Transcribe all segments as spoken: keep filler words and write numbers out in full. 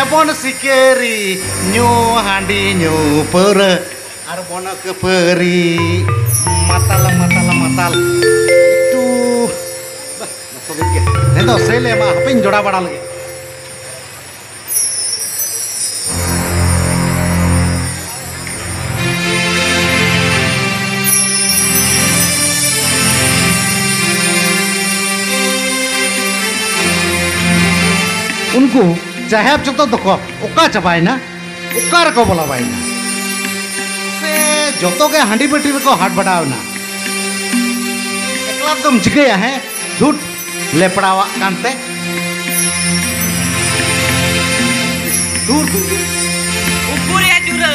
ᱵᱚᱱ ᱥᱤᱠᱟᱹᱨᱤ, ᱧᱩ ᱦᱟᱺᱰᱤ ᱧᱩ ᱯᱟᱹᱣᱨᱟᱹ, ᱟᱨ ᱵᱚᱱ ᱠᱷᱟᱹᱯᱟᱹᱨᱤ᱾ ᱢᱟᱛᱟᱞ, ᱢᱟᱛᱟᱞ, ᱢᱟᱛᱟᱞ᱾ ᱴᱩ᱾ ᱵᱟᱦ, ᱵᱟᱥᱚᱵᱤᱡ ᱜᱮ᱾ ᱱᱤᱛᱚᱜ ᱥᱮ ᱞᱮ ᱮᱢᱟ, ᱦᱟᱯᱮᱧ ᱡᱚᱲᱟ ᱵᱟᱲᱟ ᱞᱮᱜᱮ᱾ ᱩᱱᱠᱩ ᱪᱟᱦᱮᱵ ᱡᱚᱛᱚ ᱫᱚᱠᱚ ᱚᱠᱟ ᱪᱟᱵᱟᱭᱮᱱᱟ? ᱚᱠᱟ ᱨᱮᱠᱚ ᱵᱚᱞᱚ ᱵᱟᱭᱮᱱᱟ? ᱥᱮ ᱡᱚᱛᱚ ᱜᱮ ᱦᱟᱺᱰᱤ ᱵᱟᱹᱴᱤ ᱨᱮᱠᱚ ᱦᱟᱴ ᱵᱟᱰᱟᱣ ᱮᱱᱟ? ᱮᱠᱞᱟ ᱫᱚᱢ ᱪᱤᱠᱟᱹᱭᱟ, ᱦᱮᱸ? ᱫᱷᱩᱴ, ᱞᱮᱯᱲᱟᱣᱟᱜ ᱠᱟᱱᱛᱮ᱾ ᱫᱩᱨ, ᱫᱩᱨ, ᱫᱩᱨ᱾ ᱩᱠᱩᱨᱭᱟ ᱡᱩᱨᱟᱹ,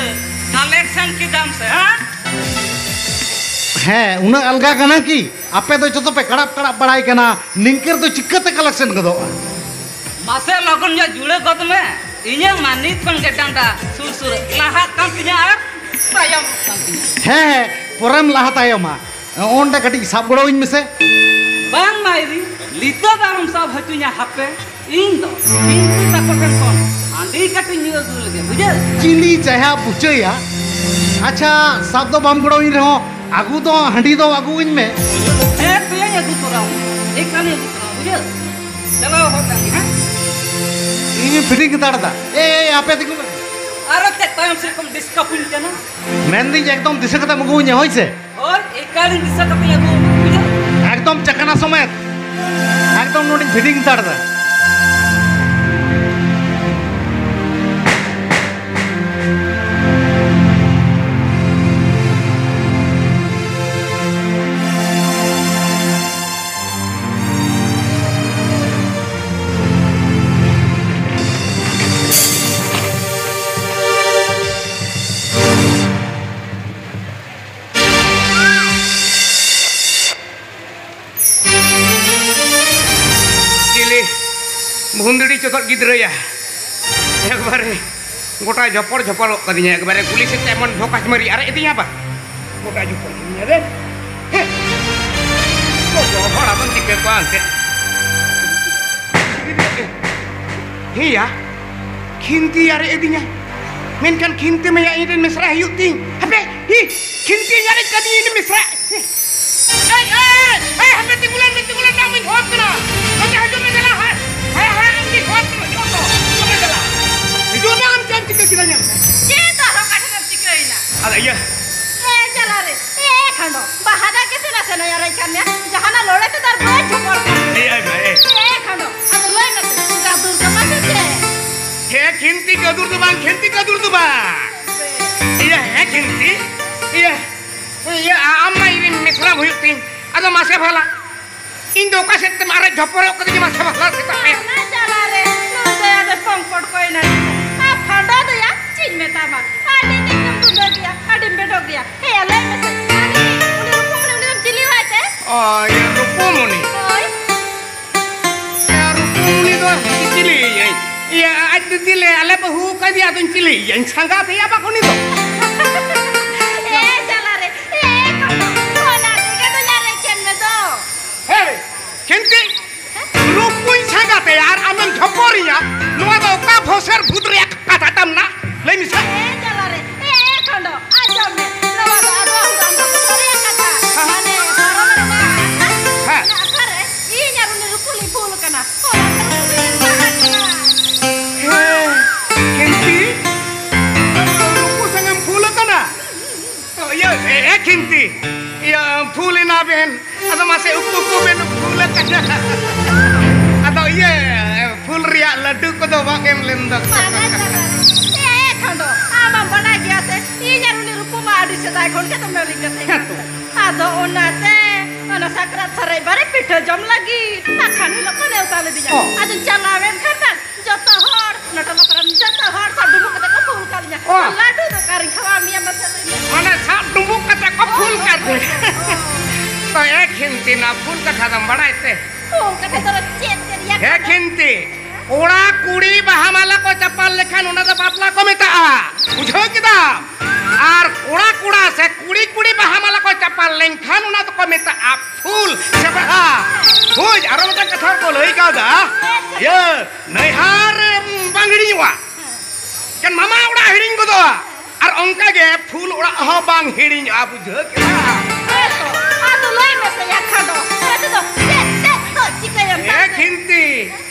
collection ᱠᱮᱫᱟᱢ ᱥᱮ, ᱦᱮᱸ? ᱦᱮᱸ, ᱩᱱᱟᱹᱜ ᱟᱞᱜᱟ ᱠᱟᱱᱟ ᱠᱤ? ᱟᱯᱮ ᱫᱚ ᱡᱚᱛᱚ ᱯᱮ ᱠᱟᱲᱟᱯ ᱠᱟᱲᱟᱯ ᱵᱟᱲᱟᱭ ᱠᱟᱱᱟ, ᱱᱤᱝᱠᱟᱹ ᱨᱮᱫᱚ ᱪᱤᱠᱟᱹᱛᱮ collection ᱜᱚᱫᱚᱜᱼᱟ? ᱢᱟᱥᱮ ᱞᱚᱜᱚᱱ ᱧᱚᱜ ᱡᱩᱲᱟᱹ ᱜᱚᱫ ᱢᱮ, ᱤᱧᱟᱹᱜ ᱢᱟ ᱱᱤᱛ ᱠᱷᱚᱱ ᱜᱮ ᱰᱟᱸᱰᱟ ᱥᱩᱨ ᱥᱩᱨ ᱞᱟᱦᱟᱜ ᱠᱟᱱ ᱛᱤᱧᱟ ᱟᱨ ᱛᱟᱭᱚᱢᱚᱜ ᱠᱟᱱ ᱛᱤᱧᱟ᱾ ᱦᱮᱸ, ᱦᱮᱸ, ᱯᱚᱨᱮᱢ ᱞᱟᱦᱟ ᱛᱟᱭᱚᱢᱟ᱾ ᱚᱸᱰᱮ ᱠᱟᱹᱴᱤᱡ ᱥᱟᱵ ᱜᱚᱲᱚᱣᱟᱹᱧ ᱢᱮᱥᱮ᱾ ᱵᱟᱝ ᱢᱟᱭᱨᱤ, ᱱᱤᱛᱚᱜ ᱫᱚ ᱟᱞᱚᱢ ᱥᱟᱵ ᱦᱚᱪᱚᱧᱟ ᱦᱟᱯᱮ᱾ ᱤᱧ ᱫᱚ ᱯᱤᱱᱠᱩ ᱛᱟᱠᱚ ᱴᱷᱮᱱ ᱠᱷᱚᱱ ᱦᱟᱺᱰᱤ ᱠᱟᱹᱴᱤᱡ ᱧᱩ ᱟᱹᱜᱩ ᱞᱮᱜᱮ, ᱵᱩᱡᱷᱟᱹᱣ? ᱪᱤᱞᱤ ᱪᱟᱭᱦᱟ ᱵᱩᱪᱟᱹᱭᱟ? ᱟᱪᱪᱷᱟ, ᱥᱟᱵ ᱫᱚ ᱵᱟᱢ ᱜᱚᱲᱚᱣᱟᱹᱧ ᱨᱮᱦᱚᱸ, ᱟᱹᱜᱩ ᱫᱚ ᱦᱟᱺᱰᱤ ᱫᱚ ᱟᱹᱜᱩᱣᱟᱹᱧ ᱢᱮ᱾ ᱦᱮᱸ, ᱛᱮᱭᱟᱧ ᱟᱹᱜᱩ ᱛᱚᱨᱟᱣᱟᱢᱟ, ᱮᱠᱟᱞᱤᱧ ᱟᱹᱜᱩ ᱛᱚᱨᱟᱣᱟ, ᱵᱩᱡᱷᱟᱹᱣ? ᱪᱟᱞᱟᱣ ᱦᱚᱫ ᱞᱮᱱ ᱜᱮ, ᱦᱮᱸ? ᱤᱧ ᱯᱷᱤᱴᱤᱝ ᱦᱟᱛᱟᱲ ᱮᱫᱟ᱾ ᱮ, ᱮ, ᱟᱯᱮ ᱛᱤᱸᱜᱩ ᱢᱮ᱾ ᱟᱨᱚ ᱪᱮᱫ ᱛᱟᱭᱚᱢ ᱥᱮᱫ ᱠᱷᱚᱱ disturb ᱤᱧ ᱠᱟᱱᱟ? ᱢᱮᱱᱫᱟᱹᱧ ᱮᱠᱫᱚᱢ ᱫᱤᱥᱟᱹ ᱠᱟᱛᱮᱢ ᱟᱹᱜᱩᱣᱟᱹᱧᱟ, ᱦᱳᱭ ᱥᱮ? ᱦᱳᱭ, ᱮᱠᱟᱞᱤᱧ ᱫᱤᱥᱟᱹ ᱠᱟᱛᱮᱧ ᱟᱹᱜᱩ ᱟᱢᱟ, ᱵᱩᱡᱷᱟᱹᱣ? ᱮᱠᱫᱚᱢ ᱪᱟᱠᱷᱱᱟ ᱥᱚᱢᱮᱛ᱾ ᱮᱠᱫᱚᱢ ᱱᱚᱰᱮᱧ ᱯᱷᱤᱴᱤᱝ ᱦᱟᱛᱟᱲ ᱮᱫᱟ᱾ ᱪᱤᱞᱤ ᱵᱷᱩᱱᱫᱲᱤ ᱪᱚᱛᱚᱫ ᱜᱤᱫᱽᱨᱟᱹᱭᱟ, ᱮᱠᱵᱟᱨᱮ ᱜᱚᱴᱟ ᱡᱷᱚᱯᱚᱲ ᱡᱷᱚᱯᱚᱲᱚᱜ ᱠᱟᱫᱤᱧᱟ, ᱮᱠᱵᱟᱨᱮ ᱠᱩᱞᱤ ᱥᱮᱫ ᱛᱮ ᱮᱢᱚᱱ ᱵᱷᱚᱠᱟᱪ ᱢᱟᱹᱨᱤ ᱟᱨᱮᱡ ᱟᱹᱫᱤᱧᱟ ᱵᱟ, ᱜᱚᱴᱟ ᱡᱷᱚᱯᱚᱲ ᱠᱟᱫᱤᱧᱟ ᱨᱮ᱾ ᱦᱮᱸ᱾ ᱜᱚᱡᱚ ᱦᱚᱲ ᱟᱫᱚᱢ ᱪᱤᱠᱟᱹ ᱠᱚᱣᱟ ᱮᱱᱛᱮ᱾ ᱦᱮᱸᱭᱟ, ᱠᱷᱤᱱᱛᱤ ᱟᱨᱮᱡ ᱤᱫᱤᱧᱟ᱾ ᱢᱮᱱᱠᱷᱟᱱ ᱠᱷᱤᱱᱛᱤ ᱢᱮᱭᱟ ᱤᱧ ᱨᱮᱱ ᱢᱮᱥᱨᱟ ᱦᱩᱭᱩᱜ ᱛᱤᱧ᱾ ᱦᱟᱯᱮ, ᱦᱤ, ᱠᱷᱤᱱᱛᱤ ᱟᱨᱮᱡ ᱠᱟᱫᱤᱧ ᱤᱧ ᱨᱮᱱ ᱢᱮᱥᱨᱟ᱾ ᱮᱭ, ᱮᱭ, ᱮᱭ, ᱦᱟᱯᱮ ᱛᱤᱸᱜᱩ ᱞᱮᱱ ᱢᱮ, ᱛᱤᱸᱜᱩ ᱞᱮᱱ ᱢᱮ, ᱟᱢᱤᱧ ᱦᱚᱦᱚ ᱠᱟᱱᱟ᱾ ᱱᱚᱛᱮ ᱦᱤᱡᱩᱜ ᱢᱮ ᱫᱮᱞᱟ, ᱦᱟᱭ, ᱦᱟᱭ, ᱦᱟᱭ, ᱟᱢᱤᱧ ᱦᱚᱦᱚ ᱠᱟᱱᱟ, ᱦᱤᱡᱩᱜ ᱢᱮ, ᱦᱤᱡᱩᱜ ᱢᱮ ᱫᱮᱞᱟ᱾ ᱦᱤᱡᱩᱜ ᱢᱮ, ᱟᱢ ᱪᱮᱫ ᱮᱢ ᱪᱤᱠᱟᱹ ᱠᱮᱫᱟ ᱧᱮᱞ ᱢᱮ᱾ ᱪᱮᱫ ᱟᱨᱦᱚᱸ ᱚᱠᱟ ᱴᱷᱮᱱ ᱮᱢ ᱪᱤᱠᱟᱹᱭᱮᱱᱟ? ᱟᱫᱚ ᱤᱭᱟᱹ᱾ ᱮ ᱪᱟᱞᱟᱣ ᱨᱮ, ᱮ ᱠᱷᱟᱸᱰᱚ, ᱵᱟᱦᱟ ᱫᱟᱜ ᱜᱮᱥᱮ ᱱᱟᱥᱮ ᱱᱟᱭ ᱟᱨᱮᱡ ᱠᱟᱱ ᱢᱮᱭᱟ, ᱡᱟᱦᱟᱱᱟᱜ ᱞᱚᱲᱮ ᱛᱮᱫᱚ ᱟᱨ ᱵᱟᱹᱧ ᱪᱷᱚᱯᱚᱲ ᱠᱟᱱ ᱢᱮᱭᱟ᱾ ᱮ ᱟᱭ ᱢᱟ, ᱮ᱾ ᱮ ᱠᱷᱟᱸᱰᱚ, ᱟᱫᱚ ᱞᱟᱹᱭ ᱢᱮ, ᱜᱟᱫᱩᱨ ᱠᱟᱢᱟ ᱥᱮ ᱪᱮᱫ? ᱦᱮᱸ, ᱠᱷᱤᱱᱛᱤ ᱜᱟᱫᱩᱨ ᱫᱚ ᱵᱟᱝ, ᱠᱷᱤᱱᱛᱤ ᱜᱟᱫᱩᱨ ᱫᱚ ᱵᱟᱝ᱾ ᱤᱭᱟᱹ, ᱦᱮᱸ, ᱠᱷᱤᱱᱛᱤ, ᱤᱭᱟᱹ, ᱤᱭᱟᱹ, ᱟ-, ᱟᱢ ᱢᱟ ᱤᱧ ᱨᱮᱱ ᱢᱮᱥᱨᱟᱢ ᱦᱩᱭᱩᱜ ᱛᱤᱧ᱾ ᱟᱫᱚ ᱢᱟᱥᱮ ᱵᱷᱟᱞᱟ, ᱤᱧ ᱫᱚ ᱚᱠᱟ ᱥᱮᱫ ᱛᱮᱢ ᱟᱨᱮᱡ ᱡᱷᱚᱯᱚᱨᱚᱜ ᱠᱟᱹᱫᱤᱧᱟ, ᱢᱟᱥᱮ ᱵᱷᱟᱞᱟ ᱥᱮᱛᱟᱜ ᱯᱟᱭᱟᱨ᱾ ᱚᱱᱟ ᱡᱟᱞᱟ ᱨᱮ, ᱱᱩᱭ ᱫᱚᱭᱟ ᱫᱚ ᱯᱚᱝᱠᱚᱴ ᱠᱚᱭᱱᱟ᱾ ᱟᱨ ᱯᱷᱟᱸᱰᱟ ᱫᱚᱭᱟ, ᱪᱮᱫ ᱤᱧ ᱢᱮᱛᱟᱢᱟ? ᱟᱹᱰᱤ ᱛᱮᱫ ᱮᱢ ᱫᱩᱞᱟᱹᱲ ᱜᱮᱭᱟ, ᱟᱹᱰᱤᱢ ᱵᱮᱰᱚᱜ ᱜᱮᱭᱟ᱾ ᱦᱮᱭᱟ, ᱞᱟᱹᱭ ᱢᱮᱥᱮ, ᱟᱨ ᱩᱱᱤ, ᱩᱱᱤ ᱨᱩᱯᱩᱢᱚᱱᱤ, ᱩᱱᱤ ᱫᱚᱢ ᱪᱤᱞᱤᱣᱟᱭ ᱛᱮ? ᱚ, ᱤᱭᱟᱹ, ᱨᱩᱯᱩᱢᱚᱱᱤ᱾ ᱦᱳᱭ᱾ ᱤᱭᱟᱹ, ᱨᱩᱯᱩᱢᱚᱱᱤ ᱫᱚ ᱪᱤᱞᱤᱭᱟᱹᱧ? ᱤᱭᱟᱹ, ᱟᱡ ᱫᱤᱫᱤ ᱞᱮ, ᱟᱞᱮ ᱵᱟᱹᱦᱩ ᱠᱟᱫᱮᱭᱟ, ᱟᱫᱚᱧ ᱪᱤᱞᱤᱭᱟᱹᱧ? ᱥᱟᱸᱜᱟᱛᱮᱭᱟ ᱵᱟᱝ ᱩᱱᱤ ᱫᱚ? ᱮ ᱡᱟᱞᱟ ᱨᱮ, ᱮ ᱠᱷᱟᱸᱰᱚ, ᱚᱱᱟ ᱛᱮᱜᱮ ᱫᱚ ᱧᱟᱨᱮ ᱠᱮᱫ ᱢᱮ ᱫᱚ᱾ ᱦᱮᱸ, ᱠᱷᱤᱱᱛᱤ, ᱦᱮᱸ? ᱨᱩᱯᱩᱧ ᱥᱟᱸᱜᱟᱛᱮᱭᱟ ᱟᱨ ᱟᱢᱮᱢ ᱡᱷᱚᱯᱚᱨᱤᱧᱟ, ᱱᱚᱣᱟ ᱫᱚ ᱚᱠᱟ ᱵᱷᱚᱥᱮᱨ ᱵᱷᱩᱛ ᱨᱮᱭᱟᱜ ᱠᱟᱛᱷᱟ ᱛᱟᱢ ᱱᱟ? ᱞᱟᱹᱭ ᱢᱮᱥᱮ᱾ ᱮ ᱡᱟᱞᱟ ᱨᱮ, ᱮ ᱠᱷᱟᱸᱰᱚ, ᱟᱸᱡᱚᱢ ᱢᱮ, ᱱᱚᱣᱟ ᱫᱚ ᱟᱫᱚ ᱟᱢ ᱫᱚ ᱟᱢ ᱫᱚ ᱵᱷᱚᱥᱮᱨ ᱨᱮᱭᱟᱜ ᱠᱟᱛᱷᱟ᱾ ᱦᱮᱸ᱾ ᱢᱟᱱᱮ, ᱯᱟᱨᱚᱢ ᱨᱮᱱᱟᱜ ᱟᱠᱷᱲᱟ, ᱦᱮᱸ᱾ ᱚᱱᱟ ᱟᱠᱷᱲᱟ ᱨᱮ ᱤᱧ ᱟᱨ ᱩᱱᱤ ᱨᱩᱯᱩ ᱞᱤᱧ ᱵᱷᱩᱞ ᱟᱠᱟᱱᱟ᱾ ᱚᱱᱟ ᱠᱷᱟᱹᱛᱤᱨ ᱛᱮ ᱤᱧ ᱥᱟᱸᱜᱟᱛ ᱠᱟᱱᱟ᱾ ᱦᱮᱸ, ᱠᱷᱤᱱᱛᱤ, ᱨᱩᱯᱩ ᱥᱟᱝ ᱮᱢ ᱵᱷᱩᱞ ᱟᱠᱟᱱᱟ? ᱤᱭᱟᱹ, ᱮ, ᱮ, ᱠᱷᱤᱱᱛᱤ, ᱤᱭᱟᱹ, ᱵᱷᱩᱞ ᱮᱱᱟ ᱵᱮᱱ᱾ ᱟᱫᱚ ᱢᱟᱥᱮ ᱩᱠᱩ ᱩᱠᱩ ᱵᱮᱱ ᱵᱷᱩᱞ ᱟᱠᱟᱱᱟ᱾ ᱟᱫᱚ ᱤᱭᱟᱹ, ᱵᱷᱩᱞ ᱨᱮᱭᱟᱜ ᱞᱟᱹᱰᱩ ᱠᱚᱫᱚ ᱵᱟᱝ ᱮᱢ ᱞᱮᱱ ᱫᱚ᱾ ᱵᱟᱰᱟᱭ ᱪᱟᱵᱟ᱾ ᱮ ᱠᱷᱟᱸᱰᱚ, ᱟᱢ ᱢᱟᱢ ᱵᱟᱰᱟᱭ ᱜᱮᱭᱟ ᱥᱮ, ᱤᱧ ᱟᱨ ᱩᱱᱤ ᱨᱩᱯᱩ ᱢᱟ ᱟᱹᱰᱤ ᱥᱮᱫᱟᱭ ᱠᱷᱚᱱ ᱜᱮ ᱫᱚᱢᱮ ᱞᱤᱧ ᱜᱟᱛᱮ ᱠᱟᱱ ᱦᱮᱸ ᱛᱚ᱾ ᱛᱟᱦᱮᱸᱫ᱾ ᱟᱫᱚ ᱚᱱᱟᱛᱮ ᱚᱱᱟ ᱥᱟᱠᱨᱟᱛ ᱥᱟᱨᱮᱡ ᱵᱟᱨᱮ ᱯᱤᱴᱷᱟᱹ ᱡᱚᱢ ᱞᱟᱹᱜᱤᱫ ᱟᱠᱷᱟᱱ ᱦᱤᱞᱳᱜ ᱠᱚ ᱱᱮᱣᱛᱟ ᱞᱤᱫᱤᱧᱟ᱾ ᱚ᱾ ᱟᱫᱚᱧ ᱪᱟᱞᱟᱣᱮᱱ ᱠᱷᱟᱱ ᱡᱚᱛᱚ ᱦᱚᱲ, ᱚᱱᱟ ᱴᱚᱞᱟ ᱯᱟᱨᱟᱢ ᱡᱚᱛᱚ ᱦᱚᱲ ᱥᱟᱵ ᱰᱩᱵᱩᱜ ᱠᱟᱛᱮ ᱠᱚ ᱯᱷᱩᱞ ᱠᱟᱫᱤᱧᱟ᱾ ᱚ᱾ ᱞᱟᱹᱰᱩ ᱫᱚ ᱚᱠᱟᱨᱤᱧ ᱠᱷᱟᱣᱟᱣ ᱢᱮᱭᱟ ᱢᱟᱥᱮ ᱞᱟᱹᱭ ᱢᱮ? ᱢᱟᱱᱮ ᱥᱟᱵ ᱰᱩᱵᱩᱜ ᱠᱟᱛᱮ ᱠᱚ ᱯᱷᱩᱞ ᱠᱟᱫ ᱢᱮᱭᱟ᱾ ᱚ᱾ ᱛᱚ ᱮ ᱠᱷᱤᱱᱛᱤ, ᱱᱟ ᱯᱷᱩᱞ ᱠᱟᱛᱷᱟ ᱫᱚᱢ ᱵᱟᱲᱟᱭ ᱛᱮ? ᱯᱷᱩᱞ ᱠᱟᱛᱷᱟ ᱫᱚ ᱪᱮᱫ ᱛᱮ ᱨᱮᱭᱟᱜ ᱦᱮ ᱠᱟᱛᱷᱟ? ᱠᱷᱤᱱᱛᱤ, ᱠᱚᱲᱟ ᱠᱩᱲᱤ ᱵᱟᱦᱟ ᱢᱟᱞᱟ ᱠᱚ ᱪᱟᱯᱟᱞ ᱞᱮᱠᱷᱟᱱ ᱚᱱᱟ ᱫᱚ ᱵᱟᱯᱞᱟ ᱠᱚ ᱢᱮᱛᱟᱜᱼᱟ᱾ ᱵᱩᱡᱷᱟᱹᱣ ᱠᱮᱫᱟᱢ? ᱟᱨ ᱠᱚᱲᱟ ᱠᱚᱲᱟ ᱥᱮ ᱠᱩᱲᱤ ᱠᱩᱲᱤ ᱵᱟᱦᱟ ᱢᱟᱞᱟ ᱠᱚ ᱪᱟᱯᱟᱞ ᱞᱮᱱᱠᱷᱟᱱ ᱚᱱᱟ ᱫᱚᱠᱚ ᱢᱮᱛᱟᱜᱼᱟ ᱯᱷᱩᱞ ᱥᱮ ᱵᱟᱦᱟ᱾ ᱵᱩᱡᱽ, ᱟᱨᱚ ᱢᱤᱫᱴᱟᱝ ᱠᱟᱛᱷᱟ ᱠᱚ ᱞᱟᱹᱭ ᱠᱟᱣᱫᱟ, ᱤᱭᱟᱹ, ᱱᱟᱹᱭᱦᱟᱨ ᱵᱟᱝ ᱦᱤᱲᱤᱧᱚᱜᱼᱟ᱾ ᱢᱟᱢᱟ ᱚᱲᱟᱜ ᱦᱤᱲᱤᱧ ᱜᱚᱫᱚᱜᱼᱟ, ᱟᱨ ᱚᱱᱠᱟ ᱜᱮ ᱯᱷᱩᱞ ᱚᱲᱟᱜ ᱦᱚᱸ ᱵᱟᱝ ᱦᱤᱲᱤᱧᱚᱜᱼᱟ, ᱵᱩᱡᱷᱟᱹᱣ ᱠᱮᱫᱟ? ᱦᱮᱸ ᱛᱚ, ᱟᱫᱚ ᱞᱟᱹᱭ ᱢᱮᱥᱮ ᱭᱟ ᱠᱷᱟᱰᱚ, ᱱᱤᱛᱚᱜ ᱫᱚ ᱪᱮᱫ, ᱪᱮᱫ ᱠᱚ ᱪᱤᱠᱟᱹᱭᱮᱱ ᱮ ᱛᱟᱢ ᱛᱮ? ᱠᱷᱤᱱᱛᱤ,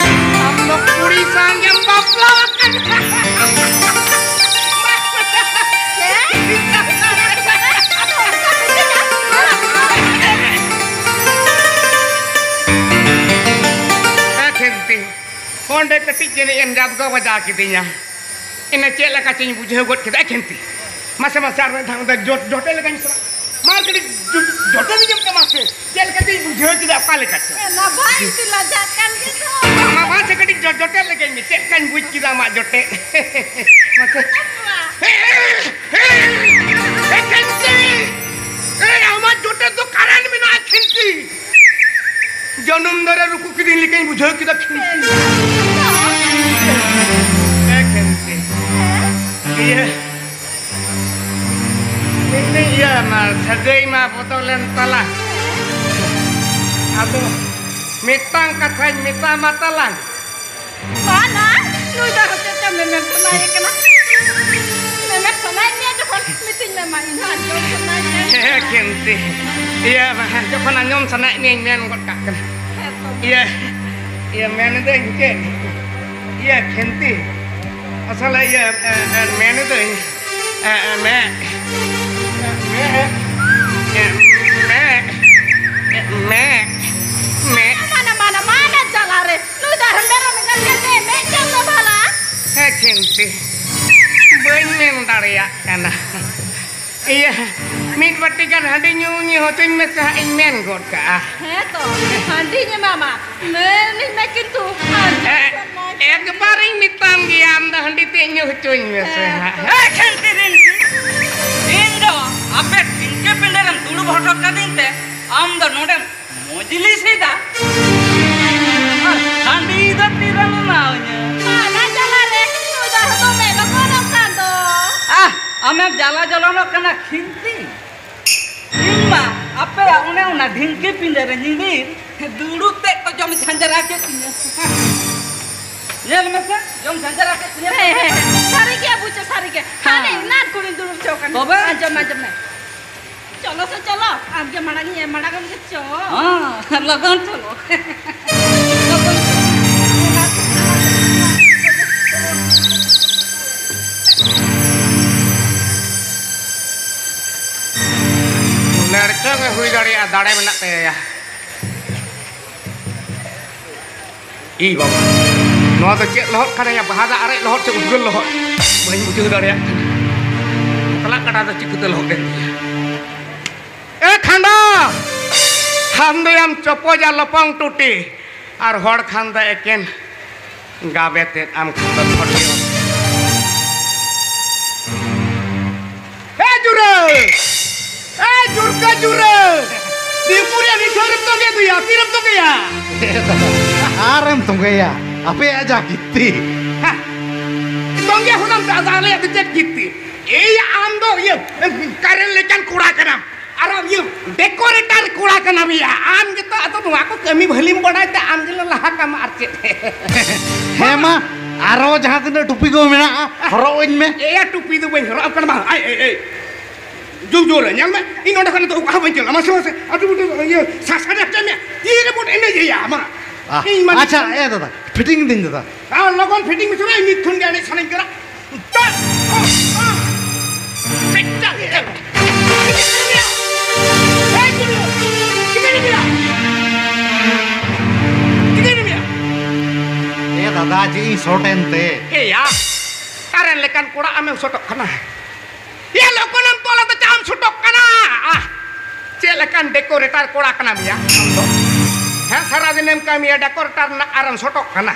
ᱟᱢ ᱫᱚ ᱠᱩᱲᱤ ᱥᱟᱶ ᱜᱮᱢ ᱵᱟᱯᱞᱟ ᱟᱠᱟᱱᱟ᱾ ᱪᱮᱫ? ᱟᱫᱚ ᱚᱱᱠᱟ ᱢᱤᱛᱟᱹᱧᱟ᱾ ᱮ ᱠᱷᱤᱱᱛᱤ, ᱚᱸᱰᱮ ᱠᱟᱹᱴᱤᱡ ᱡᱟᱹᱱᱤᱡ ᱮᱢ ᱡᱟᱫᱽᱜᱚ ᱵᱟᱡᱟᱣ ᱠᱤᱫᱤᱧᱟ᱾ ᱤᱱᱟᱹ ᱪᱮᱫ ᱞᱮᱠᱟ ᱪᱚᱧ ᱵᱩᱡᱷᱟᱹᱣ ᱜᱚᱫ ᱠᱮᱫᱟ, ᱮ ᱠᱷᱤᱱᱛᱤ᱾ ᱢᱟᱥᱮ, ᱢᱟᱥᱮ, ᱟᱨ ᱢᱤᱫ ᱫᱷᱟᱣ ᱚᱸᱰᱮ ᱡᱚᱴ-, ᱡᱚᱴᱮᱫ ᱞᱮᱠᱟᱧ ᱥᱟᱵ-, ᱢᱟ ᱠᱟᱹᱴᱤᱡ ᱡᱚ-, ᱡᱚᱴᱮᱫ ᱤᱧ ᱢᱮ ᱢᱟᱥᱮ᱾ ᱪᱮᱫ ᱞᱮᱠᱟ ᱪᱚᱧ ᱵᱩᱡᱷᱟᱹᱣ ᱠᱮᱫᱟ, ᱚᱠᱟ ᱞᱮᱠᱟ ᱪᱚ᱾ ᱮ, ᱱᱟ ᱵᱷᱟᱭ, ᱤᱧ ᱞᱟᱡᱟᱜ ᱠᱟᱱ ᱜᱮ ᱫᱚ᱾ ᱢᱟ, ᱢᱟ, ᱢᱟᱥᱮ ᱠᱟᱹᱴᱤᱡ ᱡᱚ-, ᱡᱚᱴᱮᱫ ᱞᱮᱜᱟᱧ ᱢᱮ, ᱪᱮᱫ ᱞᱮᱠᱟᱧ ᱵᱩᱡᱽ ᱠᱮᱫᱟ ᱟᱢᱟᱜ ᱡᱚᱴᱮᱫ᱾ ᱢᱟᱥᱮ᱾ ᱮ, ᱮ, ᱮ, ᱮ, ᱠᱷᱤᱱᱛᱤ! ᱮ, ᱟᱢᱟᱜ ᱡᱚᱴᱮᱫ ᱫᱚ current ᱢᱮᱱᱟᱜᱼᱟ, ᱠᱷᱤᱱᱛᱤ! ᱡᱟᱹᱱᱩᱢ ᱫᱟᱨᱮ ᱨᱩᱠᱩ ᱠᱤᱫᱤᱧ ᱞᱮᱠᱟᱧ ᱵᱩᱡᱷᱟᱹᱣ ᱠᱮᱫᱟ, ᱠᱷᱤᱱᱛᱤ᱾ ᱮ, ᱠᱷᱤᱱᱛᱤ᱾ ᱤᱭᱟᱹ, ᱢᱤᱫᱴᱤᱡ ᱤᱭᱟᱹ ᱢᱟ, ᱥᱟᱹᱜᱟᱹᱭ ᱢᱟ ᱵᱚᱫᱚᱞᱮᱱ ᱛᱟᱞᱟᱝ᱾ ᱟᱫᱚ ᱢᱤᱫᱴᱟᱝ ᱠᱟᱛᱷᱟᱧ ᱢᱮᱛᱟᱢᱟ ᱛᱟᱞᱟᱝ᱾ ᱵᱟᱝᱟ, ᱱᱩᱭ ᱫᱚ ᱟᱨᱦᱚᱸ ᱪᱮᱫ ᱪᱚ ᱢᱮᱢᱮᱱ ᱥᱟᱱᱟᱭᱮ ᱠᱟᱱᱟ᱾ ᱢᱮᱢᱮᱱ ᱥᱟᱱᱟᱭᱮᱫ ᱢᱮᱭᱟ ᱡᱚᱠᱷᱚᱱ, ᱢᱤᱛᱟᱹᱧ ᱢᱮ ᱢᱟ, ᱤᱧ ᱦᱚᱸ ᱟᱸᱡᱚᱢ ᱥᱟᱱᱟᱭᱤᱧᱟ᱾ ᱦᱮᱸ, ᱠᱷᱤᱱᱛᱤ᱾ ᱤᱭᱟᱹ, ᱡᱚᱠᱷᱚᱱ ᱟᱸᱡᱚᱢ ᱥᱟᱱᱟᱭᱮᱫ ᱢᱮᱭᱟ, ᱤᱧ ᱢᱮᱱ ᱜᱚᱫ ᱠᱟᱜ ᱠᱟᱱᱟ᱾ ᱦᱮᱸ ᱛᱚ᱾ ᱤᱭᱟᱹ, ᱤᱭᱟᱹ, ᱢᱮᱱᱫᱟᱹᱧ ᱪᱮᱫ? ᱤᱭᱟᱹ, ᱠᱷᱤᱱᱛᱤ᱾ ᱟᱥᱚᱞᱮ ᱤᱭᱟᱹ, ᱮ, ᱮ, ᱢᱮᱱᱫᱟᱹᱧ, ᱮ, ᱮ, ᱢᱮ, ᱢᱮ, ᱢᱮ, ᱢᱮ, ᱢᱮ᱾ ᱢᱟᱱᱟ, ᱢᱟᱱᱟ, ᱢᱟᱱᱟ ᱡᱟᱞᱟ ᱨᱮ᱾ ᱱᱩᱭ ᱫᱚ ᱟᱨᱦᱚᱸ ᱢᱮᱨᱚᱢ ᱮᱸᱜᱟ ᱞᱮᱠᱟᱛᱮ ᱢᱮᱫ ᱡᱟᱝ ᱫᱚ ᱵᱷᱟᱞᱟ᱾ ᱦᱮᱸ, ᱠᱷᱤᱱᱛᱤ, ᱵᱟᱹᱧ ᱢᱮᱱ ᱫᱟᱲᱮᱭᱟᱜ ᱠᱟᱱᱟ᱾ ᱤᱭᱟᱹ, ᱢᱤᱫ ᱵᱟᱹᱴᱤ ᱜᱟᱱ ᱦᱟᱺᱰᱤ ᱧᱩ, ᱧᱩ ᱦᱚᱪᱚᱧ ᱢᱮᱥᱮ ᱦᱟᱸᱜ, ᱤᱧ ᱢᱮᱱ ᱜᱚᱫ ᱠᱟᱜᱼᱟ᱾ ᱦᱮᱸ ᱛᱚ, ᱦᱟᱺᱰᱤᱧ ᱮᱢᱟᱢᱟ, ᱢᱮᱱᱟᱹᱧ ᱢᱮ ᱠᱤᱱᱛᱩ ᱟᱸᱡᱚᱢ ᱮ-, ᱥᱟᱱᱟᱭ ᱠᱟᱱᱟ᱾ ᱮᱠᱵᱟᱨᱤᱧ ᱢᱮᱛᱟᱢ ᱜᱮᱭᱟ, ᱟᱢ ᱫᱚ ᱦᱟᱺᱰᱤ ᱛᱮᱫ ᱧᱩ ᱦᱚᱪᱚᱧ ᱢᱮᱥᱮ ᱦᱮᱸ ᱦᱟᱸᱜ᱾ ᱛᱚ᱾ ᱦᱮᱸ, ᱠᱷᱤᱱᱛᱤ, ᱠᱷᱤᱱᱛᱤ᱾ ᱤᱧ ᱫᱚ ᱟᱯᱮ ᱰᱷᱤᱝᱠᱤ ᱯᱤᱸᱰᱟᱹ ᱨᱮᱢ ᱫᱩᱲᱩᱵ ᱦᱚᱴᱚ ᱠᱟᱹᱫᱤᱧ ᱛᱮ, ᱟᱢ ᱫᱚ ᱱᱚᱰᱮᱢ ᱢᱚᱡᱽ ᱞᱤ ᱥᱮᱫᱟ᱾ ᱟᱨ ᱦᱟᱺᱰᱤ ᱫᱚ ᱛᱤᱨᱮᱢ ᱮᱢᱟᱣᱟᱹᱧᱟ? ᱢᱟᱱᱟ ᱡᱟᱞᱟ ᱨᱮ, ᱱᱩᱭ ᱫᱚ ᱟᱨᱦᱚᱸ ᱫᱚᱢᱮ ᱞᱚᱜᱚᱱᱚᱜ ᱠᱟᱱ ᱫᱚ᱾ ᱟᱦ, ᱟᱢᱮᱢ ᱡᱟᱞᱟ ᱡᱚᱞᱚᱱᱚᱜ ᱠᱟᱱᱟ ᱠᱷᱤᱱᱛᱤ᱾ ᱤᱧ ᱢᱟ ᱟᱯᱮᱭᱟᱜ ᱚᱱᱮ ᱚᱱᱟ ᱰᱷᱤᱝᱠᱤ ᱯᱤᱸᱰᱟᱹ ᱨᱮ ᱧᱤᱫᱤᱨ ᱫᱩᱲᱩᱵ ᱛᱮᱫ ᱠᱚ ᱡᱚᱢ ᱡᱷᱟᱸᱡᱨᱟ ᱠᱮᱫ ᱛᱤᱧᱟᱹ᱾ ᱧᱮᱞ ᱢᱮᱥᱮ, ᱡᱚᱢ ᱡᱷᱟᱧᱡᱟᱨ ᱟᱠᱟᱫ ᱛᱤᱧᱟᱹ᱾ ᱦᱮᱸ, ᱦᱮᱸ, ᱦᱮᱸ᱾ ᱥᱟᱹᱨᱤ ᱜᱮ ᱵᱩᱡᱷᱟᱹᱣ, ᱥᱟᱹᱨᱤ ᱜᱮ᱾ ᱦᱟᱱᱮ ᱦᱮᱸ᱾ ᱮᱱᱟᱱ ᱠᱷᱚᱱᱤᱧ ᱫᱩᱲᱩᱵ ᱦᱚᱪᱚ ᱟᱠᱟᱱᱟ᱾ ᱛᱚᱵᱮ? ᱟᱸᱡᱚᱢ ᱢᱮ, ᱟᱸᱡᱚᱢ ᱢᱮ᱾ ᱪᱚᱞᱚ ᱥᱮ ᱪᱚᱞᱚ, ᱟᱢ ᱜᱮ ᱢᱟᱲᱟᱝ ᱤᱧ ᱮᱢ ᱢᱟᱲᱟᱝ ᱟᱢ ᱜᱮ ᱪᱚ᱾ ᱦᱮᱸ, ᱞᱚᱜᱚᱱ ᱪᱚᱞᱚ᱾ ᱞᱚᱜᱚᱱ ᱪᱚᱞᱚ᱾ ᱞᱟᱹᱲᱠᱟᱹ ᱜᱮ ᱦᱩᱭ ᱫᱟᱲᱮᱭᱟᱜᱼᱟ, ᱫᱟᱲᱮ ᱢᱮᱱᱟᱜ ᱛᱟᱭᱟ᱾ ᱤ ᱵᱟᱵᱟ, ᱱᱚᱣᱟ ᱫᱚ ᱪᱮᱫ ᱞᱚᱦᱚᱫ ᱠᱟᱱᱟ ᱭᱟ? ᱵᱟᱦᱟ ᱫᱟᱜ ᱟᱨᱮᱡ ᱞᱚᱦᱚᱫ ᱥᱮ ᱩᱫᱽᱜᱟᱹᱨ ᱞᱚᱦᱚᱫ? ᱵᱟᱹᱧ ᱵᱩᱡᱷᱟᱹᱣ ᱫᱟᱲᱮᱭᱟᱜ ᱠᱟᱱᱟ᱾ ᱵᱟᱯᱞᱟ ᱠᱟᱰᱟ ᱫᱚ ᱪᱤᱠᱟᱹᱛᱮ ᱞᱚᱦᱚᱫ ᱮᱱ ᱛᱤᱧᱟ? ᱮ ᱠᱷᱟᱸᱰᱟ, ᱠᱷᱟᱱ ᱫᱚᱭᱟᱢ ᱪᱚᱯᱚᱡᱟ ᱞᱚᱯᱚᱝ ᱴᱩᱴᱤ, ᱟᱨ ᱦᱚᱲ ᱠᱷᱟᱱ ᱫᱚ ᱮᱠᱮᱱ ᱜᱟᱵᱮ ᱛᱮᱫ ᱟᱢ ᱠᱷᱟᱱ ᱫᱚ ᱠᱷᱚᱴᱭᱚ᱾ ᱮ ᱡᱩᱨᱟᱹ! ᱮ ᱡᱩᱨᱠᱟᱹ ᱡᱩᱨᱟᱹ! ᱫᱤᱠᱩ ᱨᱮᱭᱟᱜ ᱱᱤᱥᱟᱹ ᱨᱮᱢ ᱛᱚᱸᱜᱮ ᱫᱩᱭᱟ, ᱛᱤᱨᱮᱢ ᱛᱚᱸᱜᱮᱭᱟ? ᱟᱨᱮᱢ ᱛᱚᱸᱜᱮᱭᱟ, ᱟᱯᱮᱭᱟᱜ ᱡᱟ ᱜᱤᱛᱤ᱾ ᱦᱮᱸ, ᱛᱚᱸᱜᱮ ᱦᱚᱸ ᱱᱟᱢ ᱫᱟᱫᱟ, ᱟᱞᱮᱭᱟᱜ ᱫᱚ ᱪᱮᱫ ᱜᱤᱛᱤ? ᱮᱭ ᱟᱢ ᱫᱚ ᱤᱭᱟᱹ, ᱠᱟᱨᱮᱱ ᱞᱮᱠᱟᱱ ᱠᱚᱲᱟ ᱠᱟᱱᱟᱢ᱾ ᱟᱨ ᱟᱢ ᱤᱭᱟᱹ, ᱰᱮᱠᱳᱨᱮᱴᱟᱨ ᱠᱚᱲᱟ ᱠᱟᱱᱟᱢ ᱭᱟ᱾ ᱟᱢ ᱜᱮᱛᱚ ᱟᱫᱚ ᱱᱚᱣᱟ ᱠᱚ ᱠᱟᱹᱢᱤ ᱵᱷᱟᱹᱞᱤᱢ ᱵᱟᱲᱟᱭ ᱛᱮ ᱟᱢ ᱜᱮᱞᱮ ᱞᱟᱦᱟ ᱠᱟᱢᱟ ᱟᱨ ᱪᱮᱫ᱾ ᱦᱮᱸ ᱢᱟ, ᱟᱨᱚ ᱡᱟᱦᱟᱸ ᱛᱤᱱᱟᱹᱜ ᱴᱩᱯᱤ ᱠᱚ ᱢᱮᱱᱟᱜᱼᱟ, ᱦᱚᱨᱚᱜ ᱟᱹᱧ ᱢᱮ᱾ ᱮᱭᱟ, ᱴᱩᱯᱤ ᱫᱚ ᱵᱟᱹᱧ ᱦᱚᱨᱚᱜ ᱟᱢ ᱠᱟᱱᱟ, ᱵᱟᱝ᱾ ᱟᱭ, ᱮᱭ, ᱮᱭ᱾ ᱡᱩ ᱡᱳᱨ ᱧᱮᱞ ᱢᱮ, ᱤᱧ ᱱᱚᱰᱮ ᱠᱷᱚᱱ ᱫᱚ ᱚᱠᱟ ᱦᱚᱸ ᱵᱟᱹᱧ ᱪᱟᱞᱟᱜᱼᱟ᱾ ᱢᱟᱥᱮ, ᱢᱟᱥᱮ, ᱟᱹᱰᱤ ᱢᱚᱴᱮ ᱤᱭᱟᱹ ᱥᱟᱥᱟᱱᱮ ᱦᱚᱪᱚᱭ ᱢᱮ᱾ ᱛᱤᱨᱮ ᱵᱚᱱ ᱮᱱᱮᱡ ᱮᱭᱟ ᱟᱢᱟᱜ? ᱟᱦ, ᱤᱧ ᱢᱟ ᱟᱪᱪᱷᱟ, ᱮ ᱫᱟᱫᱟ, ᱯᱷᱤᱴᱤᱝ ᱫᱤᱧ ᱫᱟᱫᱟ᱾ ᱟᱨ ᱞᱚᱜᱚᱱ ᱯᱷᱤᱴᱤᱝ ᱢᱮᱥᱮ, ᱤᱧ ᱱᱤᱛ ᱠᱷᱚᱱ ᱜᱮ ᱮᱱᱮᱡ ᱥᱟᱱᱟᱧ ᱠᱟᱱᱟ᱾ ᱪᱟᱞ! ᱚ, ᱚ! ᱪᱮᱫ, ᱪᱮᱫ, ᱪᱮᱫ? ᱪᱤᱠᱟᱹᱭᱮᱱᱟ ᱢᱮᱭᱟ? ᱮᱭ, ᱪᱩᱞᱩ! ᱪᱤᱠᱟᱹᱭᱮᱱᱟ ᱢᱮᱭᱟ? ᱪᱤᱠᱟᱹᱭᱮᱱᱟ ᱢᱮᱭᱟ? ᱮ ᱫᱟᱫᱟ, ᱪᱮᱫ ᱤᱧ ᱥᱚᱴ ᱮᱱ ᱛᱮ? ᱮᱭᱟ, ᱠᱟᱨᱮᱱ ᱞᱮᱠᱟᱱ ᱠᱚᱲᱟ ᱟᱢᱮᱢ ᱥᱚᱴᱚᱜ ᱠᱟᱱᱟ᱾ ᱮᱭᱟ, ᱞᱚᱜᱚᱱᱮᱢ ᱛᱚᱞᱟ ᱫᱚ ᱪᱮᱫ ᱮᱢ ᱥᱚᱴᱚᱜ ᱠᱟᱱᱟ? ᱟᱦ, ᱪᱮᱫ ᱞᱮᱠᱟᱱ ᱰᱮᱠᱳᱨᱮᱴᱟᱨ ᱠᱚᱲᱟ ᱠᱟᱱᱟᱢ ᱭᱟ ᱟᱢ ᱫᱚ? ᱦᱮᱸ, ᱥᱟᱨᱟ ᱫᱤᱱᱮᱢ ᱠᱟᱹᱢᱤᱭᱟ ᱰᱮᱠᱳᱨᱮᱴᱟᱨ ᱨᱮᱱᱟᱜ ᱟᱨᱮᱢ ᱥᱚᱴᱚᱜ ᱠᱟᱱᱟ᱾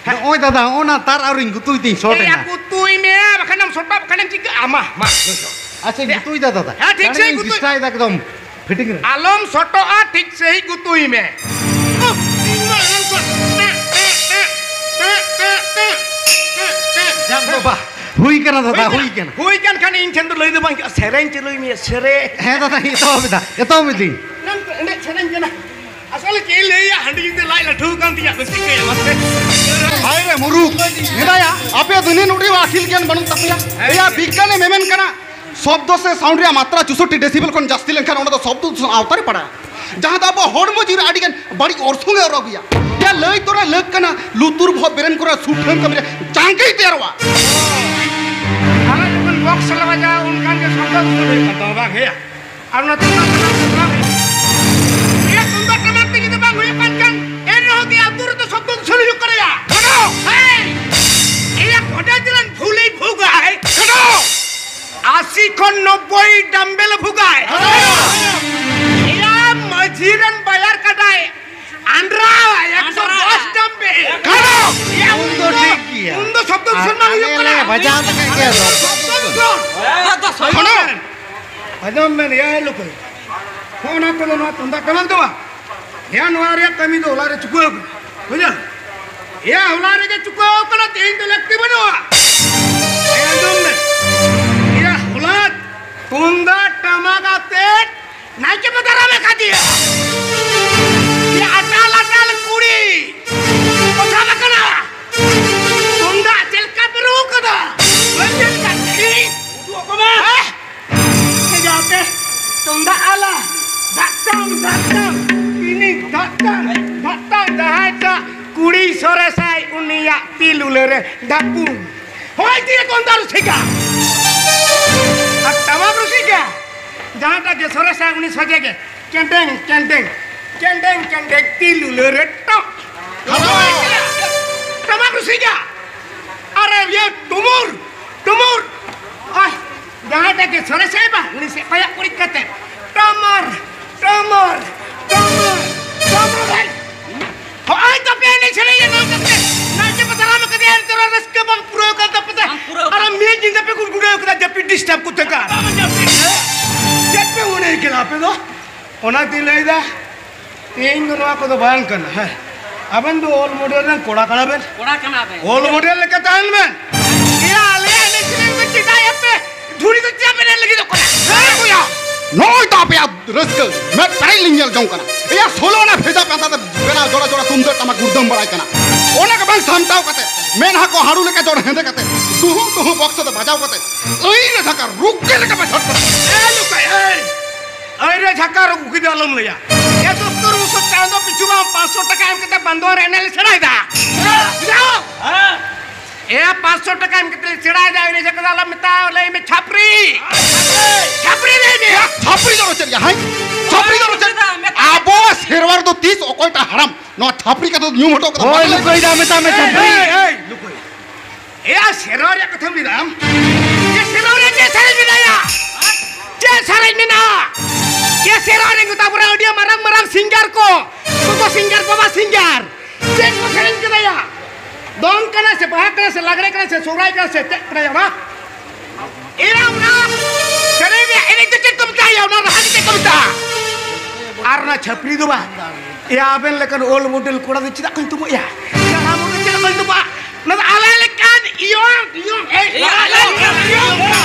ᱱᱚᱜᱼᱚᱭ ᱫᱟᱫᱟ, ᱱᱚᱜᱼᱚ ᱱᱟ ᱛᱟᱨ ᱟᱹᱣᱨᱤᱧ ᱜᱩᱛᱩᱭ ᱛᱤᱧ ᱥᱚᱴ ᱮᱭᱟ, ᱮᱱᱟ᱾ ᱜᱩᱛᱩᱭ ᱢᱮ, ᱵᱟᱠᱷᱟᱱᱮᱢ ᱥᱚᱴᱚᱜ, ᱵᱟᱠᱷᱟᱱᱮᱢ ᱪᱤᱠᱟᱹᱜᱼᱟ? ᱢᱟ, ᱢᱟ, ᱱᱩᱭ ᱫᱚ᱾ ᱟᱪᱪᱷᱟᱧ ᱮᱭᱟ᱾ ᱜᱩᱛᱩᱭ ᱫᱟ ᱫᱟᱫᱟ᱾ ᱦᱮᱸ, ᱴᱷᱤᱠ ᱥᱟᱹᱦᱤᱡ ᱪᱟᱬᱮᱧ ᱜᱩᱛᱩᱭ᱾ ᱪᱮᱥᱴᱟᱭ ᱫᱟ ᱮᱠᱫᱚᱢ ᱯᱷᱤᱴᱤᱝ ᱨᱮ᱾ ᱟᱞᱚᱢ ᱥᱚᱴᱚᱜᱼᱟ, ᱴᱷᱤᱠ ᱥᱟᱹᱦᱤᱡ ᱜᱩᱛᱩᱭ ᱢᱮ᱾ ᱩᱦ, ᱤᱧ ᱢᱟ ᱟᱞᱚᱢ ᱥᱚᱴ-, ᱮ, ᱮ, ᱮ᱾ ᱡᱟᱢ ᱵᱟᱵᱟ, ᱦᱩᱭ ᱠᱟᱱᱟ ᱫᱟᱫᱟ, ᱦᱩᱭ ᱦᱩᱭ ᱠᱟᱱᱟ᱾ ᱠᱟᱱᱟ᱾ ᱦᱩᱭ ᱠᱟᱱ ᱠᱷᱟᱱ ᱤᱧ ᱴᱷᱮᱱ ᱫᱚ ᱞᱟᱹᱭ ᱫᱚ ᱵᱟᱝ ᱦᱩᱭᱩᱜᱼᱟ, ᱥᱮᱨᱮᱧ ᱪᱟᱹᱞᱩᱭ ᱢᱮ, ᱥᱮᱨᱮᱧ᱾ ᱦᱮᱸ ᱫᱟᱫᱟ, ᱮᱛᱚᱦᱚᱵ ᱮᱫᱟ, ᱮᱛᱚᱦᱚᱵ ᱮᱫᱟᱹᱧ᱾ ᱮᱱᱟᱱ ᱠᱚ ᱮᱱᱮᱡ ᱥᱮᱨᱮᱧ ᱠᱟᱱᱟ᱾ ᱟᱥᱚᱞ ᱪᱮᱫ ᱤᱧ ᱞᱟᱹᱭᱟ, ᱦᱟᱺᱰᱤ ᱧᱩ ᱛᱮ ᱞᱟᱡ ᱞᱟᱹᱴᱷᱩ ᱟᱠᱟᱱ ᱛᱤᱧᱟ, ᱟᱫᱚ ᱪᱤᱠᱟᱹᱭᱟ ᱢᱟᱥᱮ? ᱦᱟᱭ ᱨᱮ ᱢᱩᱨᱩᱠ, ᱢᱮᱱᱟᱭᱟ, ᱟᱯᱮ ᱫᱚ ᱱᱤᱱ ᱩᱰᱤ ᱟᱹᱠᱤᱞ ᱜᱮᱭᱟᱱ ᱵᱟᱹᱱᱩᱜ ᱛᱟᱯᱮᱭᱟ᱾ ᱮᱭᱟ ᱵᱤᱜᱽᱜᱟᱱᱮ ᱢᱮᱢᱮᱱ ᱠᱟᱱᱟ, ᱥᱚᱵᱫᱚ ᱥᱮ ᱥᱟᱣᱩᱱᱰ ᱨᱮᱭᱟᱜ ᱢᱟᱛᱨᱟ ᱪᱩᱥᱚᱴᱴᱤ ᱰᱮᱥᱤᱵᱮᱞ ᱠᱷᱚᱱ ᱡᱟᱹᱥᱛᱤ ᱞᱮᱱᱠᱷᱟᱱ ᱚᱱᱟ ᱫᱚ ᱥᱚᱵᱫᱚ ᱫᱩᱥᱚᱱ ᱟᱣᱛᱟ ᱨᱮ ᱯᱟᱲᱟᱜᱼᱟ, ᱡᱟᱦᱟᱸ ᱫᱚ ᱟᱵᱚ ᱦᱚᱲᱢᱚ ᱡᱤᱣᱤ ᱨᱮ ᱟᱹᱰᱤ ᱜᱟᱱ ᱵᱟᱹᱲᱤᱡ ᱚᱨᱥᱚᱝ ᱮ ᱚᱨ ᱟᱹᱜᱩᱭᱟ᱾ ᱮᱭᱟ ᱞᱟᱹᱭ ᱛᱚᱨᱟ ᱞᱟᱹᱠ ᱠᱟᱱᱟ, ᱞᱩᱛᱩᱨ ᱵᱚᱦᱚᱜ ᱵᱨᱮᱱ ᱠᱚᱨᱮ ᱥᱩᱴᱷᱟᱹᱱ ᱠᱟᱹᱢᱤ ᱨᱮ ᱪᱟᱝᱠᱤ ᱛᱮᱭᱟᱨᱚᱜᱼᱟ᱾ ᱟᱞᱮ ᱡᱚᱠᱷᱚᱱ ᱵᱚᱠᱥ ᱞᱮ ᱵᱟᱡᱟᱣᱟ, ᱩᱱᱠᱷᱟᱱ ᱜᱮ ᱥᱚᱵᱫᱚ ᱫᱩᱥᱚᱱ ᱦᱩᱭᱩᱜ ᱠᱟᱱ ᱛᱟᱢᱟ, ᱵᱟᱝ ᱦᱮᱸᱭᱟ? ᱟᱨ ᱚᱱᱟ ᱛᱩᱢᱫᱟᱜ ᱴᱟᱢᱟᱠ ᱫᱚ ᱵᱟᱝ ᱦᱩᱭᱩᱜᱼᱟ᱾ ᱤᱭᱟᱹ ᱛᱩᱢᱫᱟᱜ ᱴᱟᱢᱟᱠ ᱛᱮ ᱡᱩᱫᱤ ᱵᱟᱝ ᱦᱩᱭᱩᱜ ᱠᱟᱱ ᱠᱷᱟᱱ, ᱮᱱ ᱨᱮᱦᱚᱸ ᱜᱮ ᱟᱹᱛᱩ ᱨᱮᱫᱚ ᱥᱚᱵᱫᱚ ᱫᱩᱥᱚᱱ ᱦᱩᱭᱩᱜ ᱠᱟᱱᱟ ᱭᱟ᱾ ᱦᱮᱸ! ᱤᱭᱟᱹ ᱠᱚᱰᱮᱡ ᱨᱮᱱ ᱵᱷᱩᱞᱤ ᱵᱷᱩᱜᱟᱭ᱾ ᱟᱥᱤ ᱠᱷᱚᱱ ᱱᱚᱵᱵᱳᱭ ᱰᱟᱢᱵᱮᱞ ᱵᱷᱩᱜᱟᱭ᱾ ᱤᱭᱟᱹ ᱢᱟᱹᱡᱷᱤ ᱨᱮᱱ ᱵᱟᱭᱟᱨ ᱠᱟᱰᱟᱭ ᱟᱱᱰᱨᱟ ᱮᱠᱥᱚ ᱫᱚᱥ ᱰᱟᱢᱵᱮᱞ᱾ ᱤᱭᱟᱹ ᱩᱱ ᱫᱚ ᱴᱷᱤᱠ ᱜᱮᱭᱟ᱾ ᱩᱱ ᱫᱚ ᱥᱚᱵᱫᱚ ᱫᱩᱥᱚᱱ ᱵᱟᱝ ᱦᱩᱭᱩᱜ ᱠᱟᱱᱟ᱾ ᱵᱟᱡᱟᱣ ᱞᱮᱠᱷᱟᱱ ᱜᱮ ᱥᱚᱵᱫᱚ ᱫᱩᱥᱚᱱ᱾ ᱟᱸᱡᱚᱢ ᱵᱮᱱ, ᱭᱟ ᱞᱳᱠ᱾ ᱦᱚᱸ, ᱚᱱᱟ ᱠᱚᱫᱚ ᱱᱚᱣᱟ ᱛᱩᱢᱫᱟᱜ ᱴᱟᱢᱟᱠ ᱫᱚ ᱵᱟᱝ᱾ ᱭᱟ, ᱱᱚᱣᱟ ᱨᱮᱭᱟᱜ ᱠᱟᱹᱢᱤ ᱫᱚ ᱦᱚᱞᱟ ᱨᱮ ᱪᱩᱠᱟᱹᱣ ᱠᱟᱱᱟ᱾ ᱵᱩᱡᱷᱟᱹᱣ? ᱭᱟ, ᱦᱚᱞᱟ ᱨᱮᱜᱮ ᱪᱩᱠᱟᱹᱣ ᱠᱟᱱᱟ, ᱛᱮᱦᱮᱧ ᱫᱚ ᱞᱟᱹᱠᱛᱤ ᱵᱟᱹᱱᱩᱜᱼᱟ᱾ ᱭᱟ, ᱟᱸᱡᱚᱢ ᱢᱮ᱾ ᱭᱟ, ᱦᱚᱞᱟ ᱛᱩᱢᱫᱟᱜ ᱴᱟᱢᱟᱠ ᱟᱛᱮ ᱱᱟᱭᱠᱮ ᱯᱮ ᱫᱟᱨᱟᱢ ᱟᱠᱟᱫᱮᱭᱟ᱾ ᱭᱟ, ᱟᱴᱟᱞ ᱟᱴᱟᱞ ᱠᱩᱲᱤ ᱠᱚ ᱥᱟᱵ ᱟᱠᱟᱱᱟ᱾ ᱛᱩᱢᱫᱟᱜ ᱪᱮᱫ ᱞᱮᱠᱟ ᱯᱮ ᱨᱩ ᱠᱟᱫᱟ? ᱵᱟᱹᱧ ᱧᱮᱞ ᱠᱟᱫ ᱛᱟᱹᱠᱤᱱ᱾ ᱩᱫᱩᱜ ᱟᱠᱚ ᱢᱮ᱾ ᱦᱮᱸ? ᱡᱟᱛᱮ ᱛᱩᱢᱫᱟᱜ ᱟᱞᱟ, ᱫᱟᱜ ᱴᱟᱝ, ᱫᱟᱜ ᱴᱟᱝ, ᱤᱱᱤ ᱫᱟᱜ ᱴᱟᱝ, ᱫᱟᱜ ᱴᱟᱝ, ᱡᱟᱦᱟᱸᱭ ᱴᱟᱜ ᱠᱩᱲᱤ ᱥᱚᱨᱮᱥᱟᱭ ᱩᱱᱤᱭᱟᱜ ᱛᱤ ᱞᱩᱞᱟᱹ ᱨᱮ ᱰᱟᱠᱩ᱾ ᱦᱳᱭ ᱫᱤᱭᱮ ᱛᱩᱢᱫᱟᱜ ᱨᱩᱥᱤᱠᱟ᱾ ᱟᱨ ᱴᱟᱢᱟᱠ ᱨᱩᱥᱤᱠᱟ, ᱡᱟᱦᱟᱸᱴᱟᱜ ᱜᱮ ᱥᱚᱨᱮᱥᱟᱭ ᱩᱱᱤ ᱥᱚᱡᱷᱮ ᱜᱮ ᱠᱮᱸᱰᱮᱝ, ᱠᱮᱸᱰᱮᱝ, ᱠᱮᱸᱰᱮᱝ, ᱠᱮᱸᱰᱮᱝ, ᱛᱤ ᱞᱩᱞᱟᱹ ᱨᱮ ᱴᱚᱠ᱾ ᱦᱳᱭ᱾ ᱴᱟᱢᱟᱠ ᱨᱩᱥᱤᱠᱟ᱾ ᱟᱨ ᱤᱭᱟᱹ ᱴᱩᱢᱩᱨ, ᱴᱩᱢᱩᱨ᱾ ᱳᱭ, ᱡᱟᱦᱟᱸᱭ ᱴᱟᱜ ᱜᱮ ᱥᱚᱨᱮᱥᱟᱭ ᱵᱟ, ᱩᱱᱤ ᱥᱮᱫ ᱠᱚᱭᱚᱜ ᱠᱩᱲᱤᱫ ᱠᱟᱛᱮ, ᱴᱚᱢᱚᱨ, ᱴᱚᱢᱚᱨ, ᱴᱚᱢᱚᱨ, ᱴᱚᱢᱚᱨ᱾ ᱦᱚᱸᱜᱼᱚᱭ ᱛᱟᱯᱮ ᱮᱱᱮᱡ ᱥᱮᱨᱮᱧ ᱮᱱᱟ ᱛᱟᱯᱮ᱾ ᱱᱟᱭᱠᱮ ᱯᱮ ᱫᱟᱨᱟᱢ ᱠᱟᱫᱮᱭᱟ, ᱮᱱᱛᱮ ᱨᱮᱦᱚᱸ ᱨᱟᱹᱥᱠᱟᱹ ᱵᱟᱝ ᱯᱩᱨᱟᱹᱣ ᱠᱟᱱ ᱛᱟᱯᱮ ᱛᱮ᱾ ᱵᱟᱝ ᱯᱩᱨᱟᱹᱣ ᱟᱨ ᱠᱟᱱ ᱢᱤᱫ ᱧᱤᱫᱟᱹ ᱯᱮ ᱜᱩᱲᱜᱩᱲᱟᱹᱣ ᱠᱟᱫᱟ, ᱡᱟᱹᱯᱤᱫ ᱰᱤᱥᱴᱟᱵ ᱠᱚᱛᱮ ᱠᱟ᱾ ᱵᱟᱝ ᱡᱟᱹᱯᱤᱫ᱾ ᱪᱮᱫ ᱯᱮ ᱢᱚᱱᱮᱭ ᱠᱟᱱᱟ ᱟᱯᱮ ᱫᱚ? ᱚᱱᱟᱛᱤᱧ ᱞᱟᱹᱭᱫᱟ, ᱛᱮᱦᱮᱧ ᱫᱚ ᱱᱚᱣᱟ ᱠᱚᱫᱚ ᱵᱟᱝ ᱠᱟᱱᱟ᱾ ᱦᱮᱸ, ᱟᱵᱮᱱ ᱫᱚ ᱳᱞᱰ ᱢᱚᱰᱮᱞ ᱨᱮᱱ ᱠᱚᱲᱟ ᱠᱟᱱᱟ ᱵᱮᱱ᱾ ᱠᱚᱲᱟ ᱠᱟᱱᱟ ᱵᱮᱱ᱾ ᱳᱞᱰ ᱢᱚᱰᱮᱞ ᱞᱮᱠᱟ ᱛᱟᱦᱮᱱ ᱵᱮᱱ᱾ ᱮᱭᱟ, ᱟᱞᱮᱭᱟᱜ ᱮᱱᱮᱡ ᱥᱮᱨᱮᱧ ᱫᱚ ᱪᱮᱫᱟᱜ ᱟᱯᱮ ᱫᱷᱩᱲᱤ ᱫᱚ ᱪᱮᱫᱟᱜ ᱵᱮᱱ ᱮᱱ ᱞᱟᱹᱜᱤᱫᱚᱜ ᱠᱟᱱᱟ? ᱦᱮᱸ ᱵᱚᱭᱦᱟ, ᱱᱚᱜᱼᱚᱭ ᱛᱚ ᱟᱯᱮᱭᱟᱜ ᱨᱟᱹᱥᱠᱟᱹ, ᱢᱮᱫ ᱯᱮᱨᱮᱡ ᱞᱤᱧ ᱧᱮᱞ ᱡᱚᱝ ᱠᱟᱱᱟ᱾ ᱮᱭᱟ, ᱥᱳᱞᱳ ᱟᱱᱟ ᱵᱷᱮᱡᱟ ᱯᱟᱱᱛᱟ ᱛᱮ ᱵᱮᱱᱟᱣ ᱡᱚᱲᱟ ᱡᱚᱲᱟ ᱛᱩᱢᱫᱟᱹᱜ ᱴᱟᱢᱟᱠ ᱜᱩᱲᱫᱟᱹᱢ ᱵᱟᱲᱟᱭ ᱠᱟᱱᱟ᱾ ᱚᱱᱟ ᱠᱚ ᱵᱟᱝ ᱥᱟᱢᱴᱟᱣ ᱠᱟᱛᱮ, ᱢᱮᱫᱦᱟ ᱠᱚ ᱦᱟᱹᱲᱩ ᱞᱮᱠᱟ ᱡᱚᱲ ᱦᱮᱸᱫᱮ ᱠᱟᱛᱮ, ᱰᱩᱦᱩ ᱰᱩᱦᱩ ᱵᱚᱠᱥ ᱫᱚ ᱵᱟᱡᱟᱣ ᱠᱟᱛᱮ, ᱟᱹᱭ ᱨᱮ ᱡᱷᱟᱠᱟ ᱨᱩᱠ ᱜᱮ ᱞᱮᱠᱟ ᱯᱮ ᱪᱷᱚᱴᱯᱚᱴ᱾ ᱮ ᱞᱩᱠᱟᱭ, ᱮᱭ! ᱟᱹᱭ ᱨᱮ ᱡᱷᱟᱠᱟ ᱨᱩᱠ ᱜᱮ ᱫᱚ ᱟᱞᱚᱢ ᱞᱟᱹᱭᱟ᱾ ᱮ ᱫᱚᱥᱛᱩᱨ, ᱩᱥᱩᱨ ᱪᱟᱸᱫᱚ ᱯᱤᱪᱷᱩ ᱢᱟ ᱯᱟᱸᱪᱥᱚ ᱴᱟᱠᱟ ᱮᱢ ᱠᱟᱛᱮ ᱵᱟᱱᱫᱳᱣᱟᱱ ᱨᱮ ᱮᱱᱮᱡ ᱞᱮ ᱥᱮᱬᱟᱭᱮᱫᱟ᱾ ᱵᱩᱡᱷᱟᱹᱣ? ᱦᱮᱸ᱾ ᱮ, ᱯᱟᱸᱪᱥᱚ ᱴᱟᱠᱟ ᱮᱢ ᱠᱟᱛᱮ ᱞᱮ ᱥᱮᱬᱟᱭᱮᱫᱟ, ᱤᱱᱟᱹ ᱡᱷᱟᱠᱟ ᱫᱚ ᱟᱞᱚᱢ ᱢᱮᱛᱟᱣᱟ, ᱞᱟᱹᱭ ᱢᱮ ᱪᱷᱟᱯᱨᱤ᱾ ᱪᱷᱟᱯᱨᱤ ᱞᱟᱹᱭ ᱢᱮ᱾ ᱮ, ᱪᱷᱟᱯᱨᱤ ᱫᱚ ᱪᱮᱫ ᱭᱟ, ᱦᱮᱸ? ᱪᱷᱟᱯᱨᱤ ᱫᱚ ᱪᱮᱫ? ᱟᱵᱚ ᱥᱮᱨᱣᱟ ᱨᱮᱫᱚ ᱛᱤᱥ ᱚᱠᱚᱭᱴᱟᱜ ᱦᱟᱲᱟᱢ ᱱᱚᱣᱟ ᱪᱷᱟᱯᱨᱤ ᱠᱟᱛᱷᱟ ᱫᱚ ᱧᱩᱢ ᱦᱚᱴᱚ ᱠᱟᱫᱟ? ᱦᱳᱭ, ᱞᱩᱠᱩᱭ ᱫᱟ, ᱢᱮᱛᱟ ᱢᱮ, ᱪᱷᱟᱯᱨᱤ᱾ ᱮᱭ, ᱮᱭ, ᱞᱩᱠᱩᱭ᱾ ᱮᱭᱟ, ᱥᱮᱨᱣᱟ ᱨᱮᱭᱟᱜ ᱠᱟᱛᱷᱟᱢ ᱞᱟᱹᱭ ᱫᱟ ᱟᱢ? ᱡᱮ ᱥᱮᱨᱣᱟ ᱨᱮ ᱪᱮᱫ ᱥᱮᱨᱮᱧ ᱢᱮᱱᱟᱭᱟ? ᱪᱮᱫ ᱥᱮᱨᱮᱧ ᱢᱮᱱᱟᱜᱼᱟ? ᱡᱮ ᱥᱮᱨᱣᱟ ᱨᱮ ᱜᱚᱴᱟ ᱵᱚᱨᱟ ᱟᱹᱰᱤ ᱢᱟᱨᱟᱝ ᱢᱟᱨᱟᱝ ᱥᱤᱝᱜᱟᱨ ᱠᱚ, ᱜᱚᱜᱚ ᱥᱤᱝᱜᱟᱨ, ᱵᱟᱵᱟ ᱥᱤᱝᱜᱟᱨ, ᱪᱮᱫ ᱠᱚ ᱥᱮᱨᱮᱧ ᱠᱮᱫᱟᱭᱟ? ᱫᱚᱝ ᱠᱟᱱᱟ ᱥᱮ ᱵᱟᱦᱟ ᱠᱟᱱᱟ ᱥᱮ ᱞᱟᱜᱽᱲᱮ ᱠᱟᱱᱟ ᱥᱮ ᱥᱚᱦᱨᱟᱭ ᱠᱟᱱᱟ ᱥᱮ ᱪᱮᱫ ᱠᱟᱱᱟᱭᱟ ᱚᱱᱟ? ᱮᱭᱟ, ᱚᱱᱟ ᱥᱮᱨᱮᱧ ᱨᱮᱭᱟᱜ ᱮᱱᱮᱡ ᱫᱚ ᱪᱮᱫ ᱠᱚ ᱢᱮᱛᱟᱭᱟ? ᱚᱱᱟ ᱨᱟᱦᱟ ᱫᱚ ᱪᱮᱫ ᱠᱚ ᱢᱮᱛᱟᱜᱼᱟ? ᱟᱨ ᱚᱱᱟ ᱪᱷᱟᱹᱯᱨᱤ ᱫᱚ ᱵᱟᱝ᱾ ᱮᱭᱟ, ᱟᱵᱮᱱ ᱞᱮᱠᱟᱱ old model ᱠᱚᱲᱟ ᱫᱚ ᱪᱮᱫᱟᱜ ᱠᱚ ᱧᱩᱛᱩᱢᱚᱜ ᱭᱟ? ᱡᱟᱦᱟᱸ ᱢᱚᱫᱮ ᱪᱮᱫ ᱠᱚ ᱧᱩᱛᱩᱢᱚᱜᱼᱟ? ᱚᱱᱟ ᱫᱚ ᱟᱞᱮ ᱞᱮᱠᱟᱱ young, young, ᱮᱭ, ᱟᱞᱮ ᱞᱮᱠᱟᱱ young᱾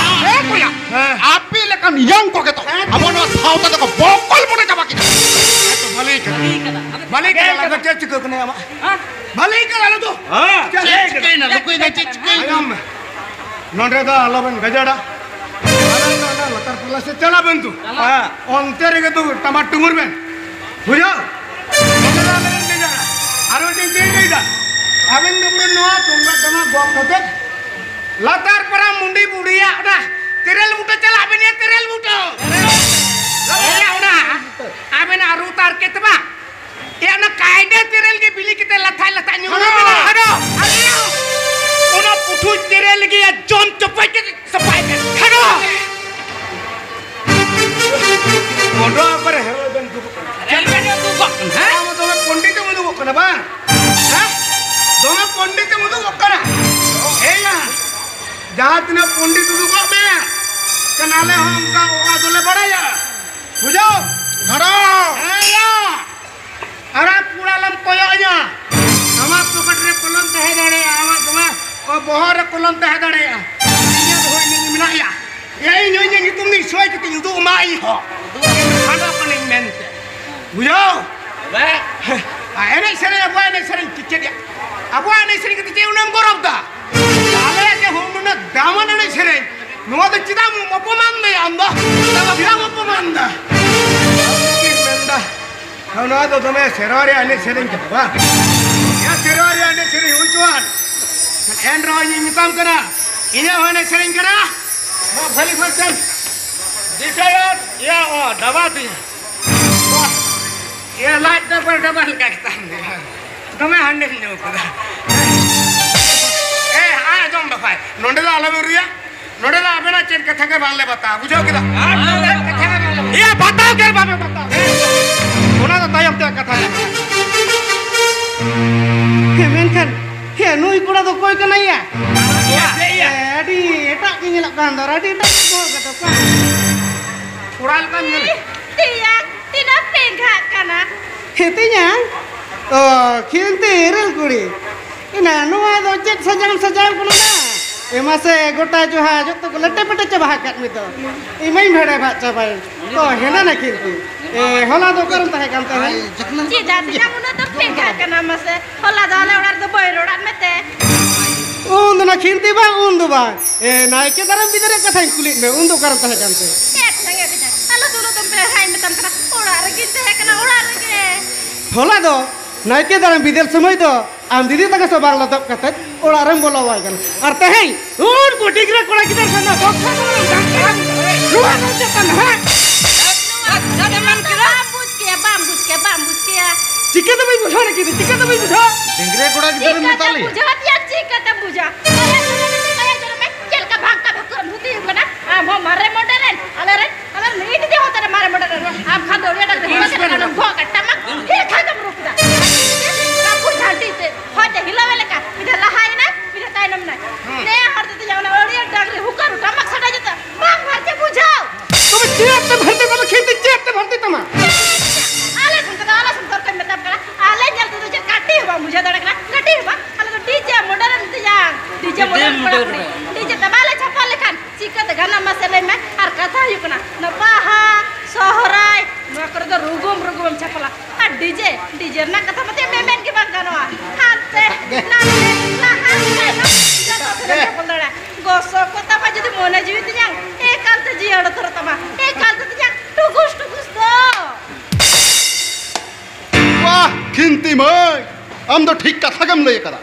ᱦᱮᱸ, ᱵᱚᱭᱦᱟ᱾ ᱦᱮᱸ᱾ ᱟᱯᱮ ᱞᱮᱠᱟᱱ young ᱠᱚᱜᱮ ᱛᱚ ᱦᱮᱸ᱾ ᱟᱵᱚ ᱱᱚᱣᱟ ᱥᱟᱶᱛᱟ ᱫᱚᱠᱚ ᱵᱚᱠᱚᱞ ᱵᱚᱰᱮ ᱪᱟᱵᱟ ᱠᱮᱫᱟ᱾ ᱦᱮᱸ ᱛᱚ, ᱵᱷᱟᱹᱞᱤ ᱠᱟᱱᱟ᱾ ᱵᱷᱟᱹᱞᱤ ᱠᱟᱱᱟ᱾ ᱟᱫᱚ ᱪᱮᱫ ᱪᱤᱠᱟᱹ ᱠᱟᱱᱟ ᱟᱢᱟᱜ? ᱦᱮᱸ? ᱵᱷᱟᱹᱞᱤ ᱠᱟᱱᱟ ᱟᱞᱚ ᱫᱚ᱾ ᱦᱮᱸ, ᱪᱮᱫ ᱪᱮᱫ ᱪᱤᱠᱟᱹᱭᱮᱱᱟ? ᱞᱩᱠᱩᱭ ᱫᱚ ᱪᱮᱫ ᱪᱤᱠᱟᱹᱭᱮᱱᱟ? ᱟᱸᱡᱚᱢ ᱢᱮ᱾ ᱱᱚᱰᱮ ᱫᱚ ᱟᱞᱚᱵᱮᱱ ᱜᱟᱡᱟᱲᱟ᱾ ᱟᱞᱮ ᱫᱚ ᱚᱱᱟ ᱞᱟᱛᱟᱨ ᱴᱚᱞᱟ ᱥᱮᱫ ᱪᱟᱞᱟᱜ ᱵᱮᱱ ᱛᱚ᱾ ᱦᱮᱸ᱾ ᱚᱱᱛᱮ ᱨᱮᱜᱮ ᱫᱚ ᱴᱟᱢᱟᱠ ᱴᱩᱢᱩᱨ ᱵᱮᱱ᱾ ᱵᱩᱡᱷᱟᱹᱣ? ᱱᱚᱰᱮ ᱫᱚ ᱟᱞᱚᱵᱮᱱ ᱜᱟᱡᱟᱲᱟ᱾ ᱟᱨ ᱢᱤᱫᱴᱮᱱ ᱪᱮᱫ ᱤᱧ ᱞᱟᱹᱭᱫᱟ? ᱟᱵᱮᱱ ᱫᱚ ᱯᱩᱨᱟᱹ ᱱᱚᱣᱟ ᱛᱩᱢᱫᱟᱜ ᱴᱟᱢᱟᱠ ᱜᱚᱜ ᱠᱟᱛᱮ ᱞᱟᱛᱟᱨ ᱯᱟᱨᱟ ᱢᱩᱱᱰᱤ ᱵᱩᱲᱦᱤᱭᱟᱜ ᱚᱱᱟ ᱛᱮᱨᱮᱞ ᱵᱩᱴᱟᱹ ᱪᱟᱞᱟᱜ ᱵᱮᱱ, ᱭᱟ, ᱛᱮᱨᱮᱞ ᱵᱩᱴᱟᱹ᱾ ᱦᱮᱸ, ᱚᱱᱟ ᱟᱵᱮᱱᱟᱜ ᱨᱩ ᱛᱟᱨ ᱠᱮᱛ ᱵᱟ᱾ ᱮ, ᱚᱱᱟ ᱠᱟᱭᱫᱟ ᱛᱮᱨᱮᱞ ᱜᱮ ᱵᱤᱞᱤ ᱠᱟᱛᱮ ᱞᱟᱛᱷᱟᱭ ᱞᱟᱛᱷᱟᱭ ᱧᱩᱨᱩ ᱦᱟᱹᱰᱚ᱾ ᱢᱮᱱᱟᱜᱼᱟ᱾ ᱦᱟᱹᱰᱚ᱾ ᱟᱨ ᱤᱭᱟᱹ, ᱚᱱᱟ ᱯᱩᱴᱷᱩᱡ ᱛᱮᱨᱮᱞ ᱜᱮ ᱡᱚᱢ ᱪᱚᱯᱚᱡ ᱠᱟᱛᱮ ᱥᱟᱯᱷᱟᱭ ᱢᱮ᱾ ᱦᱟᱹᱰᱚ᱾ ᱵᱚᱰᱚ ᱟᱵᱟᱨ ᱦᱮᱨᱳ ᱵᱮᱱ ᱫᱩᱲᱩᱵ ᱠᱟᱱᱟ᱾ ᱪᱮᱫ ᱵᱮᱱ ᱩᱫᱩᱜᱚᱜ ᱠᱟᱱᱟ, ᱦᱮᱸ? ᱟᱢ ᱫᱚᱢᱮ ᱯᱚᱱᱰᱤᱛ ᱮᱢ ᱩᱫᱩᱜᱚᱜ ᱠᱟᱱᱟ ᱵᱟᱝ? ᱦᱮᱸ? ᱫᱚᱢᱮ ᱯᱚᱱᱰᱤᱛ ᱮᱢ ᱩᱫᱩᱜᱚᱜ ᱠᱟᱱᱟ᱾ ᱮᱭᱟ, ᱡᱟᱦᱟᱸ ᱛᱤᱱᱟᱹᱜ ᱯᱚᱱᱰᱤᱛ ᱩᱫᱩᱜᱚᱜ ᱢᱮ, ᱠᱟᱱ ᱟᱞᱮ ᱦᱚᱸ ᱚᱱᱠᱟ ᱚᱠᱟ ᱫᱚᱞᱮ ᱵᱟᱲᱟᱭᱟ᱾ ᱵᱩᱡᱷᱟᱹᱣ? ᱦᱟᱹᱰᱚ᱾ ᱦᱮᱸ, ᱭᱟ᱾ ᱟᱨᱟᱜ ᱯᱩᱲ ᱟᱞᱚᱢ ᱠᱚᱭᱚᱜ ᱟᱹᱧᱟ᱾ ᱟᱢᱟᱜ ᱯᱚᱠᱮᱴ ᱨᱮ ᱠᱚᱞᱚᱢ ᱛᱟᱦᱮᱸ ᱫᱟᱲᱮᱭᱟᱜᱼᱟ, ᱟᱢᱟᱜ ᱫᱚᱢᱮ ᱵᱚᱦᱚᱜ ᱨᱮ ᱠᱚᱞᱚᱢ ᱛᱟᱦᱮᱸ ᱫᱟᱲᱮᱭᱟᱜᱼᱟ᱾ ᱤᱧᱟᱹᱜ ᱫᱚ ᱦᱳᱭ ᱤᱧ ᱢᱮᱱᱟᱜ ᱭᱟ᱾ ᱮ, ᱤᱧ ᱦᱚᱸ ᱤᱧᱟᱹᱜ ᱧᱩᱛᱩᱢ ᱫᱚᱧ ᱥᱳᱭ ᱠᱟᱛᱮᱧ ᱩᱫᱩᱜ ᱟᱢᱟ ᱤᱧ ᱦᱚᱸ᱾ ᱠᱷᱟᱸᱰᱚ ᱠᱟᱹᱱᱟᱹᱧ ᱢᱮᱱᱛᱮ᱾ ᱵᱩᱡᱷᱟᱹᱣ? ᱟᱨ ᱮᱱᱮᱡ ᱥᱮᱨᱮᱧ, ᱟᱵᱚᱣᱟᱜ ᱮᱱᱮᱡ ᱥᱮᱨᱮᱧ ᱪᱮᱫ, ᱪᱮᱫ ᱭᱟ? ᱟᱵᱚᱣᱟᱜ ᱮᱱᱮᱡ ᱥᱮᱨᱮᱧ ᱠᱟᱛᱮ ᱪᱮᱫ ᱩᱱᱟᱹᱜ ᱮᱢ ᱜᱚᱨᱚᱵᱽ ᱫᱟ? ᱟᱞᱮᱭᱟᱜ ᱡᱮ ᱦᱩᱱᱟᱹᱝ ᱫᱟᱢᱟᱱ ᱮᱱᱮᱡ ᱥᱮᱨᱮᱧ, ᱱᱚᱣᱟ ᱫᱚ ᱪᱮᱫᱟᱜ ᱮᱢ ᱚᱯᱚᱢᱟᱱ ᱫᱟᱭᱟ ᱟᱢ ᱫᱚ? ᱪᱮᱫᱟᱜ ᱮᱢ ᱚᱯᱚᱢᱟᱱ ᱫᱟ? ᱪᱮᱫ ᱢᱮᱱᱫᱟ? ᱱᱚᱣᱟ ᱫᱚ ᱫᱚᱢᱮ ᱥᱮᱨᱣᱟ ᱨᱮᱭᱟᱜ ᱮᱱᱮᱡ ᱥᱮᱨᱮᱧ ᱠᱟᱱᱟ, ᱵᱟᱝ? ᱭᱟ, ᱥᱮᱨᱣᱟ ᱨᱮᱭᱟᱜ ᱮᱱᱮᱡ ᱥᱮᱨᱮᱧ ᱦᱩᱭ ᱦᱚᱪᱚᱣᱟᱱ᱾ ᱮᱱ ᱨᱮᱦᱚᱸ ᱤᱧᱤᱧ ᱢᱮᱛᱟᱢ ᱠᱟᱱᱟ, ᱤᱧᱟᱹᱜ ᱦᱚᱸ ᱮᱱᱮᱡ ᱥᱮᱨᱮᱧ ᱠᱟᱱᱟ᱾ ᱱᱚᱣᱟ ᱵᱷᱟᱹᱞᱤ ᱯᱷᱟᱱᱥᱚᱱ ᱰᱤᱥᱟᱭᱟᱨ, ᱭᱟ, ᱚ, ᱰᱟᱵᱟ ᱛᱤᱧ᱾ ᱤᱭᱟᱹ, ᱞᱟᱡ ᱰᱟᱵᱟ ᱰᱟᱵᱟ ᱞᱮᱠᱟ ᱜᱮ ᱛᱟᱦᱮᱱ ᱜᱮᱭᱟ᱾ ᱫᱚᱢᱮ ᱦᱟᱺᱰᱤᱢ ᱧᱩ ᱠᱟᱫᱟ᱾ ᱮ, ᱟᱸᱡᱚᱢ ᱫᱟᱯᱟᱭ, ᱱᱚᱸᱰᱮ ᱫᱚ ᱟᱞᱚᱵᱮᱱ ᱨᱩᱭᱟ᱾ ᱱᱚᱸᱰᱮ ᱫᱚ ᱟᱵᱮᱱᱟᱜ ᱪᱮᱫ ᱠᱟᱛᱷᱟ ᱜᱮ ᱵᱟᱝᱞᱮ ᱵᱟᱛᱟᱣᱟ, ᱵᱩᱡᱷᱟᱹᱣ ᱠᱮᱫᱟ? ᱟᱨ ᱱᱚᱸᱰᱮ ᱠᱟᱛᱷᱟ ᱜᱮ ᱵᱟᱝᱞᱮ ᱵᱟᱛᱟᱣᱟ᱾ ᱤᱭᱟᱹ, ᱵᱟᱛᱟᱣ ᱜᱮ ᱵᱟᱯᱮ ᱵᱟᱛᱟᱣᱟ᱾ ᱚᱱᱟ ᱫᱚ ᱛᱟᱭᱚᱢ ᱛᱮᱭᱟᱜ ᱠᱟᱛᱷᱟ ᱠᱟᱱᱟ᱾ ᱦᱮᱸ, ᱢᱮᱱᱠᱷᱟᱱ, ᱦᱮᱸ, ᱱᱩᱭ ᱠᱚᱲᱟ ᱫᱚ ᱚᱠᱚᱭ ᱠᱟᱱᱟᱭ ᱭᱟ? ᱤᱭᱟᱹ, ᱤᱭᱟᱹ, ᱤᱭᱟᱹ᱾ ᱮ, ᱟᱹᱰᱤ ᱮᱴᱟᱜ ᱜᱮ ᱧᱮᱞᱚᱜ ᱠᱟᱱ ᱫᱚ, ᱟᱹᱰᱤ ᱮᱴᱟᱜ ᱜᱮ ᱵᱚᱦᱚᱜ ᱛᱟᱠᱚ᱾ ᱠᱚᱲᱟ ᱞᱮᱠᱟᱢ ᱧᱮᱞ᱾ ᱛᱮᱭᱟᱝ, ᱛᱤᱱᱟᱹᱜ ᱯᱮᱸᱜᱷᱟᱜ ᱠᱟᱱᱟ? ᱦᱮᱸ, ᱛᱮᱭᱟᱝ᱾ ᱚ, ᱠᱷᱤᱱᱛᱤ ᱤᱨᱤᱞ ᱠᱩᱲᱤ᱾ ᱮᱱᱟ, ᱱᱚᱣᱟ ᱫᱚ ᱪᱮᱫ ᱥᱟᱡᱟᱣ ᱥᱟᱡᱟᱣ ᱠᱟᱱᱟ ᱱᱟ? ᱮ ᱢᱟᱥᱮ, ᱜᱚᱴᱟ ᱡᱚᱦᱟ ᱡᱚᱛᱚ ᱠᱚ ᱞᱮᱴᱮ ᱯᱮᱴᱮ ᱪᱟᱵᱟ ᱟᱠᱟᱫ ᱢᱮ ᱫᱚ᱾ ᱤᱧ ᱢᱟᱧ ᱵᱷᱮᱲᱮ ᱵᱷᱟᱜ ᱪᱟᱵᱟᱭᱮᱱ᱾ ᱚ, ᱦᱮᱱᱟ ᱱᱟ ᱠᱷᱤᱱᱛᱤ᱾ ᱮ, ᱦᱚᱞᱟ ᱫᱚ ᱚᱠᱟᱨᱮᱢ ᱛᱟᱦᱮᱸ ᱠᱟᱱ ᱛᱟᱦᱮᱸᱫ? ᱪᱮᱫᱟᱜ ᱛᱮᱭᱟᱝ ᱩᱱᱟᱹᱜ ᱫᱚ ᱯᱮᱸᱜᱷᱟᱜ ᱠᱟᱱᱟ ᱢᱟᱥᱮ? ᱦᱚᱞᱟ ᱫᱚ ᱟᱞᱮ ᱚᱲᱟᱜ ᱨᱮᱫᱚ ᱵᱟᱹᱧ ᱨᱚᱲᱟᱫ ᱢᱮᱛᱮ᱾ ᱩᱱ ᱫᱚ ᱱᱟ ᱠᱷᱤᱱᱛᱤ ᱵᱟᱝ, ᱩᱱ ᱫᱚ ᱵᱟᱝ᱾ ᱮ, ᱱᱟᱭᱠᱮ ᱫᱟᱨᱟᱢ ᱵᱤᱫᱟᱹᱞ ᱨᱮᱭᱟᱜ ᱠᱟᱛᱷᱟᱧ ᱠᱩᱞᱤᱭᱮᱫ ᱢᱮ, ᱩᱱ ᱫᱚ ᱚᱠᱟᱨᱮᱢ ᱛᱟᱦᱮᱸ ᱠᱟᱱ ᱛᱮ? ᱪᱮᱫ ᱞᱟᱹᱜᱤᱫ ᱵᱤᱫᱟᱹᱞ? ᱟᱞᱚ ᱫᱩᱲᱩᱵ ᱫᱚᱢ ᱯᱮ ᱦᱟᱸᱜ ᱤᱧ ᱢᱮᱛᱟᱢ ᱠᱟᱱᱟ, ᱚᱲᱟᱜ ᱨᱮᱜᱮᱧ ᱛᱟᱦᱮᱸ ᱠᱟᱱᱟ, ᱚᱲᱟᱜ ᱨᱮᱜᱮ᱾ ᱦᱚᱞᱟ ᱫᱚ ᱱᱟᱭᱠᱮ ᱫᱟᱨᱟᱢ ᱵᱤᱫᱟᱹᱞ ᱥᱚᱢᱚᱭ ᱫᱚ ᱟᱢ ᱫᱤᱫᱤ ᱛᱟᱠᱚ ᱥᱟᱶ ᱵᱟᱝ ᱞᱚᱫᱚᱵ ᱠᱟᱛᱮ ᱚᱲᱟᱜ ᱨᱮᱢ ᱵᱚᱞᱚ ᱟᱭ ᱠᱟᱱᱟ᱾ ᱟᱨ ᱛᱮᱦᱮᱧ ᱩᱱᱠᱩ ᱰᱤᱜᱽᱨᱟᱹ ᱠᱚᱲᱟ ᱜᱤᱫᱟᱹᱨ ᱥᱟᱶ ᱱᱚᱣᱟ ᱵᱚᱠᱥᱟ ᱫᱚ ᱵᱟᱝ ᱫᱟᱢ ᱠᱟᱱᱟ᱾ ᱱᱚᱣᱟ ᱫᱚ ᱪᱮᱫ ᱠᱟᱱᱟ, ᱦᱮᱸ? ᱱᱚᱣᱟ ᱫᱚ ᱵᱟᱢ ᱵᱩᱡᱽ ᱠᱮᱭᱟ, ᱵᱟᱢ ᱵᱩᱡᱽ ᱠᱮᱭᱟ, ᱵᱟᱢ ᱵᱩᱡᱽ ᱠᱮᱭᱟ᱾ ᱪᱤᱠᱟᱹ ᱛᱮ ᱵᱟᱹᱧ ᱵᱩᱡᱷᱟᱹᱣ ᱞᱟᱹᱜᱤᱫ? ᱪᱤᱠᱟᱹ ᱛᱮ ᱵᱟᱹᱧ ᱵᱩᱡᱷᱟᱹᱣ? ᱰᱤᱜᱽᱨᱟᱹ ᱠᱚᱲᱟ ᱜᱤᱫᱟᱹᱨ ᱮᱢ ᱢᱮᱛᱟ ᱞᱮᱭᱟ? ᱪᱤᱠᱟᱹᱛᱮ ᱵᱩᱡᱷᱟᱹᱣ? ᱪᱤᱠᱟᱹᱛᱮ ᱵᱩᱡᱷᱟᱹᱣ? ᱠᱟᱭᱟ ᱡᱚᱱᱚᱢ ᱢᱮ, ᱠᱟᱭᱟ ᱡᱚᱱᱚᱢ ᱢᱮ᱾ ᱪᱮᱫ ᱞᱮᱠᱟ ᱵᱷᱟᱝᱠᱟ ᱵᱷᱟᱠᱩᱨ ᱮᱢ ᱫᱷᱩᱛᱤ ᱠᱟᱱᱟ? ᱟᱢ ᱦᱚᱸ ᱢᱟᱨᱮ ᱢᱚᱰᱮᱞ ᱨᱮᱱ, ᱟᱞᱮ ᱨᱮᱱ, ᱟᱞᱮ ᱨᱮᱱ ᱤᱧ ᱫᱤᱫᱤ ᱦᱚᱸ ᱛᱟᱞᱮ ᱢᱟᱨᱮ ᱢᱚᱰᱮᱞ ᱨᱮᱱ᱾ ᱟᱢ ᱠᱷᱟᱱ ᱫᱚ ᱟᱹᱰᱤ ᱟᱸᱴ ᱰᱟᱝᱨᱤ ᱦᱚᱸ ᱛᱟᱞᱮ ᱠᱟᱱᱟ, ᱵᱚᱦᱚᱜ ᱨᱮ ᱴᱟᱢᱟᱠ ᱰᱷᱮᱨ ᱠᱷᱟᱱ ᱫᱚᱢ ᱨᱩ ᱠᱮᱫᱟ᱾ ᱨᱟᱹᱯᱩᱫ ᱡᱷᱟᱹᱱᱴᱤ ᱛᱮ ᱦᱚᱭ ᱛᱮ ᱦᱤᱞᱟᱹᱣ ᱮ ᱞᱮᱠᱟ, ᱢᱤᱫ ᱫᱷᱟᱣ ᱞᱟᱦᱟᱭᱮᱱᱟ, ᱢᱤᱫ ᱫᱷᱟᱣ ᱛᱟᱭᱱᱚᱢ ᱮᱱᱟᱭ᱾ ᱱᱮ ᱦᱚᱲ ᱫᱚ ᱛᱤᱧᱟ ᱚᱱᱟ ᱟᱹᱰᱤ ᱟᱸᱴ ᱰᱟᱝᱨᱤ ᱦᱩᱠᱟᱹᱨ ᱴᱟᱢᱟᱠ ᱥᱟᱰᱮ ᱡᱩᱛᱟ᱾ ᱵᱟᱝ ᱵᱷᱟᱨᱛᱤ ᱵᱩᱡᱷᱟᱹᱣ᱾ ᱛᱚᱵᱮ ᱪᱮᱫ ᱛᱮ ᱵᱷᱟᱨᱛᱤ ᱛᱟᱢᱟ? ᱠᱷᱮᱛ ᱛᱮ ᱪᱮᱫ ᱛᱮ ᱵᱷᱟᱨᱛᱤ ᱛᱟᱢᱟ? ᱟᱞᱮ ᱥᱮᱱ ᱠᱚᱫᱚ, ᱟᱞᱮ ᱥᱮᱱ ᱥᱚᱨᱠᱟᱨ ᱢᱮᱛᱟᱢ ᱠᱟᱱᱟ, ᱟᱞᱮ ᱧᱮᱞ ᱛᱮᱫᱚ ᱪᱮᱫ ᱠᱟᱹᱴᱤᱡ ᱦᱚᱸ ᱵᱟᱢ ᱵᱩᱡᱷᱟᱹᱣ ᱫᱟᱲᱮ ᱠᱟᱱᱟ, ᱠᱟᱹᱴᱤᱡ ᱦᱚᱸ ᱵᱟᱝ᱾ ᱟᱞᱮ ᱫᱚ ᱰᱤᱡᱮ ᱢᱚᱰᱮᱞ ᱮᱢ ᱛᱤᱧᱟ, ᱰᱤᱡᱮ ᱢᱚᱰᱮᱞ ᱠᱚᱲᱟ ᱠᱩᱲᱤ᱾ ᱰᱤᱡᱮ ᱛᱮ ᱵᱟᱞᱮ ᱪᱷᱟᱯᱟ ᱞᱮᱠᱷᱟᱱ ᱪᱤᱠᱟᱹᱛᱮ ᱜᱟᱱᱚᱜ ᱢᱟᱥᱮ ᱞᱟᱹᱭ ᱢᱮ? ᱟᱨ ᱠᱟᱛᱷᱟ ᱦᱩᱭᱩᱜ ᱠᱟᱱᱟ, ᱱᱚᱣᱟ ᱵᱟᱦᱟ, ᱥᱚᱦᱨᱟᱭ, ᱱᱚᱣᱟ ᱠᱚᱨᱮ ᱫᱚ ᱩᱜᱩᱢ ᱨᱩᱜᱩᱢ ᱪᱷᱟᱯᱚᱞᱟ᱾ ᱟᱨ ᱰᱤᱡᱮ, ᱰᱤᱡᱮ ᱨᱮᱱᱟᱜ ᱠᱟᱛᱷᱟ ᱢᱟᱛᱚ ᱢᱮᱢᱮᱱ ᱜᱮ ᱵᱟᱝ ᱜᱟᱱᱚᱜᱼᱟ᱾ ᱦᱟᱱᱛᱮ ᱱᱟᱛᱮ ᱞᱟᱦᱟ ᱛᱟᱭᱱᱚᱢ ᱡᱚᱛᱚ ᱥᱮᱫ ᱮᱢ ᱪᱷᱟᱯᱚᱞ ᱫᱟᱲᱮᱭᱟᱜᱼᱟ᱾ ᱜᱚᱥᱚ ᱠᱚ ᱛᱟᱢᱟ ᱡᱩᱫᱤ ᱢᱚᱱᱮ ᱡᱤᱣᱤ ᱛᱤᱧᱟᱝ, ᱮᱠᱟᱞ ᱛᱮ ᱡᱤᱭᱟᱹᱲ ᱩᱛᱟᱹᱨᱚᱜ ᱛᱟᱢᱟ᱾ ᱮᱠᱟᱞ ᱛᱮ ᱛᱤᱧᱟᱝ ᱴᱩᱠᱩᱥ ᱴᱩᱠᱩᱥ ᱫᱚ᱾ ᱵᱟᱦ, ᱠᱷᱤᱱᱛᱤ ᱢᱟᱹᱭ, ᱟᱢ ᱫᱚ ᱴᱷᱤᱠ ᱠᱟᱛᱷᱟ ᱜᱮᱢ ᱞᱟᱹᱭ ᱟᱠᱟᱫᱟ᱾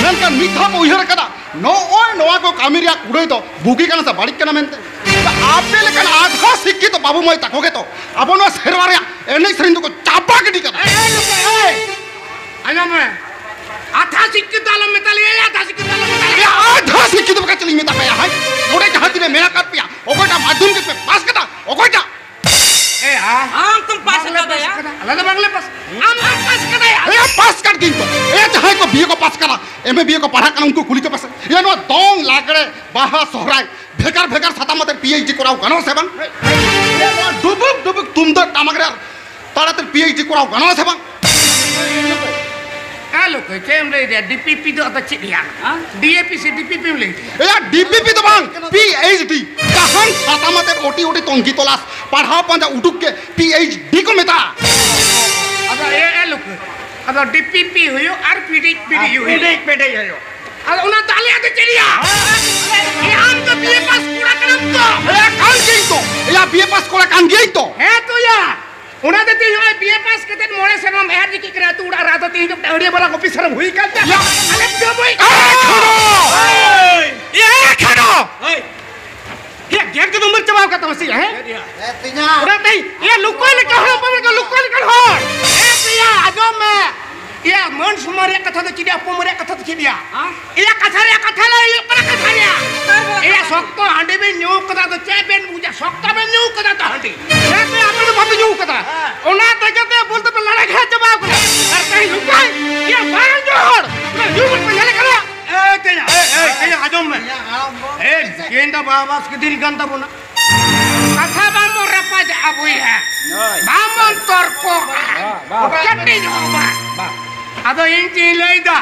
ᱢᱮᱱᱠᱷᱟᱱ ᱢᱤᱫ ᱫᱷᱟᱣ ᱯᱮ ᱩᱭᱦᱟᱹᱨ ᱟᱠᱟᱫᱟ, ᱱᱚᱜᱼᱚᱭ ᱱᱚᱣᱟ ᱠᱚ ᱠᱟᱹᱢᱤ ᱨᱮᱭᱟᱜ ᱠᱩᱲᱟᱹᱭ ᱫᱚ ᱵᱩᱜᱤ ᱠᱟᱱᱟ ᱥᱮ ᱵᱟᱹᱲᱤᱡ ᱠᱟᱱᱟ ᱢᱮᱱᱛᱮ? ᱟᱯᱮ ᱞᱮᱠᱟᱱ ᱟᱫᱷᱟ ᱥᱤᱠᱠᱷᱤᱛᱚ ᱵᱟᱹᱵᱩ ᱢᱟᱹᱭ ᱛᱟᱠᱚ ᱜᱮᱛᱚ ᱟᱵᱚ ᱱᱚᱣᱟ ᱥᱮᱨᱣᱟ ᱨᱮᱭᱟᱜ ᱮᱱᱮᱡ ᱥᱮᱨᱮᱧ ᱫᱚᱠᱚ ᱪᱟᱵᱟ ᱜᱤᱰᱤ ᱠᱟᱫᱟ᱾ ᱮᱭ, ᱮᱭ, ᱞᱩᱠᱩ, ᱮᱭ! ᱟᱸᱡᱚᱢ ᱢᱮ, ᱟᱫᱷᱟ ᱥᱤᱠᱠᱷᱤᱛ ᱫᱚ ᱟᱞᱚᱢ ᱢᱮᱛᱟ ᱞᱮᱭᱟ, ᱟᱫᱷᱟ ᱥᱤᱠᱠᱷᱤᱛ ᱫᱚ ᱟᱞᱚᱢ ᱢᱮᱛᱟ ᱞᱮᱭᱟ᱾ ᱮᱭᱟ, ᱟᱫᱷᱟ ᱥᱤᱠᱠᱷᱤᱛ ᱵᱟᱠᱷᱟᱡ ᱪᱮᱫ ᱞᱤᱧ ᱢᱮᱛᱟ ᱯᱮᱭᱟ? ᱦᱟᱭ, ᱱᱚᱰᱮ ᱡᱟᱦᱟᱸ ᱛᱤᱱᱟᱹᱜ ᱢᱮᱱᱟᱜ ᱟᱠᱟᱫ ᱯᱮᱭᱟ, ᱚᱠᱚᱭᱴᱟᱜ ᱢᱟᱫᱽᱫᱷᱚᱢᱤᱠ ᱯᱮ ᱯᱟᱥ ᱠᱟᱫᱟ, ᱚᱠᱚᱭᱴᱟᱜ? ᱮ, ᱟ? ᱟᱢ ᱛᱚᱢ ᱯᱟᱥ ᱵᱟᱝᱞᱮ ᱠᱟᱫᱟᱭᱟ᱾ ᱯᱟᱥ ᱠᱟᱫᱟ, ᱟᱞᱮ ᱫᱚ ᱵᱟᱝᱞᱮ ᱯᱟᱥ᱾ ᱟᱢ ᱟᱢ ᱯᱟᱥ ᱠᱟᱫᱟᱭᱟ᱾ ᱮᱭᱟ, ᱯᱟᱥ ᱠᱟᱫ ᱜᱤᱭᱟᱹᱧ ᱛᱚ᱾ ᱮᱭᱟ, ᱡᱟᱦᱟᱸᱭ ᱠᱚ ᱵᱤᱭᱮ ᱠᱚ ᱯᱟᱥ ᱠᱟᱫᱟ, ᱮᱢ ᱮ ᱵᱤᱭᱮ ᱠᱚ ᱯᱟᱲᱦᱟᱜ ᱠᱟᱱᱟ, ᱩᱱᱠᱩ ᱠᱩᱞᱤ ᱠᱚᱯᱮ ᱥᱮ᱾ ᱮᱭᱟ, ᱱᱚᱣᱟ ᱫᱚᱝ, ᱞᱟᱜᱽᱲᱮ, ᱵᱟᱦᱟ, ᱥᱚᱦᱨᱟᱭ, ᱵᱷᱮᱜᱟᱨ ᱵᱷᱮᱜᱟᱨ ᱥᱟᱛᱟᱢ ᱟᱛᱮ ᱯᱤ ᱮᱭᱤᱪ ᱰᱤ ᱠᱚᱨᱟᱣ ᱜᱟᱱᱚᱜᱼᱟ ᱥᱮ ᱵᱟᱝ? ᱮᱭᱟ, ᱱᱚᱣᱟ ᱰᱩᱵᱩᱠ ᱰᱩᱵᱩᱠ ᱛᱩᱢᱫᱟᱜ ᱴᱟᱢᱟᱠ ᱨᱮ ᱟᱨ ᱛᱟᱲᱟᱛᱟᱲᱤ ᱯᱤ ᱮᱭᱤᱪ ᱰᱤ ᱠᱚᱨᱟᱣ ᱜᱟᱱᱚᱜᱼᱟ ᱥᱮ ᱵᱟᱝ? ᱮ ᱞᱳᱠᱮ, ᱪᱮᱫ ᱮᱢ ᱞᱟᱹᱭ ᱫᱟ? ᱰᱤ ᱯᱤ ᱯᱤ ᱫᱚ ᱟᱫᱚ ᱪᱮᱫ ᱭᱟ? ᱦᱮᱸ? ᱰᱤ ᱮ ᱯᱤ ᱥᱮ ᱰᱤ ᱯᱤ ᱯᱤ ᱮᱢ ᱞᱟᱹᱭ ᱫᱟ? ᱮᱭᱟ, ᱰᱤ ᱯᱤ ᱯᱤ ᱫᱚ ᱵᱟᱝ, ᱯᱤ ᱮᱭᱤᱪ ᱰᱤ᱾ ᱡᱟᱦᱟᱱ ᱥᱟᱛᱟᱢ ᱟᱛᱮ ᱳᱴᱤ ᱳᱴᱤ ᱛᱚᱝᱜᱤ ᱛᱚᱞᱟᱥ, ᱯᱟᱲᱦᱟᱣ ᱯᱟᱸᱡᱟ ᱩᱰᱩᱠ ᱜᱮ ᱯᱤ ᱮᱭᱤᱪ ᱰᱤ ᱠᱚ ᱢᱮᱛᱟᱜᱼᱟ᱾ ᱟᱫᱚ ᱮ, ᱮ ᱞᱳᱠᱮ, ᱟᱫᱚ ᱰᱤ ᱯᱤ ᱯᱤ ᱦᱩᱭᱩᱜ ᱟᱨ P D H P D ᱦᱩᱭᱩᱜ᱾ P D H P D ᱦᱩᱭᱩᱜ᱾ ᱟᱫᱚ ᱚᱱᱟ ᱫᱚ ᱟᱞᱮᱭᱟᱜ ᱫᱚ ᱪᱮᱫ ᱭᱟ? ᱮ, ᱟᱢ ᱫᱚ ᱵᱤ ᱮ ᱯᱟᱥ ᱠᱚᱲᱟ ᱠᱟᱱᱟᱢ ᱛᱚ? ᱮᱭᱟ, ᱠᱟᱱ ᱜᱤᱭᱟᱹᱧ ᱛᱚ᱾ ᱮᱭᱟ, ᱵᱤ ᱮ ᱯᱟᱥ ᱠᱚᱲᱟ ᱠᱟᱱ ᱜᱤᱭᱟᱹᱧ ᱛᱚ᱾ ᱦᱮᱸ ᱛᱚ ᱭᱟ᱾ ᱚᱱᱟ ᱫᱚ ᱛᱮᱦᱮᱧ ᱱᱚᱜᱼᱚᱭ ᱵᱤ ᱮ ᱯᱟᱥ ᱠᱟᱛᱮ ᱢᱚᱬᱮ ᱥᱮᱨᱢᱟᱢ ᱮᱦᱮᱨ ᱡᱤᱠᱤᱜ ᱠᱟᱱᱟ ᱟᱹᱛᱩ ᱚᱲᱟᱜ ᱨᱮ, ᱟᱫᱚ ᱛᱮᱦᱮᱧ ᱫᱚ ᱟᱹᱰᱤ ᱢᱟᱨᱟᱝ ᱚᱯᱷᱤᱥᱟᱨ ᱮᱢ ᱦᱩᱭ ᱠᱟᱱ ᱛᱮ ᱭᱟ᱾ ᱟᱞᱮ ᱫᱚ ᱵᱟᱹᱭ ᱮ ᱠᱷᱟᱱᱚ! ᱦᱳᱭ! ᱮ ᱠᱷᱟᱱᱚ! ᱦᱳᱭ! ᱭᱟ, ᱜᱮᱫ ᱜᱮᱫ ᱩᱢᱮᱨ ᱪᱟᱵᱟᱣ ᱠᱟᱫ ᱛᱟᱢᱟ ᱥᱮ ᱭᱟ, ᱦᱮᱸ? ᱦᱮᱸ, ᱛᱤᱧᱟ᱾ ᱚᱱᱟ ᱛᱮ, ᱭᱟ, ᱞᱩᱠᱚᱭ ᱞᱮᱠᱟ ᱦᱚᱲ, ᱚᱠᱚᱭ ᱞᱮᱠᱟ ᱞᱩᱠᱚᱭ ᱞᱮᱠᱟᱱ ᱦᱚᱲ! ᱦᱮᱸ, ᱛᱤᱧᱟ, ᱟᱸᱡᱚᱢ ᱢᱮ᱾ ᱭᱟ, ᱢᱟᱹᱱ ᱥᱚᱢᱢᱟᱱ ᱨᱮᱭᱟᱜ ᱠᱟᱛᱷᱟ ᱫᱚ ᱪᱮᱫ ᱭᱟ, ᱚᱯᱚᱢᱟᱹᱱ ᱨᱮᱭᱟᱜ ᱠᱟᱛᱷᱟ ᱫᱚ ᱪᱮᱫ ᱭᱟ? ᱦᱮᱸ? ᱭᱟ, ᱠᱟᱛᱷᱟ ᱨᱮᱭᱟᱜ ᱠᱟᱛᱷᱟ ᱞᱟᱹᱭ ᱦᱩᱭᱩᱜ ᱠᱟᱱᱟ, ᱠᱟᱛᱷᱟ ᱨᱮᱭᱟᱜ᱾ ᱦᱮᱸ, ᱦᱮᱸ᱾ ᱭᱟ, ᱥᱚᱠᱛᱚ ᱦᱟᱺᱰᱤ ᱵᱮᱱ ᱧᱩ ᱠᱟᱫᱟ, ᱟᱫᱚ ᱪᱮᱫ ᱵᱮᱱ ᱵᱩᱡᱟ? ᱥᱚᱠᱛᱚ ᱵᱮᱱ ᱧᱩ ᱠᱟᱫᱟ ᱛᱚ ᱦᱟᱺᱰᱤ᱾ ᱦᱮᱸ, ᱛᱚ ᱟᱵᱮᱱ ᱫᱚ ᱵᱟᱵᱮᱱ ᱧᱩ ᱠᱟᱫᱟ᱾ ᱦᱮᱸ᱾ ᱚᱱᱟ ᱛᱮᱜᱮ ᱛᱮ ᱵᱚᱞ ᱫᱚᱯᱮ ᱞᱟᱲᱟ ᱜᱷᱟᱴ ᱪᱟᱵᱟᱣ ᱠᱟᱱᱟ᱾ ᱟᱨ ᱛᱮᱦᱮᱧ ᱱᱚᱝᱠᱟᱭ, ᱭᱟ, ᱵᱟᱝ ᱧᱩ ᱦᱚᱲ, ᱚᱱᱟ ᱧᱩ ᱵᱚᱞ ᱯᱮ ᱧᱮᱞᱮ ᱠᱟᱱᱟ᱾ ᱮ, ᱛᱮᱭᱟ, ᱮ, ᱮ, ᱛᱮᱭᱟ, ᱟᱸᱡᱚᱢ ᱢᱮ᱾ ᱮ, ᱛᱮᱦᱮᱧ ᱫᱚ ᱵᱟᱦᱟ ᱵᱟᱥᱠᱮ ᱫᱤᱱ ᱠᱟᱱ ᱛᱟᱵᱚᱱᱟ᱾ ᱠᱟᱛᱷᱟ ᱵᱟᱝ ᱵᱚᱱ ᱨᱟᱯᱟᱪᱟᱜᱼᱟ ᱵᱚᱭᱦᱟ᱾ ᱦᱳᱭ᱾ ᱵᱟᱝ ᱵᱚᱱ ᱛᱚᱨᱠᱚᱜᱼᱟ᱾ ᱵᱟ, ᱵᱟ᱾ ᱠᱟᱹᱴᱤᱡ ᱦᱚᱸ ᱵᱟᱝ᱾ ᱵᱟ᱾ ᱟᱫᱚ ᱤᱧ ᱪᱮᱫ ᱤᱧ ᱞᱟᱹᱭᱫᱟ?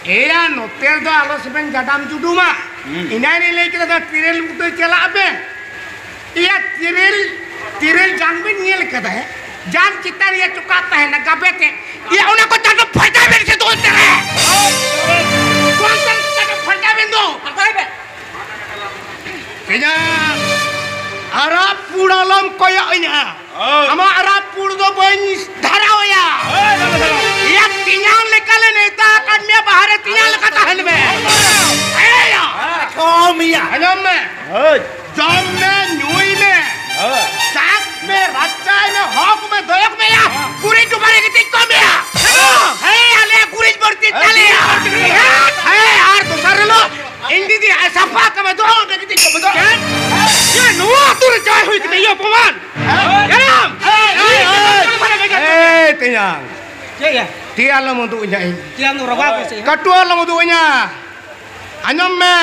ᱮᱭᱟ, ᱱᱚᱛᱮ ᱫᱚ ᱟᱞᱚ ᱥᱮᱵᱮᱱ ᱡᱟᱰᱟᱢ ᱡᱩᱰᱩᱢᱟ᱾ ᱦᱩᱸ᱾ ᱮᱱᱟᱱ ᱨᱮ ᱞᱟᱹᱭ ᱠᱮᱫᱟ, ᱛᱤᱨᱤᱞ ᱵᱩᱴᱟᱹ ᱪᱟᱞᱟᱜ ᱵᱮᱱ᱾ ᱮᱭᱟ, ᱛᱤᱨᱤᱞ, ᱛᱤᱨᱤᱞ ᱡᱟᱝ ᱵᱮᱱ ᱧᱮᱞ ᱠᱟᱫᱟ, ᱦᱮᱸ? ᱡᱟᱝ ᱪᱮᱛᱟᱱ ᱨᱮᱭᱟᱜ ᱪᱚᱠᱟᱜ ᱛᱟᱦᱮᱱᱟ, ᱜᱟᱵᱮ ᱛᱮ᱾ ᱤᱭᱟᱹ, ᱚᱱᱟ ᱠᱚ ᱪᱟᱰᱚ ᱯᱷᱟᱨᱪᱟᱭ ᱵᱮᱱ ᱥᱮ ᱫᱩ ᱚᱱᱛᱮ ᱨᱮ᱾ ᱠᱚᱱ ᱥᱮᱱ ᱪᱟᱰᱚ ᱯᱷᱟᱨᱪᱟᱭ ᱵᱮᱱ ᱫᱚ᱾ ᱛᱮᱧᱟᱝ, ᱟᱨᱟᱜ ᱯᱩᱲ ᱟᱞᱚᱢ ᱠᱚᱭᱚᱜ ᱟᱹᱧᱟ᱾ ᱦᱳᱭ᱾ ᱟᱢᱟᱜ ᱟᱨᱟᱜ ᱯᱩᱲ ᱫᱚ ᱵᱟᱹᱧ ᱫᱷᱟᱨᱟᱣᱟᱭᱟ᱾ ᱦᱳᱭ, ᱵᱟᱵᱟ ᱫᱷᱟᱨᱟ᱾ ᱤᱭᱟᱹ, ᱛᱮᱧᱟᱝ ᱞᱮᱠᱟ ᱞᱮ ᱱᱮᱣᱛᱟ ᱟᱠᱟᱫ ᱢᱮᱭᱟ, ᱵᱟᱦᱟ ᱨᱮ ᱛᱮᱧᱟᱝ ᱞᱮᱠᱟ ᱛᱟᱦᱮᱱ ᱢᱮ᱾ ᱦᱮᱸᱭᱟ᱾ ᱠᱚᱢ ᱭᱟ᱾ ᱟᱸᱡᱚᱢ ᱢᱮ᱾ ᱦᱳᱭ᱾ ᱡᱚᱢ ᱢᱮ, ᱧᱩᱭ ᱢᱮ᱾ ᱦᱳᱭ᱾ ᱪᱟᱥ ᱢᱮ, ᱨᱟᱪᱟᱭ ᱢᱮ, ᱦᱚᱠ ᱢᱮ, ᱫᱚᱭᱚᱠ ᱢᱮ ᱭᱟ᱾ ᱜᱩᱨᱤᱡ ᱰᱚᱵᱷᱟ ᱨᱮ ᱜᱤᱛᱤᱡ ᱠᱚᱜ ᱢᱮ ᱭᱟ᱾ ᱦᱮᱸ, ᱟᱞᱮᱭᱟᱜ ᱜᱩᱨᱤᱡ ᱵᱟᱹᱲᱛᱤ ᱛᱟᱞᱮᱭᱟ᱾ ᱦᱮᱸ, ᱟᱨ ᱫᱚᱥᱟᱨ ᱦᱤᱞᱳᱜ ᱤᱧ ᱫᱤᱫᱤ ᱟᱡ ᱥᱟᱯᱷᱟ ᱠᱟᱢᱮ ᱫᱚ ᱚᱸᱰᱮ ᱜᱤᱛᱤᱡ ᱠᱚᱜ ᱢᱮ ᱫᱚ᱾ ᱦᱮᱸ? ᱭᱟ, ᱱᱚᱣᱟ ᱟᱹᱛᱩ ᱨᱮ ᱡᱟᱦᱟᱸᱭ ᱦᱩᱭ ᱠᱟᱛᱮ ᱤᱭᱟᱹ ᱚᱯᱚᱢᱟᱱ᱾ ᱦᱮᱸ? ᱮᱨᱟᱢ! ᱮᱭ, ᱮᱭ, ᱮᱭ, ᱮᱭ᱾ ᱮᱭ, ᱛᱮᱧᱟᱝ᱾ ᱪᱮᱫ ᱭᱟ? ᱛᱤ ᱟᱞᱚᱢ ᱩᱫᱩᱜ ᱤᱧᱟ ᱤᱧ᱾ ᱛᱤ ᱟᱞᱚᱢ ᱨᱚᱜᱟ ᱠᱚ ᱥᱮ, ᱦᱮᱸ? ᱠᱟᱹᱴᱩ ᱟᱞᱚᱢ ᱩᱫᱩᱜ ᱤᱧᱟ᱾ ᱟᱸᱡᱚᱢ ᱢᱮ,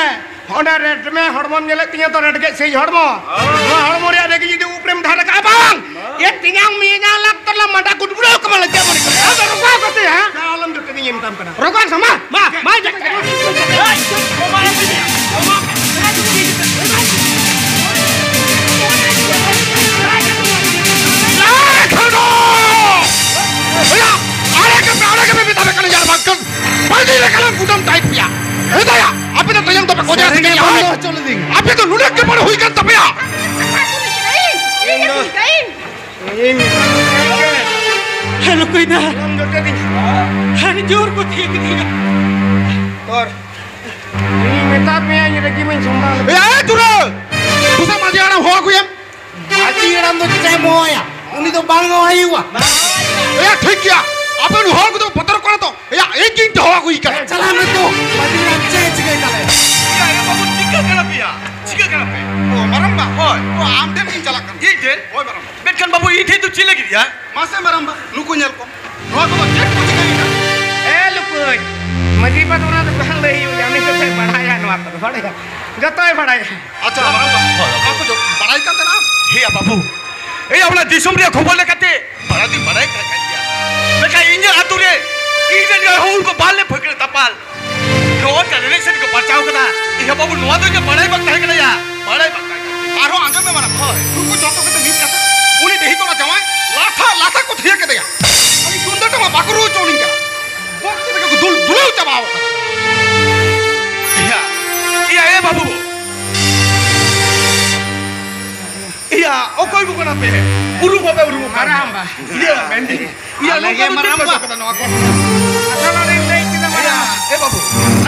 ᱚᱸᱰᱮ ᱨᱮᱰ ᱢᱮ, ᱦᱚᱲᱢᱚᱢ ᱧᱮᱞᱮᱫ ᱛᱤᱧᱟᱹ ᱛᱚ, ᱨᱮᱰᱜᱮᱡ ᱥᱮᱭ ᱦᱚᱲᱢᱚ᱾ ᱱᱚᱣᱟ ᱦᱚᱲᱢᱚ ᱨᱮᱭᱟᱜ ᱨᱮᱜᱮ ᱡᱩᱫᱤ ᱩᱯᱨᱮᱢ ᱫᱷᱟᱨ ᱠᱟᱜᱼᱟ ᱵᱟᱝ, ᱮ ᱛᱮᱧᱟᱝ ᱢᱮᱭᱟᱧᱟ ᱞᱟᱠ ᱛᱚᱞᱟ ᱢᱟᱰᱟ ᱠᱩᱴᱵᱩᱲᱟᱹᱣ ᱠᱟᱢᱟ ᱞᱟᱡᱟ ᱵᱟᱹᱲᱤᱡ ᱠᱟᱱᱟ᱾ ᱟᱫᱚ ᱨᱚᱜᱟ ᱠᱚ ᱥᱮ, ᱦᱮᱸ? ᱪᱟ ᱟᱞᱚᱢ ᱡᱚᱴᱮᱫ ᱤᱧ ᱢᱮᱛᱟᱢ ᱠᱟᱱᱟ᱾ ᱨᱚᱜᱟ ᱥᱟᱢᱟ, ᱢᱟ, ᱢᱟ, ᱡᱚᱴᱮᱫ ᱠᱟᱱᱟ᱾ ᱮᱭᱟ, ᱟᱲᱟᱜ ᱠᱟᱯᱮ, ᱟᱲᱟᱜ ᱠᱟᱯᱮ, ᱢᱮᱛᱟ ᱯᱮ ᱠᱟᱱᱟ, ᱭᱟᱨ ᱵᱟᱝᱠᱷᱟᱱ ᱵᱟᱹᱡᱤ ᱞᱮᱠᱟᱱᱟᱜ ᱜᱩᱰᱟᱹᱢ ᱴᱟᱭᱤᱯ ᱯᱮᱭᱟ᱾ ᱦᱮᱸ ᱫᱟᱭᱟ, ᱟᱯᱮ ᱫᱚ ᱛᱮᱭᱟᱝ ᱫᱚᱯᱮ ᱠᱚᱡᱟ ᱥᱮ ᱪᱮᱫ? ᱵᱚᱱᱫᱚ ᱦᱚᱪᱚ ᱞᱤᱫᱤᱧ᱾ ᱟᱯᱮ ᱫᱚ ᱱᱩᱱᱟᱹᱜ ᱜᱮ ᱵᱟᱹᱲᱤᱡ ᱦᱩᱭ ᱠᱟᱱ ᱛᱟᱯᱮᱭᱟ᱾ ᱤᱧ ᱫᱚ, ᱤᱧ ᱦᱮᱸ, ᱞᱩᱠᱩᱭ ᱫᱟ᱾ ᱟᱞᱚᱢ ᱡᱚᱴᱮᱫᱤᱧᱟ᱾ ᱟᱹᱰᱤ ᱡᱳᱨ ᱠᱚ ᱛᱷᱤᱭᱟᱹ ᱠᱤᱫᱤᱧᱟ᱾ ᱛᱚᱨ, ᱤᱧ ᱢᱮᱛᱟᱫ ᱢᱮᱭᱟ, ᱤᱧ ᱨᱟᱹᱜᱤ ᱢᱟᱹᱧ ᱥᱟᱢᱵᱲᱟᱣ ᱞᱮᱫᱟ᱾ ᱮ, ᱮ, ᱪᱩᱨᱟᱹ! ᱵᱩᱥᱟᱹᱜ ᱢᱟᱹᱡᱷᱤ ᱦᱟᱲᱟᱢ ᱦᱚᱦᱚ ᱟᱹᱜᱩᱭᱮᱢ᱾ ᱢᱟᱹᱡᱷᱤ ᱦᱟᱲᱟᱢ ᱫᱚ ᱪᱮᱫ ᱮᱢ ᱦᱚᱦᱚᱭᱟ? ᱩᱱᱤ ᱫᱚ ᱵᱟᱝ ᱦᱚᱦᱚ ᱦᱩᱭᱩᱜᱼᱟ᱾ ᱮᱭᱟ, ᱴᱷᱤᱠ ᱜᱮᱭᱟ᱾ ᱟᱯᱮ ᱱᱩᱭ ᱦᱚᱲ ᱠᱚᱫᱚ ᱵᱚᱛᱚᱨ ᱠᱚᱣᱟ ᱛᱚ? ᱮᱭᱟ, ᱤᱧ ᱜᱤᱧ ᱦᱚᱦᱚ ᱟᱹᱜᱩᱭ ᱠᱟᱱᱟ᱾ ᱪᱟᱞᱟᱜ ᱢᱮ ᱛᱚ, ᱢᱟᱹᱡᱷᱤ ᱦᱟᱲᱟᱢ ᱪᱮᱫ ᱮ ᱪᱤᱠᱟᱹᱭ ᱛᱟᱞᱮ? ᱮᱭᱟ, ᱮ ᱵᱟᱹᱵᱩ, ᱪᱤᱠᱟᱹ ᱠᱟᱱᱟ ᱯᱮᱭᱟ? ᱪᱤᱠᱟᱹ ᱠᱟᱱᱟ ᱯᱮ? ᱚ, ᱢᱟᱨᱟᱝ ᱵᱟ, ᱦᱳᱭ᱾ ᱚ, ᱟᱢ ᱴᱷᱮᱱ ᱜᱤᱧ ᱪᱟᱞᱟᱜ ᱠᱟᱱᱟ᱾ ᱤᱧ ᱴᱷᱮᱱ? ᱦᱳᱭ, ᱢᱟᱨᱟᱝ ᱵᱟ᱾ ᱢᱮᱱᱠᱷᱟᱱ ᱵᱟᱹᱵᱩ, ᱤᱧ ᱴᱷᱮᱱ ᱫᱚ ᱪᱮᱫ ᱞᱟᱹᱜᱤᱫ ᱭᱟ? ᱢᱟᱥᱮ ᱢᱟᱨᱟᱝ ᱵᱟ, ᱱᱩᱠᱩ ᱧᱮᱞ ᱠᱚᱢ᱾ ᱱᱚᱣᱟ ᱠᱚᱫᱚ ᱪᱮᱫ ᱠᱚ ᱪᱤᱠᱟᱹᱭᱮᱫᱟ? ᱮ ᱞᱩᱠᱩᱭ, ᱢᱟᱹᱡᱷᱤ ᱵᱟ ᱫᱚ ᱚᱱᱟ ᱫᱚ ᱵᱟᱝ ᱞᱟᱹᱭ ᱦᱩᱭᱩᱜᱼᱟ, ᱩᱱᱤ ᱫᱚ ᱵᱟᱲᱟᱭᱟ ᱱᱚᱣᱟ ᱠᱚᱫᱚ, ᱵᱟᱲᱟᱭᱟ᱾ ᱡᱚᱛᱚᱭ ᱵᱟᱲᱟᱭᱟ᱾ ᱟᱪᱪᱷᱟ, ᱢᱟᱨᱟᱝ ᱵᱟ, ᱦᱳᱭ, ᱦᱳᱭ᱾ ᱚᱱᱟ ᱠᱚ ᱡᱚ-, ᱵᱟᱲᱟᱭ ᱠᱟᱱ ᱛᱟᱦᱮᱱᱟ ᱟᱢ? ᱦᱮᱸᱭᱟ ᱵᱟᱹᱵᱩ, ᱮᱭᱟ ᱚᱱᱟ ᱫᱤᱥᱚᱢ ᱨᱮᱭᱟᱜ ᱠᱷᱚᱵᱚᱨ ᱞᱮᱠᱟᱛᱮ ᱵᱟᱲᱟᱭ ᱫᱚᱧ ᱵᱟᱲᱟᱭ ᱠᱟᱱ ᱠᱟᱱ ᱜᱮᱭᱟ᱾ ᱢᱮᱱᱠᱷᱟᱱ ᱤᱧᱟᱹᱜ ᱟᱹᱛᱩ ᱨᱮ ᱤᱧ ᱨᱮᱱ ᱦᱚᱲ ᱠᱚ ᱵᱟᱞᱮ ᱯᱷᱟᱹᱠᱲᱟᱹ ᱛᱟᱯᱟᱞ᱾ ᱱᱚᱜᱼᱚᱭ ᱱᱚᱝᱠᱟ ᱨᱮᱞᱮᱡ ᱥᱮᱫ ᱠᱚ ᱯᱟᱨᱪᱟᱣ ᱠᱟᱫᱟ᱾ ᱮᱭᱟ ᱵᱟᱹᱵᱩ, ᱱᱚᱣᱟ ᱫᱚ ᱤᱧᱟᱹᱜ ᱵᱟᱲᱟᱭ ᱵᱟᱝ ᱛᱟᱦᱮᱸ ᱠᱟᱱᱟ ᱭᱟ, ᱵᱟᱲᱟᱭ ᱵᱟᱝ ᱛᱟᱦᱮᱸ ᱠᱟᱱᱟ᱾ ᱟᱨᱦᱚᱸ ᱟᱸᱡᱚᱢ ᱢᱮ ᱢᱟᱨᱟᱝ ᱵᱟ, ᱦᱳᱭ᱾ ᱱᱩᱠᱩ ᱡᱚᱛᱚ ᱠᱚᱛᱮ ᱢᱤᱫ ᱠᱟᱛᱮ ᱩᱱᱤ ᱰᱤᱦᱤ ᱛᱚᱲᱟ ᱡᱟᱶᱟᱭ ᱞᱟᱴᱷᱟ ᱞᱟᱴᱷᱟ ᱠᱚ ᱛᱷᱤᱭᱟᱹ ᱠᱮᱫᱮᱭᱟ᱾ ᱟᱹᱞᱤᱧ ᱛᱩᱢᱫᱟᱹᱜ ᱴᱟᱢᱟᱠ ᱵᱟᱠᱚ ᱨᱩ ᱦᱚᱪᱚ ᱟᱹᱞᱤᱧ ᱠᱟᱱᱟ᱾ ᱵᱚᱠᱥ ᱛᱮᱜᱮ ᱠᱚ ᱫᱩᱞ ᱫᱩᱞᱟᱹᱣ ᱪᱟᱵᱟᱣ ᱠᱟᱱᱟ᱾ ᱤᱭᱟ, ᱤᱭᱟ, ᱮ ᱵᱟᱹᱵᱩ᱾ ᱤᱭᱟ, ᱚᱠᱚᱭ ᱠᱚ ᱠᱟᱱᱟ ᱯᱮ? ᱩᱨᱩᱢ ᱵᱟᱯᱮ ᱩᱨᱩᱢᱚᱜ ᱠᱟᱱᱟ? ᱢᱟᱨᱟᱝᱵᱟ᱾ ᱤᱭᱟ, ᱢᱮᱱᱫᱟᱹᱧ, ᱤᱭᱟ, ᱟᱞᱮ ᱱᱚᱝᱠᱟ ᱜᱮ ᱫᱚ ᱪᱮᱫ ᱢᱟᱨᱟᱝᱵᱟ᱾ ᱯᱮ ᱠᱟᱫᱟ ᱱᱚᱣᱟ ᱠᱚ? ᱟᱥᱚᱞ ᱚᱱᱮᱧ ᱞᱟᱹᱭ ᱠᱮᱫᱟ, ᱤᱭᱟ, ᱢᱟᱨᱟᱝᱵᱟ᱾ ᱮ ᱵᱟᱹᱵᱩ,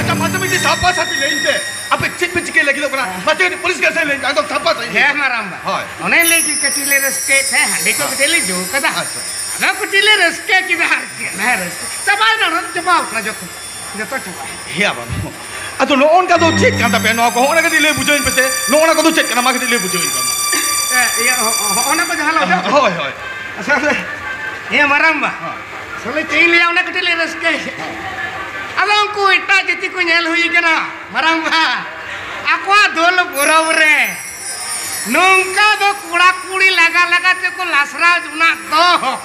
ᱟᱪᱪᱷᱟ, ᱢᱟᱥᱮ ᱢᱤᱫᱴᱤᱡ ᱥᱟᱯᱷᱟ ᱥᱟᱹᱯᱷᱤ ᱞᱟᱹᱭᱟᱹᱧ ᱯᱮ᱾ ᱟᱯᱮ ᱪᱮᱫ ᱯᱮ ᱪᱤᱠᱟᱹᱭ ᱞᱟᱹᱜᱤᱫᱚᱜ ᱠᱟᱱᱟ? ᱢᱟᱥᱮ ᱠᱟᱹᱴᱤᱡ ᱯᱚᱨᱤᱥᱠᱟᱨ ᱥᱟᱹᱦᱤᱡ ᱞᱟᱹᱭᱟᱹᱧ ᱯᱮ, ᱮᱠᱫᱚᱢ ᱥᱟᱯᱷᱟ ᱥᱟᱹᱦᱤᱡ᱾ ᱦᱮᱸ, ᱢᱟᱨᱟᱝᱵᱟ᱾ ᱦᱳᱭ᱾ ᱚᱱᱮᱧ ᱞᱟᱹᱭ ᱠᱮᱫ, ᱠᱟᱹᱴᱤᱡ ᱞᱮ ᱨᱟᱹᱥᱠᱟᱹᱭᱮᱫ ᱛᱟᱦᱮᱸ, ᱦᱟᱺᱰᱤ ᱠᱚ ᱠᱟᱹᱴᱤᱡ ᱞᱮ ᱡᱚᱢ ᱠᱟᱫᱟ᱾ ᱟᱪᱪᱷᱟ᱾ ᱟᱫᱚ ᱠᱟᱹᱴᱤᱡ ᱞᱮ ᱨᱟᱹᱥᱠᱟᱹ ᱠᱮᱫᱟ ᱟᱨᱠᱤ᱾ ᱦᱮᱸ, ᱨᱟᱹᱥᱠᱟᱹ ᱪᱟᱵᱟᱭᱮᱱᱟ, ᱚᱱᱟ ᱫᱚ ᱪᱟᱵᱟᱣ ᱠᱟᱱᱟ ᱡᱚᱛᱚ᱾ ᱡᱚᱛᱚ ᱪᱟᱵᱟ᱾ ᱦᱮᱸ ᱵᱟᱹᱵᱩ, ᱟᱫᱚ ᱱᱚᱜᱼᱚ ᱱᱚᱝᱠᱟ ᱫᱚ ᱪᱮᱫ ᱠᱟᱱ ᱛᱟᱯᱮᱭᱟ ᱱᱚᱣᱟ ᱠᱚ? ᱦᱚᱸᱜᱼᱚ ᱱᱟ ᱠᱟᱹᱴᱤᱡ ᱞᱟᱹᱭ ᱵᱩᱡᱷᱟᱹᱣᱤᱧ ᱯᱮᱥᱮ, ᱱᱚᱜᱼᱚ ᱱᱟ ᱠᱚᱫᱚ ᱪᱮᱫ ᱠᱟᱱᱟ? ᱢᱟ ᱠᱟᱹᱴᱤᱡ ᱞᱟᱹᱭ ᱵᱩᱡᱷᱟᱹᱣᱤᱧ ᱯᱮ ᱢᱟ᱾ ᱮ, ᱤᱭᱟᱹ, ᱦᱚ-, ᱦᱚ-, ᱦᱚᱸᱜᱼᱚ ᱱᱟ ᱠᱚ ᱡᱟᱦᱟᱸ ᱞᱮ ᱚᱡᱚᱜ ᱠᱟᱱᱟ? ᱦᱳᱭ, ᱦᱳᱭ᱾ ᱟᱪᱪᱷᱟ, ᱟᱪᱪᱷᱟ᱾ ᱦᱮᱸ, ᱢᱟᱨᱟᱝ ᱵᱟ᱾ ᱦᱮᱸ᱾ ᱟᱥᱚᱞᱮ ᱪᱮᱫ ᱤᱧ ᱞᱟᱹᱭᱟ, ᱚᱱᱟ ᱠᱟᱹᱴᱤᱡ ᱞᱮ ᱨᱟᱹᱥᱠᱟᱹᱭ᱾ ᱟᱫᱚ ᱩᱱᱠᱩ ᱮᱴᱟᱜ ᱡᱟᱹᱛᱤ ᱠᱚ ᱧᱮᱞ ᱦᱩᱭ ᱠᱟᱱᱟ, ᱢᱟᱨᱟᱝ ᱵᱟ, ᱟᱠᱚᱣᱟᱜ ᱫᱚᱞ ᱜᱚᱨᱚᱵ ᱨᱮ ᱱᱚᱝᱠᱟ ᱫᱚ ᱠᱚᱲᱟ ᱠᱩᱲᱤ ᱞᱟᱜᱟ ᱞᱟᱜᱟ ᱛᱮᱠᱚ ᱞᱟᱥᱨᱟᱣ ᱡᱚᱱᱟᱜ ᱫᱚ᱾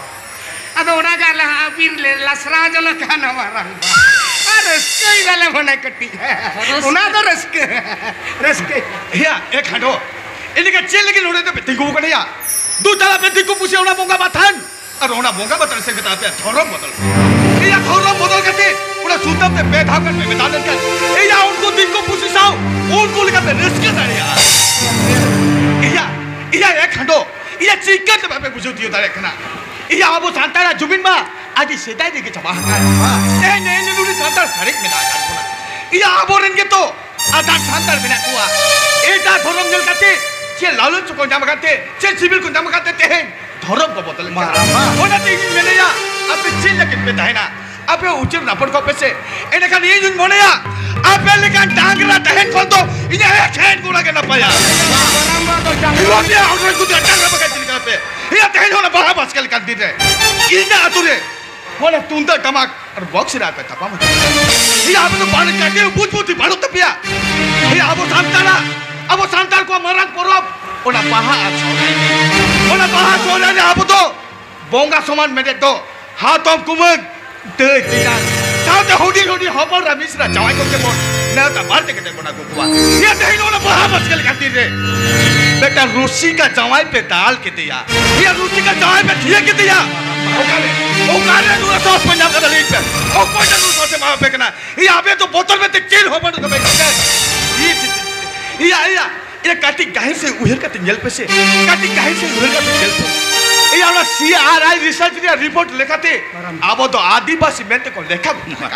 ᱟᱫᱚ ᱚᱱᱟᱜᱮ ᱟᱞᱮ ᱦᱚᱸ ᱟᱹᱵᱤᱱ ᱞᱮ ᱞᱟᱥᱨᱟᱣ ᱡᱚᱱᱚᱜ ᱠᱟᱱᱟ ᱢᱟᱨᱟᱝ ᱵᱟ᱾ ᱟᱨ ᱨᱟᱹᱥᱠᱟᱹᱭ ᱫᱟᱞᱮ ᱢᱚᱱᱮ ᱠᱟᱹᱴᱤᱡ᱾ ᱨᱟᱹᱥᱠᱟᱹ᱾ ᱚᱱᱟ ᱫᱚ ᱨᱟᱹᱥᱠᱟᱹ᱾ ᱨᱟᱹᱥᱠᱟᱹ᱾ ᱮᱭᱟ, ᱮ ᱠᱷᱟᱸᱰᱚ, ᱮᱱᱮᱠᱷᱟᱱ ᱪᱮᱫ ᱞᱟᱹᱜᱤᱫ ᱱᱚᱰᱮ ᱫᱚᱯᱮ ᱛᱤᱸᱜᱩ ᱟᱠᱟᱱᱟ ᱭᱟ? ᱫᱩ ᱛᱟᱞᱟ ᱯᱮ ᱫᱤᱠᱩ ᱯᱩᱥᱤ ᱚᱱᱟ ᱵᱚᱸᱜᱟ ᱵᱟᱛᱷᱟᱱ᱾ ᱟᱨ ᱚᱱᱟ ᱵᱚᱸᱜᱟ ᱵᱟᱛᱷᱟᱱ ᱥᱮᱫ ᱠᱟᱛᱮ ᱟᱯᱮᱭᱟᱜ ᱫᱷᱚᱨᱚᱢ ᱵᱚᱫᱚᱞ᱾ ᱮᱭᱟ, ᱫᱷᱚᱨᱚᱢ ᱵᱚᱫᱚᱞ ᱠᱟᱛᱮ ᱚᱱᱟ ᱥᱩᱛᱟᱹᱢ ᱛᱮ ᱯᱮ ᱫᱷᱟᱣ ᱜᱟᱱ ᱯᱮ ᱵᱮᱱᱟᱣ ᱞᱮᱱᱠᱷᱟᱱ, ᱮᱭᱟ, ᱩᱱᱠᱩ ᱫᱤᱠᱩ ᱯᱩᱥᱤ ᱥᱟᱶ ᱩᱱᱠᱩ ᱞᱮᱠᱟᱛᱮ ᱨᱟᱹᱥᱠᱟᱹ ᱫᱟᱲᱮᱭᱟᱜᱼᱟ᱾ ᱮᱭᱟ, ᱮᱭᱟ, ᱮ ᱠᱷᱟᱸᱰᱚ, ᱮᱭᱟ, ᱪᱤᱠᱟᱹᱛᱮ ᱵᱟᱯᱮ ᱵᱩᱡᱷᱟᱹᱣ ᱛᱤᱭᱳᱜ ᱫᱟᱲᱮᱭᱟᱜ ᱠᱟᱱᱟ? ᱮᱭᱟ, ᱟᱵᱚ ᱥᱟᱱᱛᱟᱲᱟᱜ ᱡᱩᱢᱤᱱ ᱢᱟ ᱟᱹᱰᱤ ᱥᱮᱫᱟᱭ ᱨᱮᱜᱮ ᱪᱟᱵᱟ ᱟᱠᱟᱱ᱾ ᱛᱮᱦᱮᱧ ᱱᱮᱜᱼᱮ ᱱᱩᱱᱩ ᱥᱟᱱᱛᱟᱲ ᱥᱟᱨᱮᱡ ᱢᱮᱱᱟᱜ ᱟᱠᱟᱫ ᱵᱚᱱᱟ᱾ ᱮᱭᱟ, ᱟᱵᱚᱨᱮᱱ ᱜᱮᱛᱚ ᱟᱫᱷᱟᱱ ᱥᱟᱱᱛᱟᱲ ᱢᱮᱱᱟᱜ ᱠᱚᱣᱟ᱾ ᱮᱴᱟᱜ ᱫᱷᱚᱨᱚᱢ ᱧᱮᱞ ᱠᱟᱛᱮ, ᱪᱮᱫ ᱞᱟᱞᱚᱪ ᱠᱚ ᱧᱟᱢ ᱟᱠᱟᱫ ᱛᱮ, ᱪᱮᱫ ᱥᱤᱵᱤᱞ ᱠᱚ ᱧᱟᱢ ᱟᱠᱟᱫ ᱛᱮ ᱛᱮᱦᱮᱧ ᱫᱷᱚᱨᱚᱢ ᱠᱚ ᱵᱚᱫᱚᱞᱮᱫ ᱠᱟᱱᱟ᱾ ᱢᱟᱨᱟᱝ ᱵᱟ᱾ ᱚᱱᱟᱛᱮ ᱤᱧᱤᱧ ᱢᱮᱱᱮᱭᱟ, ᱟᱯᱮ ᱪᱮᱫ ᱞᱟᱹᱜᱤᱫ ᱯᱮ ᱛᱟᱦᱮᱱᱟ? ᱟᱯᱮ ᱩᱪᱟᱹᱲ ᱨᱟᱯᱚᱲ ᱠᱚᱜ ᱯᱮ ᱥᱮ, ᱮᱸᱰᱮᱠᱷᱟᱱ ᱤᱧ ᱦᱚᱧ ᱢᱚᱱᱮᱭᱟ, ᱟᱯᱮ ᱞᱮᱠᱟᱱ ᱰᱟᱝᱨᱟ ᱛᱟᱦᱮᱱ ᱠᱷᱚᱱ ᱫᱚ ᱤᱧᱟᱹᱜ ᱮᱠᱷᱮᱱ ᱜᱚᱲᱟ ᱜᱮ ᱱᱟᱯᱟᱭᱟ᱾ ᱢᱟᱨᱟᱝ ᱵᱟ ᱫᱚ ᱰᱟᱝᱨᱟ ᱤᱧ ᱞᱟᱹᱭᱟ, ᱚᱱᱟ ᱠᱚᱫᱚ ᱰᱟᱝᱨᱟ ᱵᱟᱠᱷᱟᱡ ᱪᱮᱫ ᱞᱮᱠᱟ ᱯᱮ? ᱮᱭᱟ, ᱛᱮᱦᱮᱧ ᱦᱚᱸ ᱚᱱᱟ ᱵᱟᱦᱟ ᱵᱟᱥᱠᱮ ᱞᱮᱠᱟᱱ ᱫᱤᱱ ᱨᱮ ᱤᱧᱟᱹᱜ ᱟᱹᱛᱩ ᱨᱮ ᱚᱱᱟ ᱛᱩᱢᱫᱟᱹᱜ ᱴᱟᱢᱟᱠ ᱟᱨ ᱵᱚᱠᱥ ᱨᱮ ᱟᱯᱮ ᱛᱟᱯᱟᱢ ᱦᱚᱪᱚ᱾ ᱮᱭᱟ, ᱟᱯᱮ ᱫᱚ ᱵᱟᱹᱲᱤᱡ ᱠᱟᱹᱴᱤᱡ ᱵᱩᱡᱽ ᱵᱩᱫᱷᱤ ᱵᱟᱹᱱᱩᱜ ᱛᱟᱯᱮᱭᱟ᱾ ᱮᱭᱟ, ᱟᱵᱚ ᱥᱟᱱᱛᱟᱲᱟᱜ, ᱟᱵᱚ ᱥᱟᱱᱛᱟᱲ ᱠᱚᱣᱟᱜ ᱢᱟᱨᱟᱝ ᱯᱚᱨᱚᱵᱽ ᱚᱱᱟ ᱵᱟᱦᱟ ᱟᱨ ᱥᱚᱦᱨᱟᱭ᱾ ᱚᱱᱟ ᱵᱟᱦᱟ ᱥᱚᱦᱨᱟᱭ ᱨᱮ ᱟᱵᱚ ᱫᱚ ᱵᱚᱸᱜᱟ ᱥᱚᱢᱟᱱ ᱢᱮᱱᱮᱫ ᱫᱚ ᱦᱟᱛᱚᱢ ᱠᱩᱢᱟᱹᱝ, ᱫᱟᱹᱭ ᱛᱮᱧᱟᱝ ᱥᱟᱶᱛᱮ ᱦᱩᱰᱤᱧ ᱦᱩᱰᱤᱧ ᱦᱚᱯᱚᱱ ᱨᱟ ᱢᱤᱥᱨᱟ ᱡᱟᱶᱟᱭ ᱠᱚᱛᱮ ᱵᱚᱱ ᱱᱮᱣᱛᱟ ᱵᱟᱨᱛᱮ ᱠᱟᱛᱮ ᱵᱚᱱ ᱟᱹᱜᱩ ᱠᱚᱣᱟ᱾ ᱮᱭᱟ, ᱛᱮᱦᱮᱧ ᱚᱱᱟ ᱵᱟᱦᱟ ᱵᱟᱥᱠᱮ ᱞᱮᱠᱟᱱ ᱫᱤᱱ ᱨᱮ ᱢᱤᱫᱴᱟᱝ ᱨᱩᱥᱤᱠᱟ ᱡᱟᱶᱟᱭ ᱯᱮ ᱫᱟᱞ ᱠᱮᱫᱮᱭᱟ᱾ ᱤᱭᱟ, ᱨᱩᱥᱤᱠᱟ ᱡᱟᱶᱟᱭ ᱯᱮ ᱛᱷᱤᱭᱟᱹ ᱠᱮᱫᱮᱭᱟ᱾ ᱚᱠᱟᱨᱮ, ᱚᱠᱟᱨᱮ ᱱᱩᱱᱟᱹᱜ ᱥᱟᱦᱚᱥ ᱯᱮ ᱧᱟᱢ ᱠᱟᱫᱟ? ᱞᱟᱹᱭ ᱯᱮ, ᱚᱠᱚᱭ ᱴᱷᱮᱱ ᱱᱩᱱᱟᱹᱜ ᱥᱟᱦᱚᱥ ᱮ ᱮᱢᱟ ᱯᱮ ᱠᱟᱱᱟ? ᱤᱭᱟ, ᱟᱯᱮ ᱫᱚ ᱵᱚᱛᱚᱨ ᱢᱮᱱᱛᱮ ᱪᱮᱫ ᱦᱚᱸ ᱵᱟᱹᱱᱩᱜ ᱛᱟᱯᱮ ᱠᱟᱱᱟ᱾ ᱤᱭᱟ, ᱤᱭᱟ, ᱤᱭᱟ, ᱠᱟᱹᱴᱤᱡ ᱜᱟᱹᱦᱤᱨ ᱥᱮ ᱩᱭᱦᱟᱹᱨ ᱠᱟᱛᱮ ᱧᱮᱞ ᱯᱮ ᱥᱮ, ᱠᱟᱹᱴᱤᱡ ᱜᱟᱹᱦᱤᱨ ᱥᱮ ᱩᱭᱦᱟᱹᱨ ᱠᱟᱛᱮ ᱧᱮᱞ ᱯᱮ᱾ ᱤᱭᱟ, ᱚᱱᱟ C R I research ᱨᱮᱭᱟᱜ report ᱞᱮᱠᱟᱛᱮ ᱟᱵᱚ ᱫᱚ ᱟᱹᱫᱤᱵᱟᱹᱥᱤ ᱢᱮᱱᱛᱮ ᱠᱚ ᱞᱮᱠᱷᱟ ᱵᱚᱱᱟ᱾